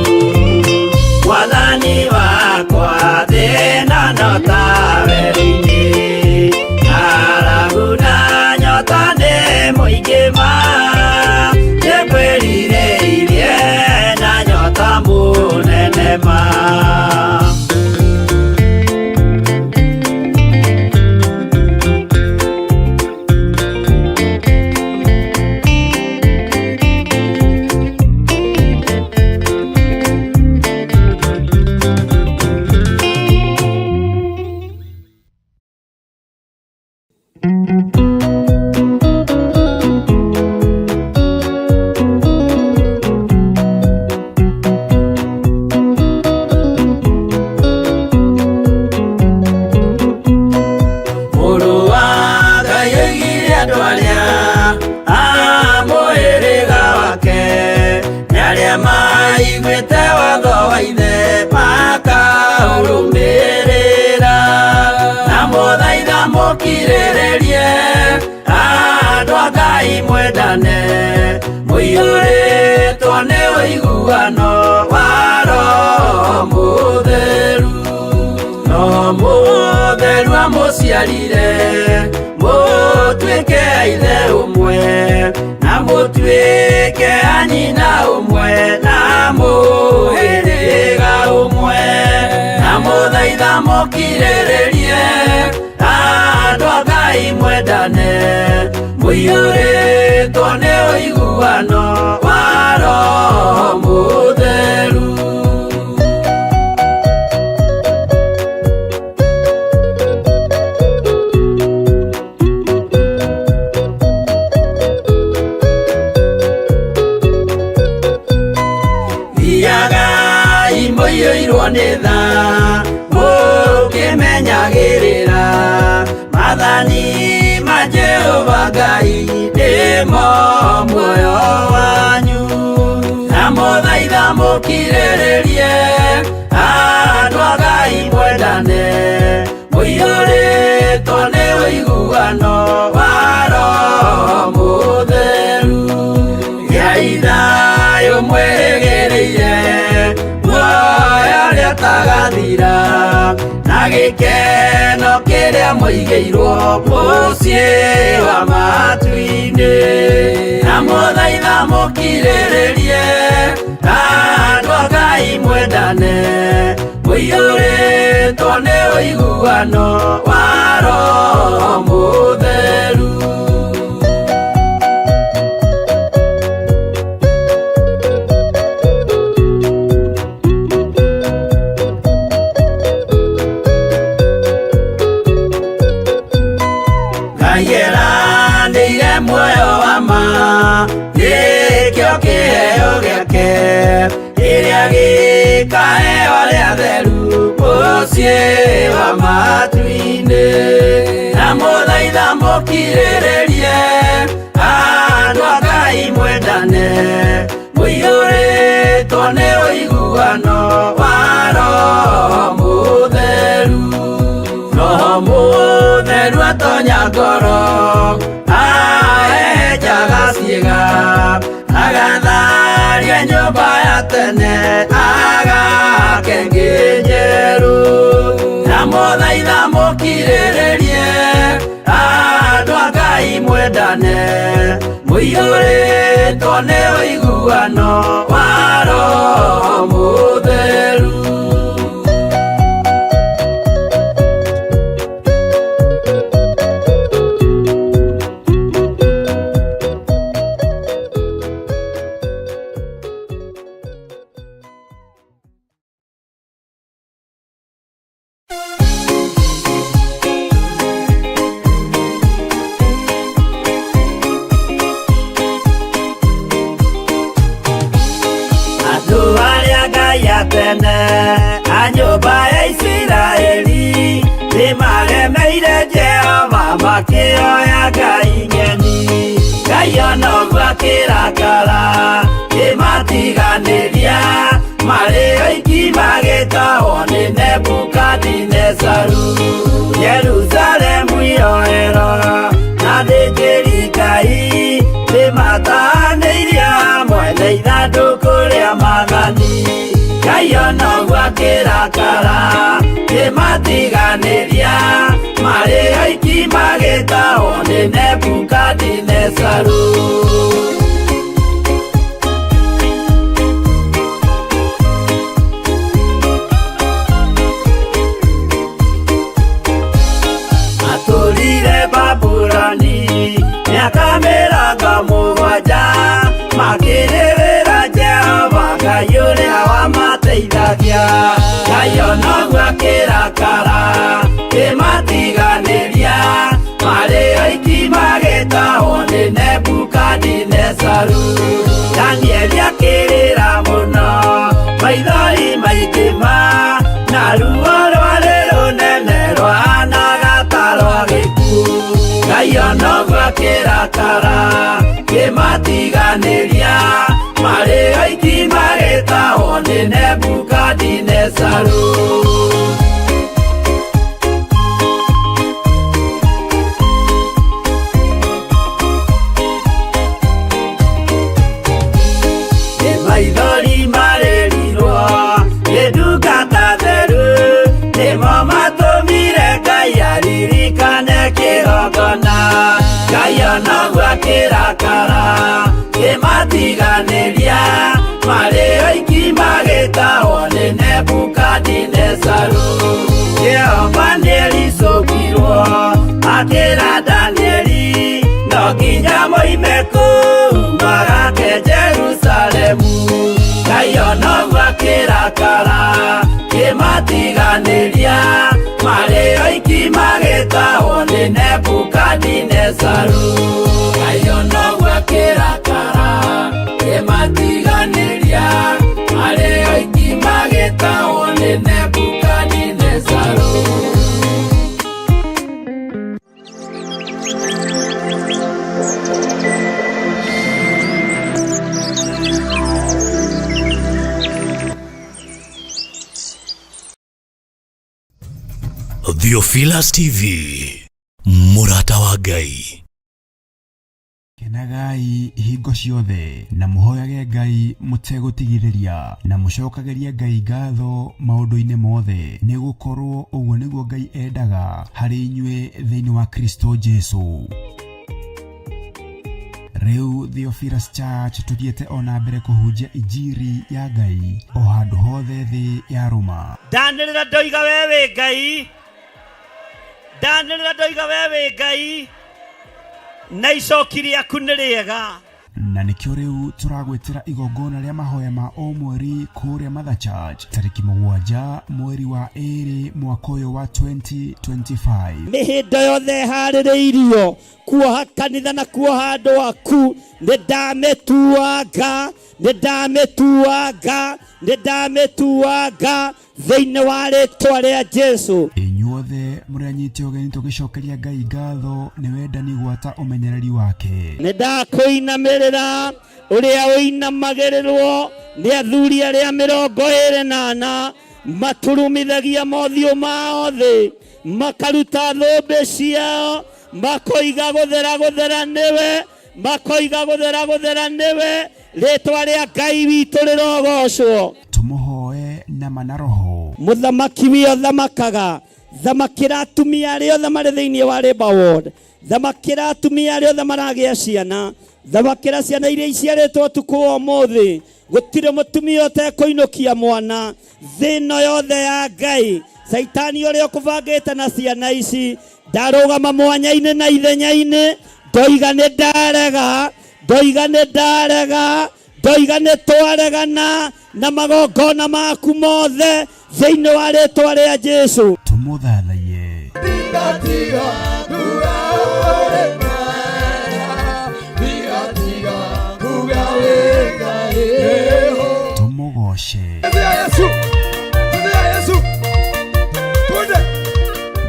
Mwathani wakwa thĩna no ta werũ-inĩ, ng'aragu na nyota nĩ mũingĩ ma, nĩngwĩrirĩirie na nyota mũnene ma. Mũrũ wa Ngai oigire andũ arĩa a mũhĩrĩga wake nĩ arĩa maiguĩte watho wa ithe makaũrũmĩrĩra, na mũthaitha mũkirĩrĩrie andũ a Ngai mwendane, mũiyũrĩtwo nĩ ũiguano wa Roho Mũtheru. No Mũtheru amũciarire mũtuĩke a ithe ũmwe, na mũtuĩke a nyina ũmwe, na mũhĩrĩga ũmwe, na mũthaitha mũkirĩrĩrie andũ a Ngai mwendane, mũiyũrĩtwo nĩ ũiguano wa Roho Mũtheru. Thiagai mũiyũirwo nĩ tha, mũkĩmenyagĩrĩra maathani ma Jehova Ngai nĩmo muoyo wanyu, na mũthaitha mũkirĩrĩrie andũ a Ngai mwendane, mũiyũrĩtwo nĩ ũiguano wa Roho Mũtheru. Gĩai thayũ mwĩrĩgĩrĩire muoyo ũrĩa ũtagathira, na gĩkeno kĩrĩa mũigĩirwo mũciĩ wa matu-inĩ, na mũthaitha mũkirĩrĩrie andũ a Ngai mwendane, mũiyũrĩtwo nĩ ũiguano wa Roho Mũtheru. Ngai eranĩire muoyo wa ma, nĩkĩo kĩheo gĩake kĩrĩa gĩkaheo arĩa atheru mũciĩ wa matu-inĩ, na mũthaitha mũkirĩrĩrie andũ a Ngai mwendane, mũiyũrĩtwo nĩ ũiguano wa Roho Mũtheru. Roho Mũtheru atonya ngoro, ahehenjaga ciĩga, agatharia nyũmba ya tene, agake ĩngĩ njerũ, na mũthaitha mũkirĩrĩrie andũ a Ngai mwendane, mũiyũrĩtwo nĩ ũiguano wa Roho Mũtheru. Andũ arĩa Ngai a tene a nyũmba ya Isiraeli nĩmaremeire Jehova makĩoya ngai ng'eni. Ngai ona ũguo akĩrakara kĩmatiganĩria, marĩ oiki magĩtahwo nĩ Nebukadinezaru. Jerusalemu yoero na athĩnjĩri Ngai nĩmatahanĩirie hamwe na ithandũkũ rĩa maathani. akĩrakara kĩmatiganĩria marĩ oiki magĩtahwo nĩ Nebukadinezaru. Matũrire Babuloni mĩaka 70 makĩrĩrĩra Jehova Ngai ũrĩa wamateithagia. Ngai onoguo akĩrakara kĩmatiganĩria marĩ oiki magĩtahwo nĩ Nebukadinezaru. Danieli akĩrĩra mũno maithori maingĩ ma na ruo rwarĩ rũnene rwahanaga ta rwa gĩkuũ. Ngai onoguo akĩrakara kĩmatiganĩria marĩ oiki magĩtahwo nĩ Nebukadinezaru. Nĩ maithori marĩrirwo nĩ ndungata theru nĩmo matũmire Ngai aririkane kĩgongona. Ngai onoguo akĩrakara kĩmatiganĩria marĩ oiki magĩtahwo nĩ Nebukadinezaru. Jehova nĩericũkirwo akĩra Danieli no nginya moime kũu magake Jerusalemu. Ngai onoguo akĩrakara kĩmatiganĩria marĩ oiki magĩtahwo nĩ Nebukadinezaru. Ngai onoguo akĩrakara kĩmatiganĩria marĩ oiki magĩtahwo nĩ Nebukadinezaru. Theophilus TV, mũrata wa Ngai. Kenagai hingo ciothe na mũhoyage Ngai mũtegũtigithĩria na mũcokagĩrie Ngai ngatho maũndũ-inĩ mothe, nĩ gũkorwo ũguo nĩguo Ngai endaga harĩ inyuĩ thĩinĩ wa Kristo Jesu. Rĩu Theophilus Church tũthiĩte ona mbere kũhunjia injiri ya Ngai o handũ hothe thĩ ya rũma. Ndanĩrĩra ndoiga we wĩ Ngai, ndanĩrĩra ndoiga we wĩ Ngai, na icoki rĩaku nĩ rĩega. Na nĩkĩo rĩu tũragwĩtĩra igongona rĩa mahoya ma o mweri kũrĩa Mother Church tarĩki 7 mweri wa 2 mwaka ũyũ wa 2025. Mĩhĩndo yothe ĩharĩrĩirio kuoha kanitha na kuoha andũ aku, nĩ ndamĩtuanga, nĩ ndamĩtuanga, nĩ ndamĩtuanga thĩinĩ wa rĩtwa rĩa Jesu. Inyuothe mũrĩ anyite ũgeni tũgĩcokeria Ngai ngatho nĩ wendani gwata ũmenyereri wake. Nĩ ndakũinamĩrĩra ũrĩa ũinamagĩrĩrwo nĩ athuri arĩa 24 maturumithagia mothiũ mao thĩ, makaruta thũmbĩ ciao, makoiga gũthera gũthera nĩwe, makoiga gũthera gũthera nĩwe, rĩtwa rĩa Ngai witũ rĩrogocwo. Tũmũhoe na ma na roho. Mũthamaki wio thamakaga, thamakĩra atumia arĩa othe marĩ thĩinĩ wa Labour Ward, thamakĩra atumia arĩa othe maragĩa ciana, thamakĩra ciana iria iciarĩtwo ũtukũ wa ũmũthĩ. Gũtirĩ mũtumia ũtekũinũkia mwana thĩ ĩno yothe ya Ngai. Caitani ũrĩa ũkũbangĩte na ciana ici ndarũgama mwanya-inĩ na ithenya-inĩ, ndoiga nĩ ndarega, ndoiga nĩ ndarega, ndoiga nĩ twaregana na magongona maku mothe thĩinĩ wa rĩtwa rĩa Jesu. Tũmũthathaiye. Tũmũgoce.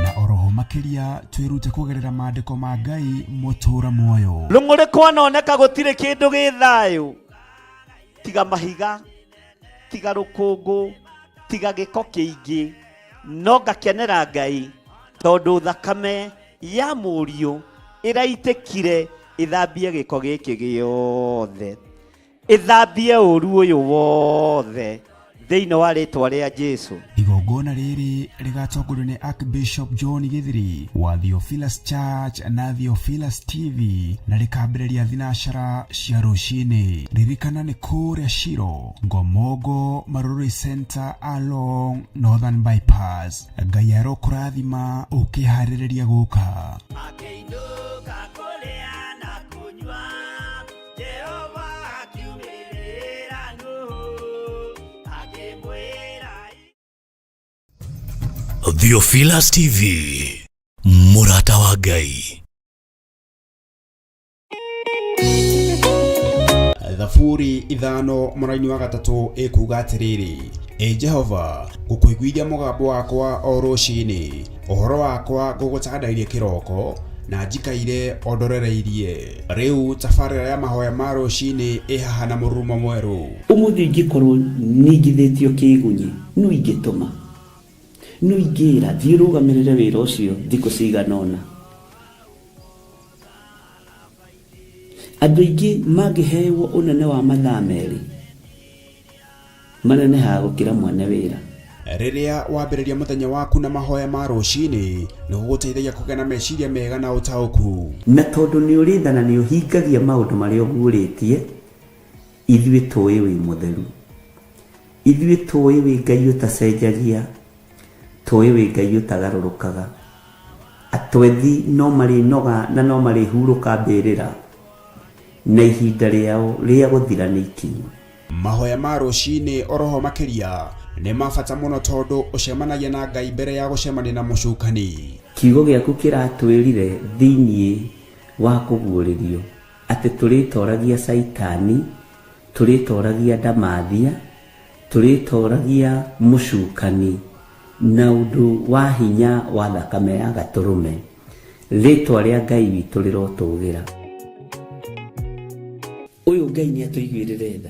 Na oroho makĩria twĩrute kũgerera maandĩko ma Ngai mũtũra muoyo. Rũng'ũrĩ kwanoneka gũtirĩ kĩndũ gĩ thayũ tiga mahiga, tiga rũkũngũ, tiga gĩko kĩingĩ, no ngakenera Ngai tondũ thakame ya mũriũ ĩraitĩkire ĩthambie gĩko gĩkĩ gĩothe, ĩthambie ũru ũyũ wothe thĩinĩ wa rĩtwa rĩa Jesu. Igongona Igongona rĩrĩ rĩgatongorio nĩ Archbishop John Githiri wa Theophilus Church na Theophilus TV na rĩkambĩrĩria thinacara cia rũcinĩ. Ririkana nĩ kũrĩa Shiro, Ngomongo, Marurui Center along Northern Bypass. Ngai arokũrathima ũkĩharĩrĩria gũka. Akĩinũka kũrĩa na kũnyua, Jehova akiumĩrĩra Nuhu, akĩmwĩra. Theophilus TV, mũrata wa Ngai. Thaburi 5 mũraini wa 3 ĩkuga atĩrĩrĩ, Ĩ Jehova, ngũkũiguithia mũgambo wakwa o rũcinĩ, ũhoro wakwa ngũgũtandairie kĩroko, na njikaire o ndorereirie. Rĩu tabarĩra ya mahoya ma rũcinĩ ĩ haha na mũrurumo mwerũ. Ũmũthĩ ingĩkorwo ningithĩtio kĩgunyi, no ingĩtũma, no ingĩra thiĩ ũrũgamĩrĩre wĩra ũcio thikũ cigana ũna. Andũ aingĩ mangĩhewo ũnene wa mathaa 2 manenehaga gũkĩra mwene wĩra. Rĩrĩa wambĩrĩria mũthenya waku na mahoya ma rũcinĩ, nĩ gũgũteithagia kũgĩa na meciria mega na ũtaũku. Na tondũ nĩ ũrĩ tha na nĩ ũhingagia maũndũ marĩa ũguũrĩtie, ithuĩ tũĩ wĩ mũtheru, ithuĩ tũĩ wĩ Ngai ũtacenjagia, tũĩ wĩ Ngai ũtagarũrũkaga. Atwethi no marĩnoga na no marĩhurũka mbĩrĩra, na ihinda rĩao rĩa gũthira nĩ ikinyu. Mahoya ma rũcinĩ oroho makĩria nĩ ma bata mũno tondũ ũcemanagia na Ngai mbere ya gũcemania na mũcukani. Kiugo gĩaku kĩratwĩrire thĩiniĩ wa kũguũrĩrio atĩ tũrĩtoragia Caitani, tũrĩtoragia ndamathia, tũrĩtoragia mũcukani na ũndũ wa hinya wa thakame ya gatũrũme. Rĩtwa rĩa Ngai witũ rĩrotũgĩra. Ũyũ Ngai nĩ atũiguĩrĩre tha.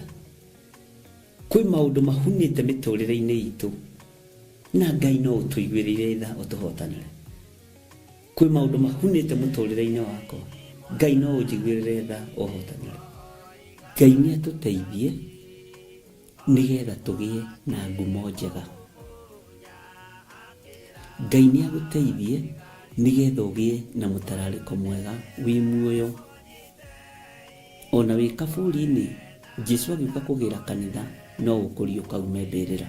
Kwĩ maũndũ mahunĩte mĩtũrĩre-inĩ itũ na Ngai no ũtũiguĩrĩire tha ũtũhotanĩre. Kwĩ maũndũ mahunĩte mũtũrĩre-inĩ wakwa, Ngai no ũnjiguĩrĩre tha ũhotanĩre. Ngai nĩ atũteithie nĩgetha tũgĩe na ngumo njega. Ngai nĩ agũteithie nĩgetha ũgĩe na mũtararĩko mwega wĩ muoyo. Ona wĩ kaburi-inĩ, Jesu agĩũka kũgĩra kanitha no ũkũriũka ume mbĩrĩra.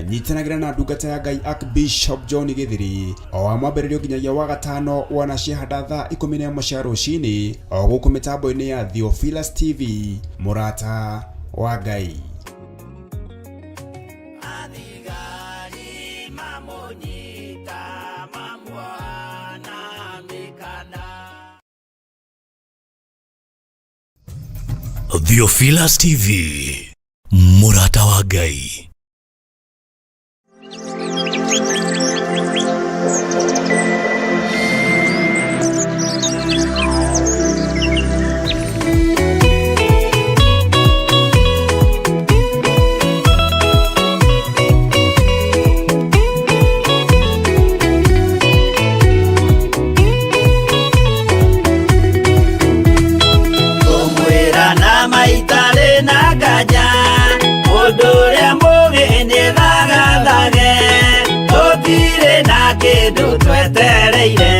Nyitanagĩra na ndungata ya Ngai Archbishop John Githiri o wa mwambĩrĩrio nginyagia wa gatano wana ciahanda thaa 11 cia rũcinĩ o gũkũ mĩtambo-inĩ ya Theophilus TV, mũrata wa Ngai. Athigari mamũnyita mamuoha mĩkanda. Theophilus TV, mũrata wa Ngai. Kũmwĩra na maitarĩ na nganja, mũndũ ũrĩa mũũgĩ nĩ thagathage, tũtirĩ na kĩndũ twetereire,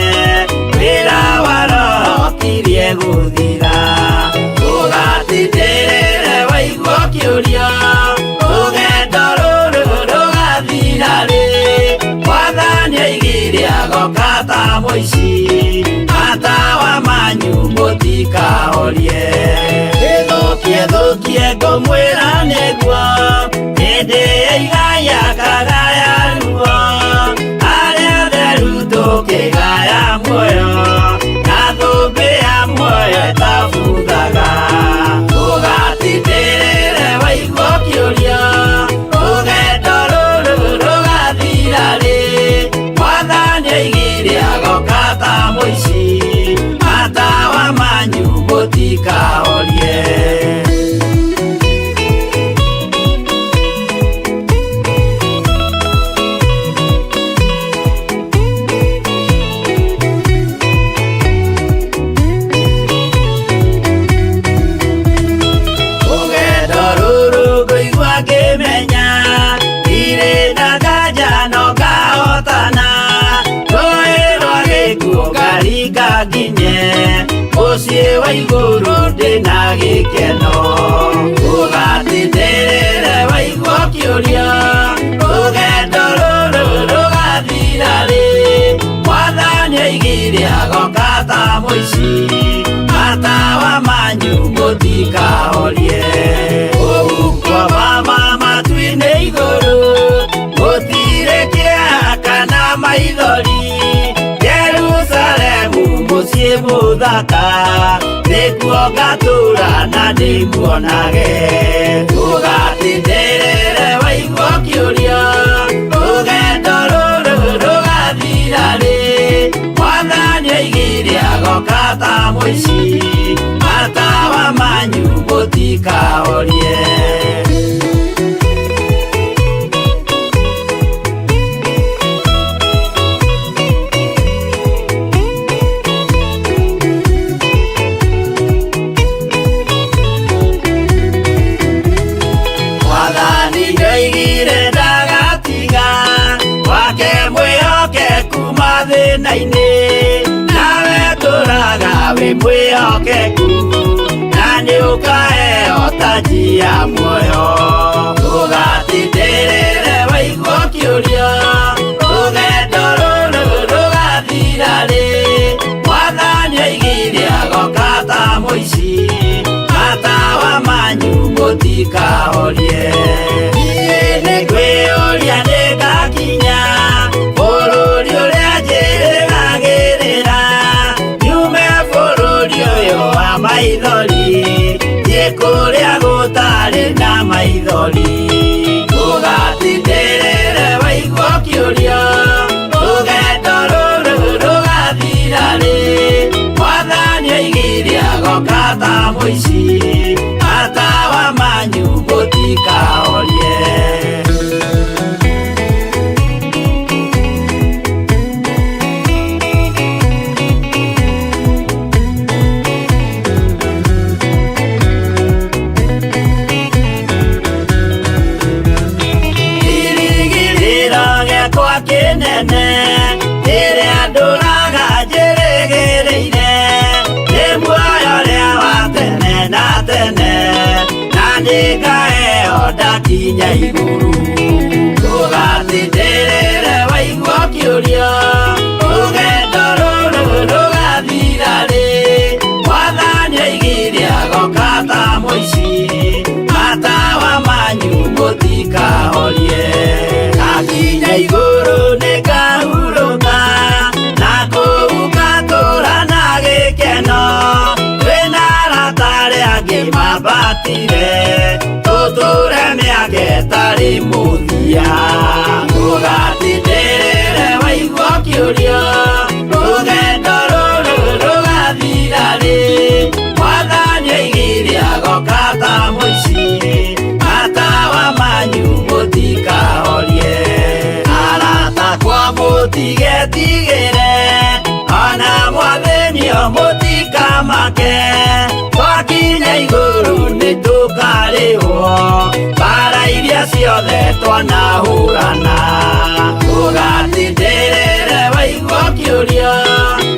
wĩra wa Roho ũkirie gũthira. Ũgatindĩrĩre waigua ũkĩũria, rũgendo rũrũ rũgathira rĩ, Mwathani oigire agoka ta mũici, matawa manyu mũtikahorie. Ĩthũkie thũkie ngũmwĩra nĩguo, hĩndĩ ya igaya kagaya ruo, arĩa atheru tũkĩgaya muoyo, na thũmbĩ ya muoyo ĩtabuthaga. Ũgatindĩrĩre waigua ũkĩũria, rũgendo rũrũ rũgathira rĩ, Mwathani oigire agoka ta mũici. nginye mũciĩ wa igũrũ ndĩna gĩkeno. Ũgatindĩrĩre waigua ũkĩũria rũgendo rũrũ rũgathira rĩ. Mwathani oigire agoka ta mũici, matawa manyu mũtikahorie. Kũu kwa mama matu-inĩ igũrũ gũtirĩ kĩeha kana maithori. Jerusalemu mũciĩ mũthaka nĩkuo ngatũũra na ndĩmuonage. Ũgatindĩrĩre waigua ũkĩũria rũgendo rũrũ rũgathira rĩ. Mwathani oigire agoka ta mũici, matawa manyu mũtikahorie. Mwathani nĩoigire ndagatiga wake mwĩhokeku mathĩna-inĩ, nawe tũraga wĩ mwĩhokeku na nĩũkaheo taji ya muoyo. Ũgatindĩrĩre waigua ũkĩũria rũgendo rũrũ rũgathira rĩ. Mwathani oigire agoka ta mũici, matawa manyu mũtikahorie. Niĩ nĩngwĩyũria nĩngakinya bũrũri ũrĩa njĩrĩgagĩrĩra, nyume bũrũri ũyũ wa maithori thiĩ kũrĩa gũtarĩ na maithori. Ũgatindĩrĩre waigua ũkĩũria rũgendo rũrũ rũgathira rĩ. Mwathani oigire agoka ta mũici, matawa manyu mũtikahorie. Kĩrĩgĩrĩro gĩakwa kĩnene kĩrĩa ndũraga njĩrĩgĩrĩire, nĩ muoyo ũrĩa wa tene na tene, na nĩngaheo ndakinya igũrũ. Ũgatindĩrĩre waigua ũkĩũria rũgendo rũrũ rũgathira rĩ. Mwathani oigire agoka ta mũici, matawa manyu mũtikahorie. Ndakinya igũrũ nĩngahurũka, na kũu ngatũũra na gĩkeno. Twĩna arata arĩa angĩ mambatire, tũtũũre mĩaka ĩtarĩ mũthia. Ũgatindĩrĩre waigua ũkĩũria rũgendo rũrũ rũgathira rĩ. Mwathani oigire agoka ta mũici, matawa manyu mũtikahorie. Arata akwa mũtigetigĩre, ona mwathĩnio mũtikamake. Twakinya igũrũ nĩtũkarĩhwo mbara iria ciothe twanahũrana. Ũgatindĩrĩre waigua ũkĩũria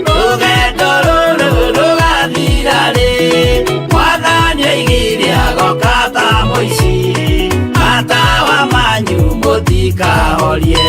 rũgendo rũrũ rũgathira rĩ. Mwathani oigire agoka ta mũici, matawa manyu mũtikahorie.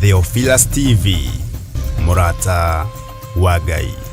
Theophilus TV, mũrata wa Ngai.